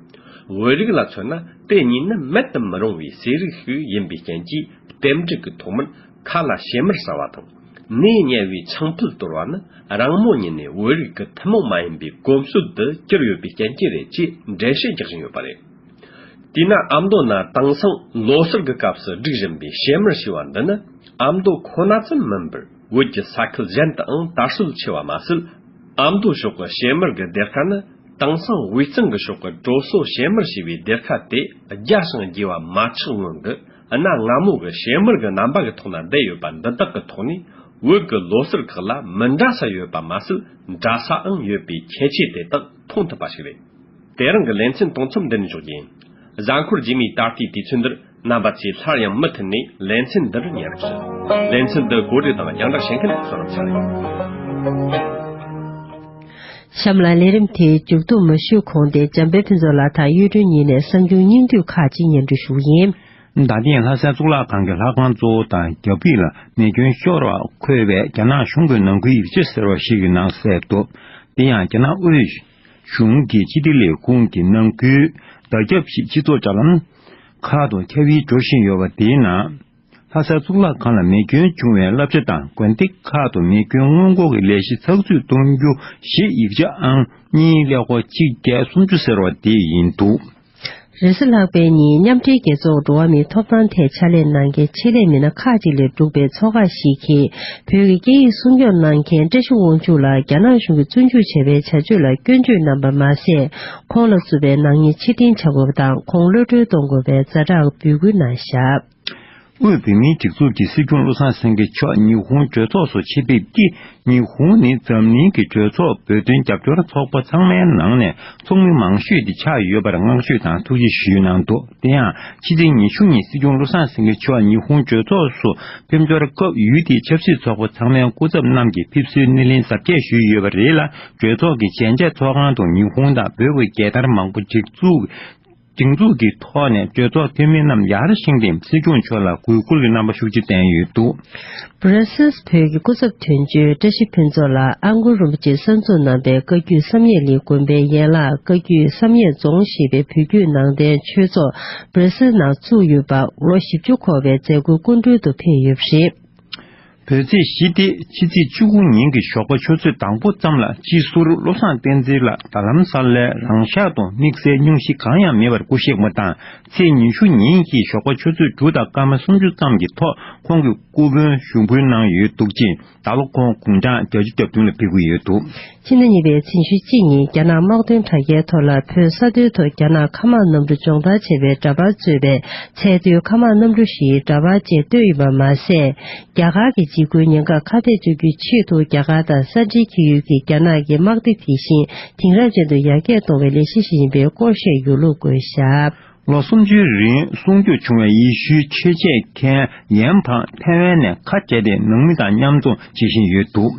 བོད་རིགས་ལ་མཚོན་ན་དེ་གཉིས་ནི་མེད་དུ་མི་རུང་བའི་ཟས་རིགས་ཤིག་ཡིན་པའི་རྐྱེན་གྱིས། རྟེན་འབྲེལ་གྱི་ཐོག་མར་ཁ་ལ་ཞེ་མར་ཟ་བ་དང་། ནས་དམྱལ་བའི་ཆང་ཕུད་གཏོར་བ་ནི་རིང་མོ་ཉིད་ནས་བོད་རིགས་ཀྱི་ཐུན་མོང་མ་ཡིན་པའི་གོམས་སྲོལ་དུ་གྱུར་ཡོད་པའི་རྐྱེན་གྱིས་རེད་ཅེས་འགྲེལ་བཤད་རྒྱག་བཞིན་ཡོད་པ་རེད། དེས་ན་ཨ་མདོ་ན་དེང་སང་ལོ་གསར་གྱི་སྐབས་སུ་སྒྲིག་བཞིན་པའི་ཞེ་མར་ཞེས་པ་འདི་ནི་ཨ་མདོ་ཁོ་ན་ཙམ་མིན་པར་བོད་ཀྱི་ས་ཁུལ་གཞན་དུའང་དར་སྲོལ་ཆེ་བ་མ་ཟད། ཨ་མདོ་ཕྱོགས་ཀྱི་ཞེ་མར་གྱི་སྡེར་ཁ་ནི་དེང་སང་དབུས་གཙང་གི་ཕྱོགས་ཀྱི་གྲོ་སོ་ཞེ་མར་ཞེས་པའི་སྡེར་ཁ་དེ་རྒྱས་ཤིང་རྒྱས་པ་མ་ཆགས་སྔོན་གྱི་གནའ་སྔ་མོ་གི་ཞེ་མར་གྱི་རྣམ་པ་གི་ཐོག་ན་བསྡད་ཡོད་པ་འདི་དག་གི་ཐོག་ནས་བོད་ཀྱི་ལོ་གསར་ཁག་ལ་མི་འདྲ་ས་ཡོད་པ་མ་ཟད། འདྲ་སའང་ཡོད་པའི་ཁྱད་ཆོས་དེ་དག་མཐོང་ཐུབ་པ་ཞིག་རེད། དེ་རིང་གི་ལེ་ཚན་གཏོང་མཚམས་འདི་ནས་འཇོག་རྒྱུ་ཡིན། གཟའ་འཁོར་རྗེས་མའི་ད་ལྟའི་དུས་ཚོད་འདིར་རྣམ་པ་ཚོས་སླར་ཡང་མུ་མཐུད་ནས་ལེ་ཚན་འདིར་ཉན་རོགས་ཞུ། ལེ་ཚན་འདི་གོ་སྒྲིག་དང་རྒྱང་བསྒྲགས་བྱེད་མཁན་བསོད་ནམས་ཚེ་རིང་། གཤམ་ལ་ལས་རིམ་དེའི་མཇུག་བསྡོམས་མ་ཞུས་གོང་དེ་འཇམ་དཔལ་ཕུན་ཚོགས་ལགས་དང་གཡུ་སྒྲོན་གཉིས་ནས་གསར་འགྱུར་སྙིང་བསྡུས་ཁག་ཅིག་སྙན་སྒྲོན་ཞུ་གི་ཡིན། ད་ཐེངས་ལྷ་སའི་གཙུག་ལག་ཁང་གི་ལྷ་ཁང་གཙོ་བོ་དང་རྒྱ་ཕིབས་ལ་མེ་སྐྱོན་ཤོར་བ་འཁོད་པའི་རྒྱ་ནག་གཞུང་གི་ནང་ཁུལ་ཡིག་ཆ་ཟེར་བ་ཞིག་གི་ནང་གསལ་འདུག་དེ་ཡང་རྒྱ་ནག་དབུས་གཞུང་གི་སྤྱི་བདེ་ལས་ཁུངས་ཀྱི་ནང་ཁུལ་བརྡ་ཁྱབ་ཞིག་སྤྱི་ཚོགས་དྲ་ལམ་ཁག་ཏུ་ཁྱབ་སྤེལ་འགྲོ་བཞིན་ཡོད་པ་དེའི་ནང་ ལྷ་སའི་གཙུག་ལག་ཁང་ལ་མེ་སྐྱོན་བྱུང་བའི་བསླབ་བྱ་དང་དགོན་སྡེ་ཁག་ཏུ་མེ་སྐྱོན་སྔོན་འགོག་གི་ལས་གཞི་ཚགས་ཚུད་གཏོང་རྒྱུ་ཞེས་ཡིག་ཆ་ཨང་གཉིས་ཀླད་ཀོར་གཅིག་བརྒྱད་སུམ་ཅུ་ཟེར་བ་དེ་ཡིན་འདུག། རེས་གཟའ་ལྷག་པའི་ཉིན་མཉམ་འབྲེལ་རྒྱལ་ཚོགས་འགྲོ་བ་མིའི་ཐོབ་ཐང་ཐད་ཕྱག་ལས་གནང་མཁན་ཆེད་ལས་མི་སྣ་ཁག་ཅིག་ལས་གྲུབ་པའི་ཚོགས་ཁག་ཞིག་གིས་བོད་ཀྱི་སྐད་ཡིག་སྲུང་སྐྱོབ་གནང་མཁན་བཀྲ་ཤིས་དབང་ཕྱུག་ལགས་རྒྱ་ནག་གཞུང་གིས་བཙོན་འཇུག་བྱས་པའི་བྱ་སྤྱོད་ལ་སྐྱོན་བརྗོད་གནང་པ་མ་ཟད། ཁོང་ལ་བཙུགས་པའི་ནག་ཉེས་ཕྱིར་འཐེན་བྱ་དགོས་པ་དང་ཁོང་གློད་གྲོལ་གཏོང་དགོས་པའི་ཛ་དྲག་འབོད་སྐུལ་གནང་བཞག། དབུས་བོད་མིའི་སྒྲིག་འཛུགས་ཀྱི་སྲིད་སྐྱོང་བློ་བཟང་སེང་གེ་མཆོག་ཉི་ཧོང་གྲོས་ཚོགས་སུ་ཆེད་ཕེབས་ཀྱིས། ཉི་ཧོང་ནི་འཛམ་གླིང་གི་གྲོས་ཚོགས་བོད་དོན་རྒྱབ་སྐྱོར་ཚོགས་པ་ཚང་མའི་ནང་ནས་ཚོགས་མི་མང་ཤོས་དེ་ཆགས་ཡོད་པར་བསྔགས་བརྗོད་དང་ཐུགས་རྗེ་ཞུས་གནང་འདུག། དེ་ཡང་ཕྱི་ཚེས་ཉི་ཤུ་ཉིན་སྲིད་སྐྱོང་བློ་བཟང་སེང་གེ་མཆོག་ཉི་ཧོང་གྲོས་ཚོགས་སུ་ཕེབས་འབྱོར་སྐབས། ཡུལ་དེའི་ཆབ་སྲིད་ཚོགས་པ་ཚང་མའི་སྐུ་ཚབ་རྣམས་ཀྱིས་ཕེབས་བསུའི་སྣེ་ལེན་གཟབ་རྒྱས་ཞུས་ཡོད་པ་རེད་ལ། གྲོས་ཚོགས་ཀྱི་མཇལ་འཕྲད་ཚོགས་ཁང་དུ་ཉི་ཧོང་དང་བོད་ཀྱི་རྒྱལ་དར་མང་པོ་སྒྲིག་འཛུགས། སྒྲིག་འཛུགས་ཀྱི་ཐོག་ནས་གྲོས་ཚོགས་འཐུས་མི་རྣམས་ཡར་བཞེངས་ཏེ་སྲིད་སྐྱོང་མཆོག་ལ་གུས་བཀུར་གྱི་རྣམ་པ་ཤུགས་ཆེ་བསྟན་ཡོད་འདུག། སྦྲ་སིལ་བོད་ཀྱི་སྐུ་ཚབ་དོན་གཅོད་བཀྲ་ཤིས་ཕུན་ཚོགས་ལགས་ཨ་མགོན་རིན་པོ་ཆེས་གསར་འཛུགས་གནང་པའི་བཀའ་བརྒྱུད་བསམ་ཡས་གླིང་དགོན་པའི་ཡན་ལག་བཀའ་བརྒྱུད་བསམ་ཡས་རྫོང་ཞེས་པའི་བོད་བརྒྱུད་ནང་བསྟན་ཆོས་ཚོགས་སྦྲ་སིལ་ནང་བཙུགས་ཡོད་པ་ལོ་བཞི་བཅུ་འཁོར་བའི་མཛད་སྒོའི་སྐུ་མགྲོན་དུ་ཕེབས་ཡོད་པ་རེད། བོད་ཚེས་བཞི་སྟེ་ཕྱི་ཚེས་བཅུ་དགུ་ཉིན་གྱི་ཞོགས་པ་ཆུ་ཚོད་དང་པོ་ཙམ་ལ་སྤྱི་ཟུར་བློ་བཟང་བསྟན་འཛིན་ལགས་རྡ་རམ་ས་ལའི་རང་ཤག་ཏུ་དམིགས་བསལ་སྙུང་གཞི་གང་ཡང་མེད་པར་སྐུ་གཤེགས་པ་དང་། ཚེས་ཉི་ཤུ་ཉིན་གྱི་ཞོགས་པ་ཆུ་ཚོད་དྲུག་དང་སྐར་མ་སུམ་ཅུ་ཙམ་གྱི་ཐོག་ཁོང་གི་སྐུ་དཔོན་ཞུགས་འབུལ་གནང་ཡོད་འདུག་ཅིང་། ད་ལོ་ཁོང་དགུང་གྲངས་བརྒྱད་ཅུ་གྱ་བདུན་ལ་ཕེབས་ཀྱི་ཡོད་འདུག། ཕྱི་ཟླ་གཉིས་པའི་ཚེས་ཉི་ཤུ་གཅིག་ཉིན་རྒྱ་ནག་དམག་དོན་དྲ་རྒྱའི་ཐོག་ལ་བོད་ས་མཐོའི་ཐོག་རྒྱ་ནག་མཁའ་དམག་གནམ་གྲུ་སྦྱོང་བརྡར་བྱས་པའི་འདྲ་པར་གཙོས་པའི་ཚད་མཐོའི་མཁའ་དམག་གནམ་གྲུ་ཞིག་འདྲ་པར་བཅས་བཏོན་ཡོད་པ་མ་ཟད། རྒྱ་གར་གྱི་འཇིགས་སྐུལ་ཉེན་ཁ་ཁ་གཏད་གཅོག་རྒྱུའི་ཆེད་དུ་རྒྱ་གར་དང་ས་འབྲེལ་ཁེལ་ཡུལ་གྱི་རྒྱ་ནག་གི་དམག་སྡེ་དེ་བཞིན་དེང་རབས་ཅན་དུ་ཡར་རྒྱས་གཏོང་བའི་ལས་གཞི་ཞིག་ཡིན་པའི་སྐོར་བཤད་ཡོད་ལུགས་བཀོད་བཞག། ལོ་སུམ་ཅུའི་རིང་སྲུང་སྐྱོབ་བྱུང་བའི་ཡེ་ཤུའི་ཆོས་བྱེད་མཁན་ཡན་ཕང་ཐེ་ཝན་ནས་ཁ་བྲལ་ཏེ་ནང་མི་དང་མཉམ་འཛོམས་བྱེད་བཞིན་ཡོད་འདུག།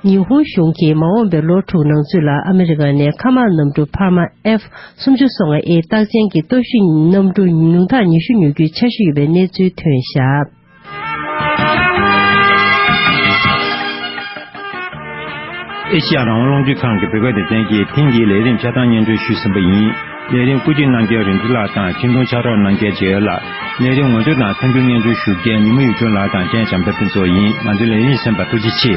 ཉི་ཧོང་གཞུང་གིས་མ་འོངས་པའི་ལོ་དྲུག་ནང་ཚུད་ལ་ཨ་མི་རི་ཀ་ནས་མཁའ་དམག་གནམ་གྲུ་འཕར་མ་ཨེཕ་སུམ་ཅུ་སོ་ལྔ་ཨེ་རྟགས་ཅན་གྱི་གཏོར་བཤིག་གནམ་གྲུ་ཉུང་མཐའ་ཉི་ཤུ་ཉོ་རྒྱུའི་འཆར་གཞི་ཡོད་པའི་གནས་ཚུལ་ཐོན་བཞག། ཨེ་ཤི་ཡ་རང་དབང་རླུང་འཕྲིན་ཁང་གི་བོད་སྐད་སྡེ་ཚན་གྱིས་ཐེངས་འདིའི་ལས་རིམ་ཆ་ཚང་སྙན་སྒྲོན་ཞུས་ཟིན་པ་ཡིན། ལས་རིམ་བཀོད་སྒྲིག་གནང་མཁན་རིན་ཆེན་ལགས་དང་འཕྲིན་གཏོང་ཕྱག་རོགས་གནང་མཁན་རྗེ་ལགས། ལས་རིམ་ངོ་སྤྲོད་དང་གསར་འགྱུར་སྙན་སྒྲོན་ཞུ་མཁན་ཉི་མ་ཡུལ་ལྗོངས་ལགས་དང་ཅན་བྱམས་པ་ཕུན་ཚོགས་ཡིན། ང་ཚོའི་ལས་རིམ་གསན་པར་ཐུགས་རྗེ་ཆེ།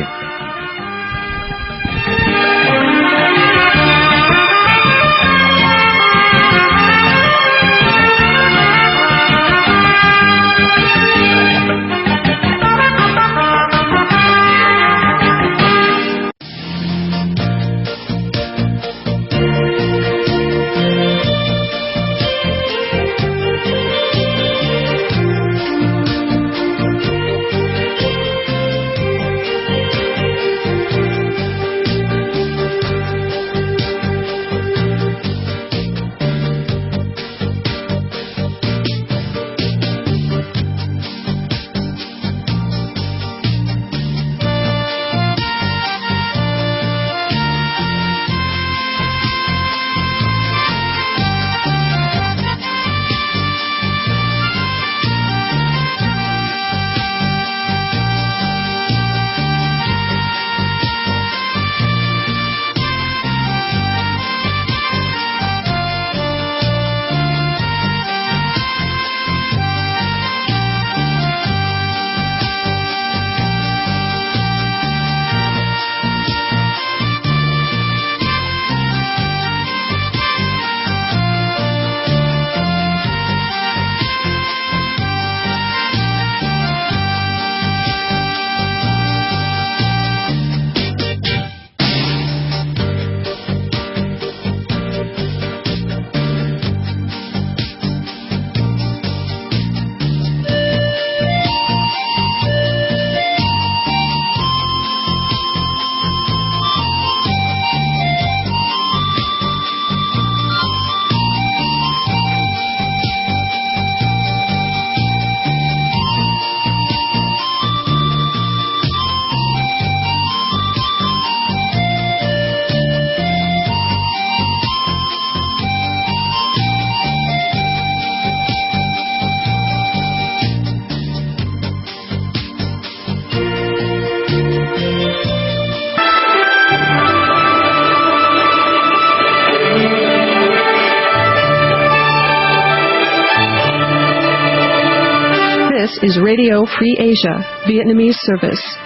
is Radio Free Asia, Vietnamese service.